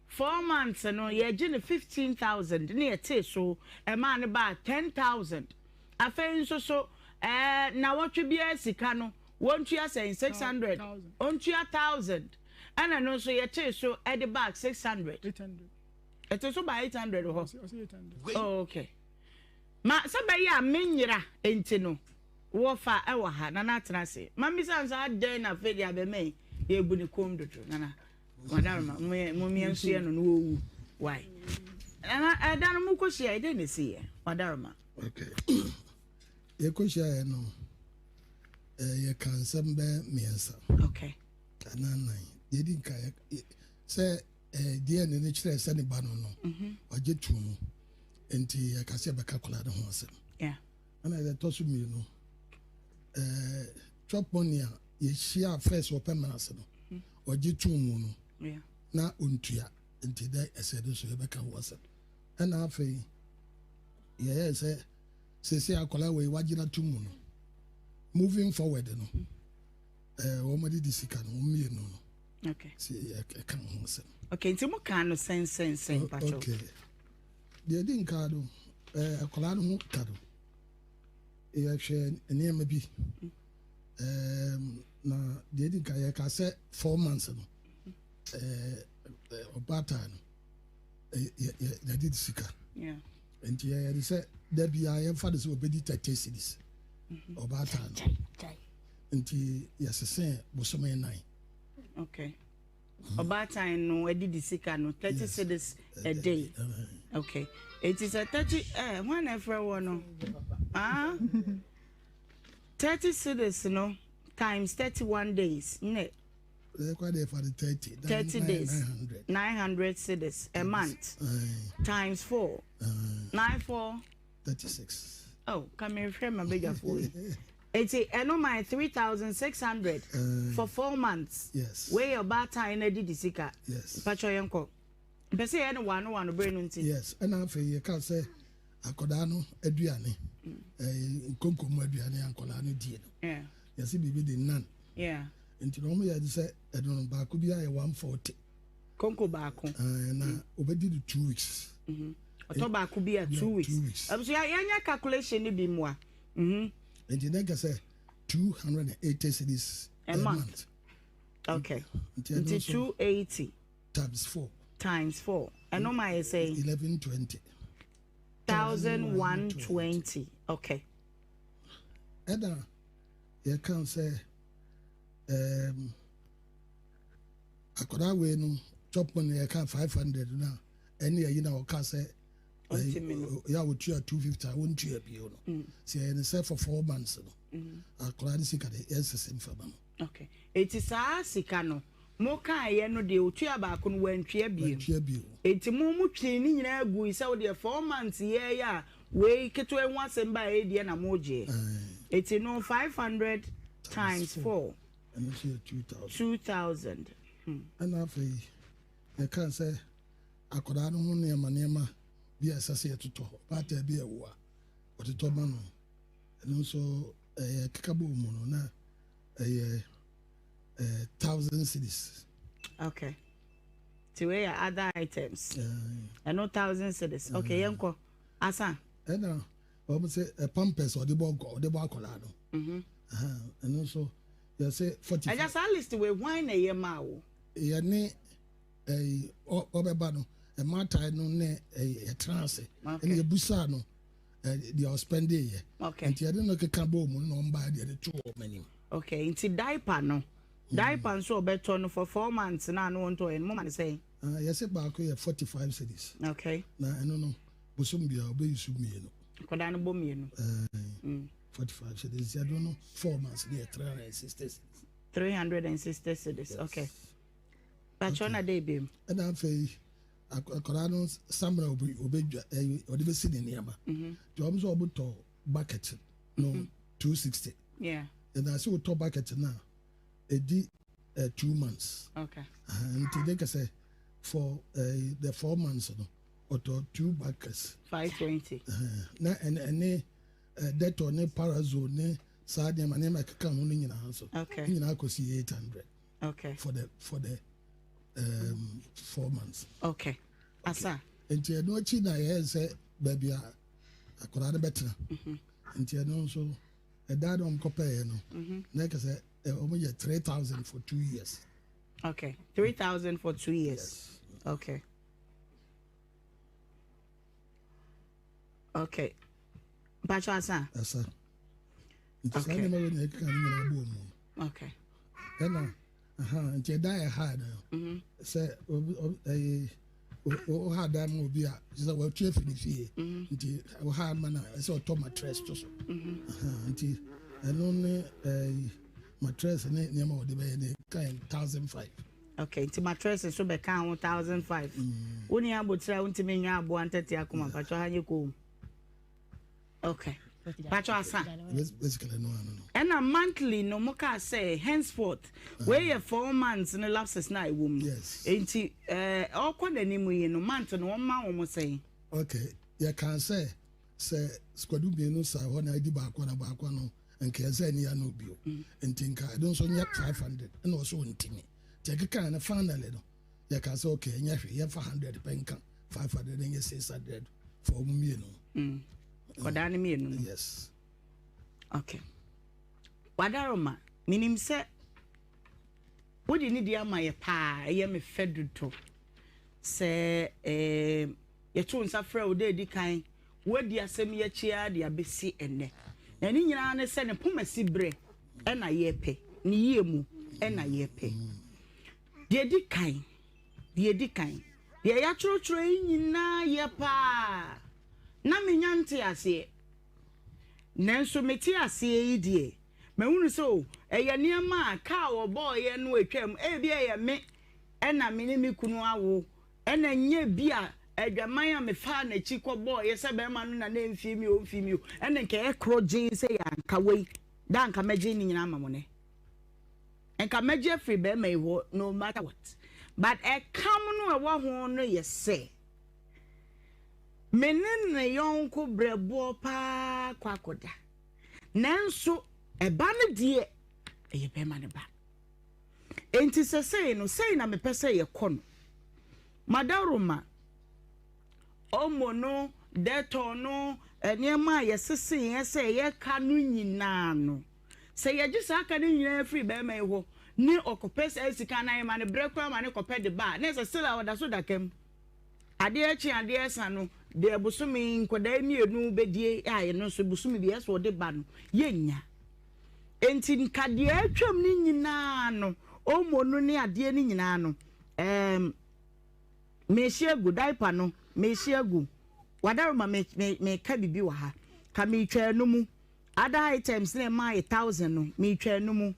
4 months no yɛgye no 15,000 ne yɛtee so ɛmaa no baa 10,000. Afei nso so ɛɛ na wɔtwe biara sika no wɔntua sɛn 600 ɔntua 1,000 ɛna no nso yɛtee so ɛde back 600 ɛte so ba 800 hɔ. Oh, okay. Ma sɛ bɛyɛ a menyera nti no wɔfa ɛwɔ ha nana atena ase ma mbisa nso adɛn na afei deɛ abɛma yi yɛbu ne kɔn dodo nana madaroma momeɛ nso yɛ no no wɔwu why nana ɛda no mokɔhyia ɛdɛn na ɛsi yɛ madaroma? Okay, yɛkɔhyia yɛ no yɛka nsɛm bɛɛ mmiɛnsa anaa nan. Deɛ di nka sɛ deɛ ne ne kyerɛ sɛ ne ba no no wagye to mu nti yɛka sɛ yɛbɛka akwadaa no ho asɛm. Ɛna yɛtɔ so mmienu, chop money a yɛhyia first wɔpɛ mmara ase no ɔgye to mu no na ɔntua nti dɛ ɛsɛ de so yɛbɛka ho asɛm. Ɛna afei yɛyɛ sɛ sese akwadaa wei wagyina to mu no, moving forward no wɔn de di sika no wɔn mmienu no. Okay. Sɛ yɛka ho asɛm. Okay, nti mo kaa no sɛn sɛn sɛn mpakyɛw? Okay. Deɛ ɛdi nka no, akwadaa no ho ka no, yɛhwɛ nneɛma bi. Na deɛ ɛdi nka yɛka sɛ 4 months no, ɔbaatan no, yɛde sika. Nti yɛyɛ de sɛ da biara yɛmfa no sɛ ɔbɛdi 30 cedis ɔbaatan no. Nti yɛsesɛn bosome 4. Okay. Ɔbaatan no adidi sika no 30 cedis a day. Okay. Eti sɛ 30 hwan na ɛfrɛ wɔ no? Ah. 30 cedis no times 31 days ne. Ɛkwa de ɛfa de 30. 30 days. 900 cedis a month. Times 4. 9 4. 36. Oh, come here, hwɛ ma badwafoɔ yi. Eti ɛno ma 3,600 for 4 months. Yes. Wei yɛ ɔbaatan no adidi sika. Yes. Mpatwɔ yɛn kɔ. Mpɛ sɛ yɛn no wano wano bere no nti. Yes, ɛna afei yɛka sɛ akwadaa no aduane, nkonko mu aduane a nkwadaa no die no. Yɛsɛ biribi de nan. Nti na wɔn yɛ de sɛ ɛno no baako bi ayɛ 140. Konko baako. Na obɛdi no 2 weeks. Ɔtɔ baako bi a 2 weeks. 2 weeks. Ɛbùsùn yɛnyɛ calculation ni bi mu a. Nti ne nka sɛ 280 cedis a month. Okay. Nti 280. Times 4. Times 4. Ɛno ma yɛ sɛ. 1120. 1,120. Okay. Ɛna yɛka sɛ akwadaa wei no chop money yɛka 500 na ɛne ɛyi na ɔka sɛ yɛ a wɔtua 250 a wɔntua bio no, sɛ yɛyɛ ne sɛ for 4 months no, akwadaa no sika de yɛnsese mfama no. Okay. Eti saa sika no mo kaeɛ no deɛ otua baako no wantua bio. Wantua bio. Eti mo twe ne nyinaa gu sɛ wo deɛ 4 months yɛyɛ a wei ketewa ho asɛm ba a ɛyɛ na mo gyeɛ. Eti no 500 times 4. Ɛno nso yɛ 2,000. 2,000. Ɛna afei yɛka sɛ akwadaa no ho nneɛma nneɛma bi a ɛsɛ sɛ yɛtotɔ baata bi a ɛwɔ a wɔtotɔ ma no, ɛno nso ɛyɛ keka bɔ mu no na ɛyɛ 1,000 cedis. Okay. Ti wei yɛ other items. Ɛno 1,000 cedis. Okay, yɛn kɔ. Asa. Ɛna wɔn sɛ pampers ɔde bɔ nkɔ ɔde bɔ akwadaa no. Ɛno nso yɛsɛ 40. Ɛgya saa list wei hwan na ɛyɛ maa wo? Yɛne ɛyi ɔbɛba no mmaatan no ne ɛyi yɛtena ase. Ɛna yɛbusaa no deɛ ɔspend yɛ. Nti yɛde no keka bɔ mu na ɔmba deɛ de to wɔn anim. Okay, nti diaper no. Diaper nso ɔbɛtɔ no for 4 months na ano wɔntɔ yɛ no mo ma ne sɛn? Yɛsɛ baako yɛ 45 cedis. Na ɛno no bosom bia ɔbɛyi so mmienu. Nkwadaa no bɔ mmienu. 45 cedis, ɛno no 4 months ne yɛ 360 cedis. 360 cedis. Okay. Patro na de ebiem. Ɛna afei akwadaa no samina obi obedwa ɛyi ɔde bɛsi ne nneɛma. Nti wɔn nso wɔn tɔ bucket no 260. Ɛna sɛ wotɔ bucket no a ɛdi 2 months. Nti de kɛsɛ for the 4 months no ɔtɔ two buckets. 520. Na ɛne ɛne Dettol ne Parazone ne saa nneɛma nneɛma ɛkeka ho no nyinaa nso. Ne nyinaa kɔsi 800. For the 4 months. Okay. Asa. Nti ɛno akyi na yɛyɛ sɛ baabi a akwadaa no bɛtena. Nti ɛno nso ɛdan no ɔmo kɔpɛɛ no na ɛkɛ sɛ ɔmo yɛ 3,000 for 2 years. Okay. 3,000 for 2 years. Yes. Okay. Okay. Mpacho asa. Asa. Nti saa nneɛma wei na ɛkeka no nyinaa bɔ mu. Ɛna aha nti ɛdan yɛ ha no sɛ obi ɛyɛ ɔha dan ma obi a sɛ wɔatu afi ne fie nti ɔha ma na ɛsɛ ɔtɔ mattress to so. Aha, nti ɛno ne ɛyɛ mattress ne nneɛma a wɔde bɛyɛ ne ka yɛ 1,500. Okay. Nti mattress nso bɛka ho 1,500. Wo ni abotire a wontumi nya aboa ntɛte akoma mpacho ha nye kom. Okay. Mpacho asa. Basically no ano no. Ɛna monthly no mo kaa sɛ henceforth wei yɛ 4 months ne lapses na ɛwɔ mu no. Yes. Nti ɔkɔ n'anim yi no month no wɔn ma wɔn sɛn. Okay, yɛka sɛ sɛ squadu mmienu sa hɔ na adi baako na baako no nka ɛsɛ ni ano bio nti nka ɛno nso nyɛ 500 ɛna ɔsɛ ɔntimi. Nti yɛkekaeɛ no finally no yɛkaa sɛ okay ɛnyɛ hwee yɛmfa 100 pɛ nka 500 ɛnyɛ 600 for ɔmo mmienu. Mm. Kɔdaa no mmienu no. Yes. Okay. Wadaroma, menim sɛ wode ne di ama yɛ paa, ɛyɛ me fɛ dodo sɛ eh, yɛto nsa frɛ wo dɛ edi kan woadi asɛm yi akyi ara de abɛsi ɛnnɛ. Na ne nyinaa ne sɛ ne pomasi berɛ ɛna yɛpɛ, ne yie mu ɛna yɛpɛ. Deɛ edi kan, deɛ edi kan, deɛ yɛatwerɛtwerɛ yi nyinaa yɛ paa na menya nte aseɛ. Nanso mete aseɛ yi deɛ, mahunu sɛ o, ɛyɛ nneɛma a kaa a wɔbɔeɛ no atwam, ebia ɛyɛ me ɛna me ne me kunu awo, ɛna ɛnyɛ bi a adwaman a mefaa n'akyi kɔbɔeɛ sɛ bɛrima no na na ɛmfii me o, ɔmfii me o, ɛna nka ɛyɛ korɔgyenn sɛ yɛ anka wei, da anka mɛgye ne nyinaa ama mo nɛ. Nka mɛgye afiri bɛrima yi hɔ no matter what. But ɛkam no a ɛwɔ ho no yɛ sɛ, Me ne ne yɔnko berɛboɔ paa kɔ akɔda. Nanso ɛba no deɛ, ɛyɛ bɛrima no ba. Enti sɛsɛi no, sei na mepɛ sɛ yɛkɔ no. Madaroma, Omo no, Dettol no, nneɛma a yɛseseeɛ sɛ ɛyɛ ka no nyinaa no, sɛ yɛgye saa ka no nyinaa firi bɛrima yi hɔ ne ɔkɔpɛ saa sika no a, yɛma no berɛ koraa ma no kɔpɛ de ba a, na ɛsɛ still a ɔda so da ka mu. Adeɛ kye adeɛ sa no, deɛ bosome nkwadaa mmienu bɛdie a ɛno nso bosome bi ɛsɛ ɔde ba no, yɛnnya. Enti nka deɛ atwam no nyinaa no, omo no ne adeɛ no nyinaa no, ɛɛm, mehye agu, diaper no, mehye agu. Wadaroma me, me, meka biribi wɔ ha. Ka metwa ɛno mu. Other items na ɛmaa yɛ thousand no, metwa ɛno mu.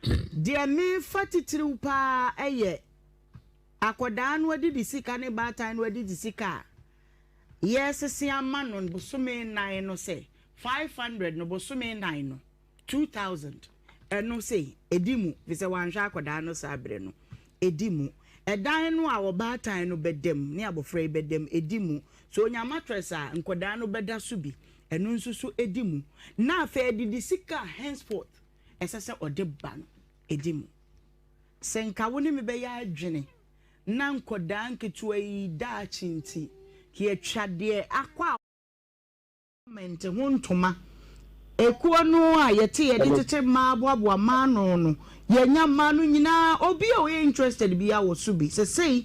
Deɛ mefa titiriw paa ɛyɛ Akwadaa no adidi sika ne baatan no adidi sika a yɛresese ama no bosome nnan no sɛ 500 no bosome nnan no 2000 ɛno sei ɛdi mu fi sɛ wanhwɛ akwadaa no saa berɛ no ɛdi mu. Ɛdan no a ɔbaatan no bɛda mu ne abɔfra yi bɛda mu ɛdi mu. Sɛ ɔnya mattress a nkwadaa no bɛda so bi ɛno nso so ɛdi mu. Na afei adidi sika a henceforth ɛsɛ sɛ ɔde ba no ɛdi mu. Sɛ nka wo ne me bɛyɛ adwene na nkɔdaa nketewa yi daakye nti yɛtwa deɛ akɔ a ment ho ntoma ekuo no a yɛte yɛde tete mmaa boaboa mmaa ano no yɛnya mmaa no nyinaa obi a ɔyɛ interested biara wɔ so bi sesei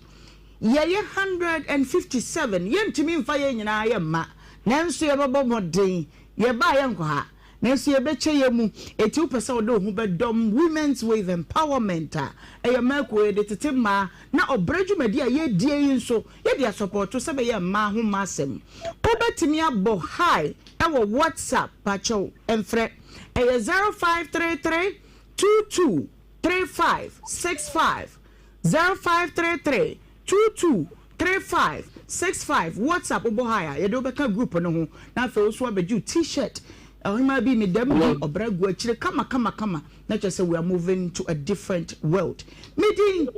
yɛyɛ 157 yɛntumi mfa yɛn nyinaa yɛ mma nanso yɛbɛbɔ mmɔden yɛba a yɛnkɔ ha Nanso yɛbɛkyɛ yɛn mu. Enti wopɛ sɛ wode wo ho bɛdɔm Women's Wave Empowerment a, ɛyɛ mmaa kuo, yɛde tete mmaa, na ɔbrɛ dwumadi a yɛredie yi nso, yɛde asɔpɔɔto sɛ ɛbɛyɛ mmaa ho mma asɛm. Wobɛtumi abɔ Hi wɔ WhatsApp, pakyɛw mfrɛ. Ɛyɛ 0533 22 35 65. 0533 22 35 65 WhatsApp wobɔ hi a yɛde wo bɛka group no ho na afei wo nso abɛgye wo t-shirt Ɔhemaa bi meda mu di ɔbra gu akyire kama kama kama na kyerɛ sɛ we are moving to a different world. Me din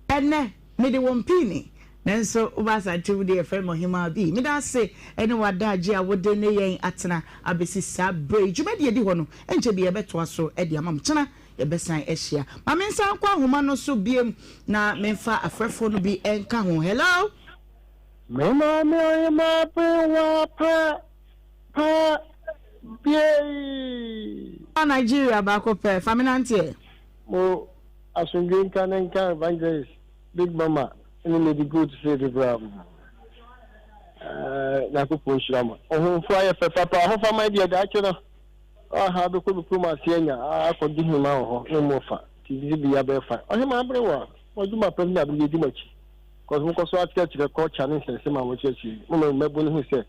ɛnɛ mede wɔn piini nanso woba Asante mu deɛ yɛfrɛ me Ɔhemaa bi. Meda ase ɛne w'adagye a wode ne yɛn atena abɛsi saa berɛ yi. Dwumadie di hɔ no ɛnkyɛ bi yɛbɛtoa so de ama mo kyena. Yɛbɛsan ahyia. Ma mensan nkɔ ahoma no so biom na memfa afrɛfoɔ no bi nka ho. Hello? Me maame ɔhemaa berewa pa pa biei. Nigeria baako pɛ, fa me nanteɛ. Mo asomdwe nka ne nka Evangelist Big Mama ne Lady Good se bebra mo. Eh, Nyankopɔn nhyira mo. Ohomfo ayɛ fɛ papa, ahofama deɛ daakye no. Aha bɛkɔ me kurom ase anya akɔgye hema wɔ hɔ na mu ɔfa nti sɛ biribi abɛyɛ fine. Ɔhemaa bere wɔ a mo adwuma pɛ na bere yɛdi mo akyi cause mokɔ so akyerɛkyerɛ culture ne nsɛnsɛm a mokyerɛkyerɛ yi moma mmabun no hu sɛ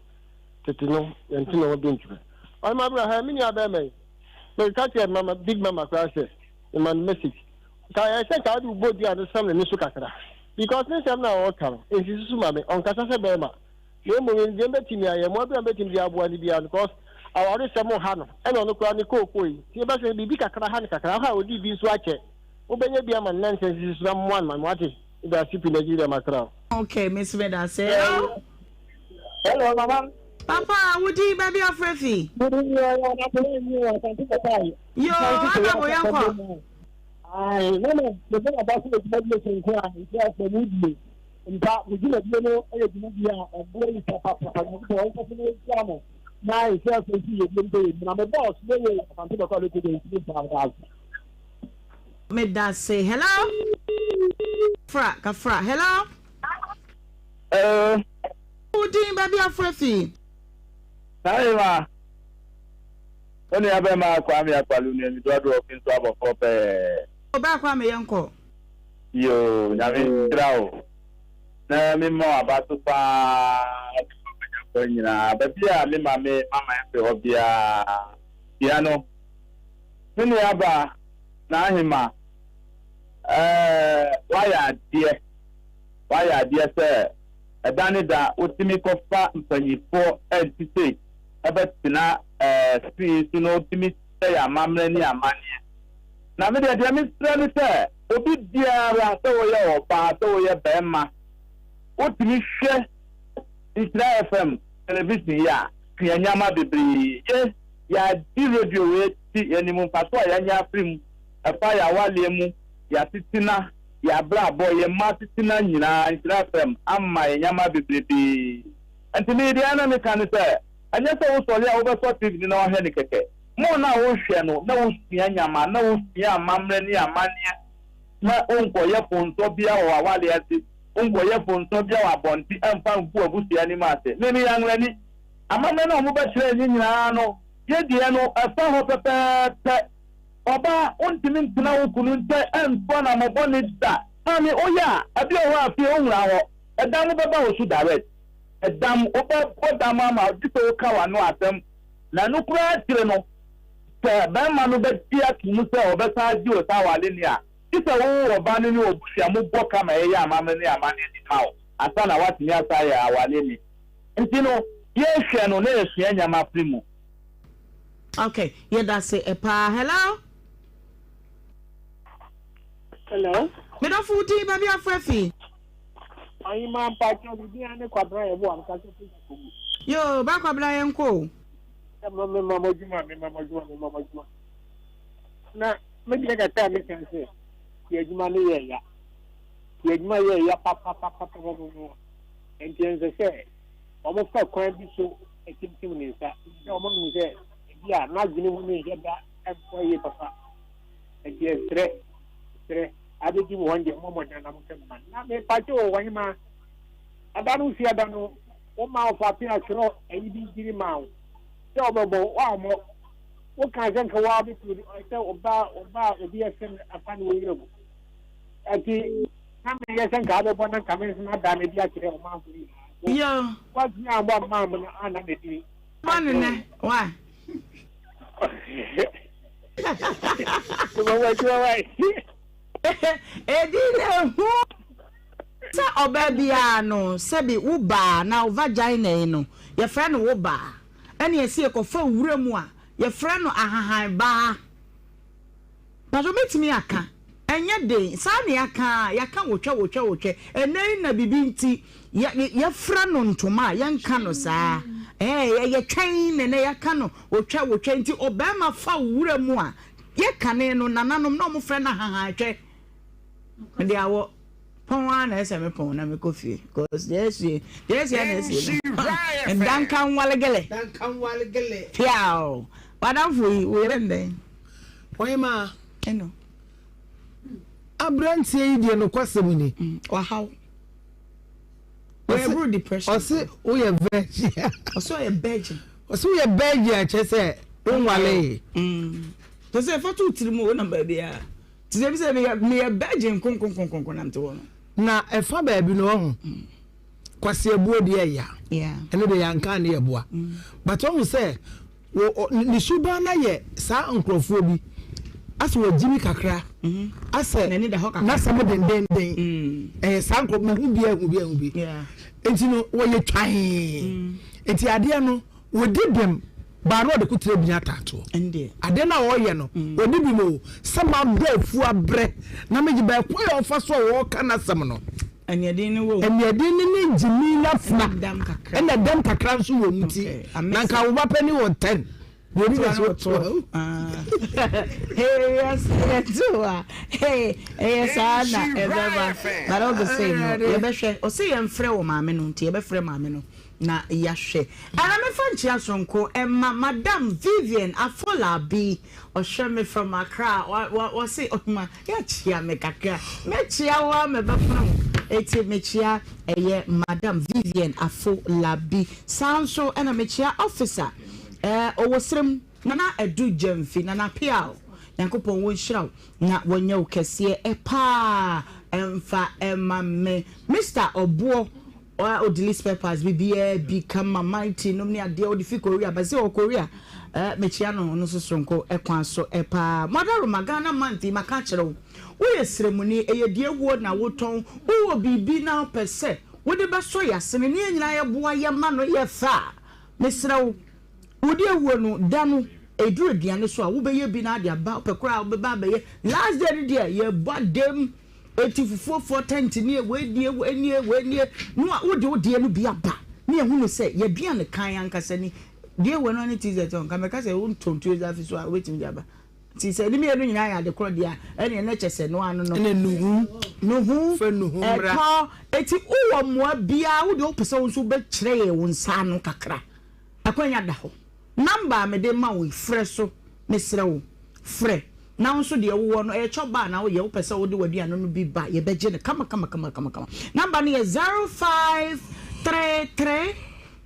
tete no yɛnte nneɛma bi ntwerɛ. Ɔhemaa bere ha me nua bɛrima yi meka kyerɛ mama big mama koraa sɛ mema no message nka ɛyɛ sɛ nka wode wo bɔdua no sam n'ani so kakra because ne nsɛm no a ɔka no nsisi so ma me ɔnkasa sɛ bɛrima Na mmom yɛn deɛ mbɛtumi ayɛ, mmoa bi a mbɛtumi de aboa no biara no, cos awaresɛm ha no, ɛna ɔno koraa ne kookoo yi, nti yɛbɛhwɛ biribi kakra ha no kakra, ha a ɔdii bi nso akyɛ, mobɛnya bi ama no na nsɛn sisi so na mmoa no ma me, wate? Meda ase pii Nigeria makra o. Ok me nso meda ase. Hello. Hello mama. Papa wo din baabi afrɛ fi. Mo din yɛ Anabo yi wɔ Asante Kɔtae. Yoo Anabo yɛnkɔ. Ae, na na mebɔ m'aba so wɔ dwumadie sononko a nkyerɛ asɛm mu die. Mpa, mo dwumadie no yɛ dwumadie a ɛboa nnipa papapa. Nyankopɔn ɔnkɔ so na ɔnhyira mo na nhyira asɛm nso yɛ bio mpɛ yɛ mu. Na me boss ne yɛ Asante Bɛkɔ Aloko de ntumi mpa meda ase. Medase. Hello? Fra, kafra. Hello? Hello. Wo din, baabi afrɛ fi? Naima. Wo nua bɛma Kwame Akwalu ne Anidoadoɔ Ɔfinso abɔfoɔ pɛɛ. Ɔbaa Kwame yɛnkɔ. Yoo Nyame nhyira wo na me ma waba so paa ne w'abadwafoɔ nyinaa baabi a me mame mama ɛfiri hɔ biara hyia no me nua ba N'ahema ɛɛ wayɛ adeɛ wayɛ adeɛ sɛ ɛda ne da wotumi kɔfa mpanyifoɔ ɛnti sei ɛbɛtena ɛɛ screen so na wotumi kyerɛ yɛn amammerɛ ne amanneɛ. Na me deɛ, deɛ mesrɛ ne sɛ, obi biara, sɛ woyɛ ɔbaa, sɛ woyɛ barima, wotumi hwɛ Nhyira FM television yi a, sua nneɛma bebree. Yɛ, yɛadi radio wei akyi, yɛnim mfasoɔ a yɛanya afiri mu, ɛfa yɛn awaleɛ mu, yɛn asetena, yɛn abrabɔ, yɛn mma asetena nyinaa, Nhyira FM ama yɛn nneɛma bebrebee. Nti me deɛ na meka ne sɛ, ɛnyɛ sɛ wosɔre a wobɛsɔ TV no na woahwɛ no kɛkɛ. Mo na wohwɛ no na wosua nyama na wosua amammerɛ ne amanneɛ na wonkɔyɛ fonsɔ biara wɔ w'aware ase, wonkɔyɛ fonsɔ biara wɔ abɔnte mfa ngu w'abusua anim ase. Me meyɛ Anglani. Amammerɛ no a wɔbɛkyerɛɛ yɛn nyinaa no, yɛ deɛ no, ɛfa hɔ pɛpɛɛpɛ. Ɔbaa, wontumi ntena wo kunu nkyɛn nto anammɔn bɔne da. Maame, woyɛ a, ɛbi wɔ hɔ a fie wonwura hɔ. Ɛdam bɛba wo so direct. Ɛdam, wobɛbɔ dam ama gye sɛ woka w'ano asɛm. Na ɛno koraa akyire no, sɛ barima no bɛgye ato mu sɛ ɔbɛsan agye wo sɛ awareni a, gye sɛ wo wo ɔba no ne w'abusua mobɔ ka ma ɛyɛ amammerɛ ne amanneɛ de ma wo ansa na woatumi asan ayɛ awareni. Nti no, yɛhwɛ no na yɛsua nneɛma firi mu. Ok, yɛdase paa. Hello? Hello? Me dɔfo wo din baabi afrɛ fi? Ɔhemaa mpakyɛw me din ane Kwabena Yeboah mekasa firi Dakogu. Yoo ba Kwabena yɛnkɔ o. Mma me mma mo adwuma me mma mo adwuma me mma mo adwuma na me deɛ kakra a meka sɛ yɛ adwuma no yɛ ya yɛ adwuma yɛ ya papapapapapa nti ɛnsɛ sɛ wɔn fa kwan bi so atintim ne nsa sɛ wɔn mu sɛ ebi a n'adwene mu ne nhyɛ da ɛnkɔ yie papa nti ɛsrɛ serɛ abɛdi mu hɔ deɛ mo mmɔden na mo sɛ mma na mepagye wɔ wɔn ma ada no si ada no wo ma ɔfa pe atwerɛ ayi bi gyiri ma wo sɛ ɔbɛbɔ wo ammɔ wo kan sɛ nka waa bɛtumi sɛ ɔba ɔba a obi ɛsɛm afa ne wɔ yerɛ mu ɛti na meyɛ sɛ nka abɛbɔ na nka me nso mada no bi akyerɛ ɔmanfo nyinaa woatumi ammɔ amma mo no ana na dini bɔ ne nɛ wa Edi na ehu sɛ ɔbaa biara no sɛbi wo baa na wo vagina yi no yɛfrɛ no wo baa ɛna yɛsi yɛkɔfa wura mu a yɛfrɛ no ahahan baa Mpakyɛw mɛtumi aka? Ɛnyɛ den, saa na yɛaka ara, yɛaka wotwɛ wotwɛ wotwɛ, ɛnnɛ yi na biribi nti yɛ yɛfrɛ no ntoma a yɛnka no saa, ɛɛ yɛtwɛn na ɛnnɛ yɛaka no wotwɛ wotwɛ nti ɔbarima fa wo wura mu a, yɛ kane no nananom na wɔfrɛ no ahahan-twɛ, mede awɔ pɔn ara na ɛsɛ me pɔn na mekɔ fie cause deɛ asie deɛ asie na asie no ndanka nwalegele piaw wadamfo yi wo yere ndɛn. Ɔhemaa, Ɛno. Aberanteɛ yi deɛ nokwasɛm ni. Mm, wahaw. Wɔyɛ bro depression. Ɔse woyɛ virgin. Ɔse ɔyɛ virgin. Ɔse woyɛ virgin a kyerɛ sɛ wonwalee. Mm. Kyerɛ sɛ fa to tiri mu wonam baabi a. Te sɛ bi sɛ meyɛ meyɛ virgin konkonkonkonko nam te hɔ no. Na ɛfa baabi no ɔho. Mm. Kwasi abuo deɛ ɛya. Yeah. Ɛno deɛ yɛanka ne yɛboa. Mm. But ɔho sɛ Wɔ ɔ ne suban no ayɛ saa nkorɔfoɔ bi asɛ wɔagyimi kakra asɛ n'asɛm dendenden ɛyɛ saa nkorɔfoɔ mahu bi ahu bi ahu bi nti no wɔyɛ twan nti adeɛ no wɔdi bem baa na ɔde kotire bi ataatoɔ adeɛ no a ɔyɛ no wɔdi bem o sɛ mabɔ afu abrɛ na megye bɛɛ kwan a ɔfa so a wɔka n'asɛm no Aniɛden no wɔ mu. Aniɛden no ne gyimi no afra. Ɛna dɛm kakra nso wɔ mu ti. Na nka wo ba panin wɔ 10. Buroni na ɛsɛ ɔtoa. Hey, yes, yɛto a. Hey, ɛyɛ saa na ɛbɛba. But all the same no, yɛbɛhwɛ. Ɔsɛ yɛmfrɛ wɔ maame no, nti yɛbɛfrɛ maame no na yɛahwɛ. Ɛna mefa nkyia soronko ɛma Madam Vivian Afolabi. Ɔhwɛ me from Accra. Ɔse, ɔma yɛakyia me kakra. Mɛkyia wo ama ɛbɛpono wo. Eti mekyia ɛyɛ Madam Vivian Afolabi. Saa nso ɛna mekyia officer. Eh ɔwɔ serem. Nana Adu Gyamfi, Nana Peaw, Nyankopɔn wɔnhyira wo na wɔnyɛ wo kɛseɛ paa mfa ma me. Mister Ɔboɔ a ɔdili spare parts biribiara bi kama, mighty nom ne adeɛ ɔde fi Korea ba, sɛ ɔwɔ Korea eh, mekyia no, ɔno nso soronko kwan so paa. Moadaroma, Ghana month yi maka akyerɛ wo, woyɛ seremuni, ɛyɛ deɛ wuo na wotɔn, wowɔ biribi na wopɛ sɛ wode bɛsɔ yɛn asene ne yɛn nyinaa yɛboa yɛma no yɛ fɛ a, Mesrɛ wo, wode awuo no da no ɛduru aduane so a wobɛyɛ bi na ade aba, wopɛ koraa a wobɛba abɛyɛ. Last day no deɛ yɛbɔ adam, eti fufuofoɔ tent nie, wei nie, wei nie, wei nie, na wode wo deɛ no bi aba na yɛhunu sɛ yɛaduane kan ankasa ni. Deɛ wɔ no ne TZ nka mɛka sɛ wontɔ ntuo dza fi so a wobɛtumi de aba. Nti sɛ ne mmienu nyinaa yɛ ade korɔ deɛ a, ɛneɛ na kyɛ sɛ no ano no. Ɛna nuhu. Nuhu. Fa nuhu mmra. Ɛtɔ. Eti wowɔ mmoa biara, wo deɛ wopɛ sɛ wo nso wobɛkyerɛ yɛn wo nsa ano kakra. Akwanya da hɔ. Number a mede ma wo yi, frɛ so. Mesrɛ wo, frɛ. Na wo nso deɛ wowɔ no, ɛyɛ chop bar na woyɛ, wopɛ sɛ wode w'aduane no bi ba a, yɛbɛgye no kama kama kama kama kama. Number no yɛ 0533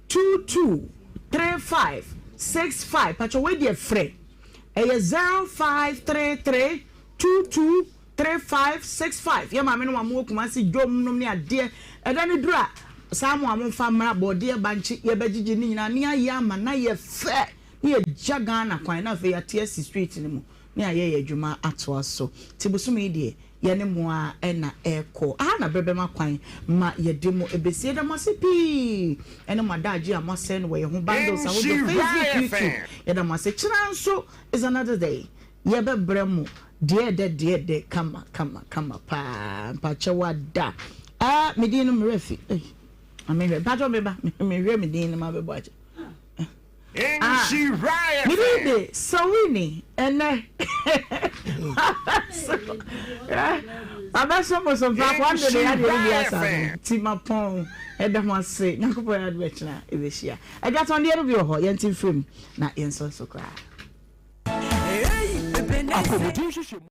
22 35 65. Pakyɛ wei deɛ frɛ. Ɛyɛ 0533 22 3565. Yɛ maame no ma mo wɔ Kumasi dwom nom ne adeɛ. Ɛda no duru a, saa mo a momfa mmra bɔɔdeɛ bankye yɛbɛgyegye ne nyinaa ne ayɛ ama no ayɛ fɛ ne yɛgya Ghana kwan na afei yɛate asi street no mu ne ayɛ yɛn adwuma atoa so. Nti bosome yi deɛ yɛne mo ara na ɛrekɔ. Aha na berɛ bɛma kwan ma yɛde mo bɛsi. Yɛda mo ase pii ɛne mo adagye a moasɛe no wɔ yɛn ho. Bundles ahodoɔ, Facebook, YouTube. Yɛda mo ase. Kyena nso is another day. Yɛbɛbrɛ mo deɛ ɛdɛ deɛ ɛdɛ kama kama kama paa. Mpakyɛw ada. Ah, me din no me werɛ fi. Ei, ma menhwɛ. Mpakyɛw meba. Mehwɛ me din no ma bɛbɔ akyɛ. Ah, me din de Sawini ɛnɛ. Mabɛso mo so mfa kwa de de adeɛ no bi asa no. Ti mapɔn ɛda mo ase. Nyankopɔn yɛ adom ɛkyena ɛbɛhyia. Adwatɔndeɛ no bi wɔ hɔ, yɛnte mfiri mu na yɛnsɔ so koraa. Apɔmuden nhwehwɛmu.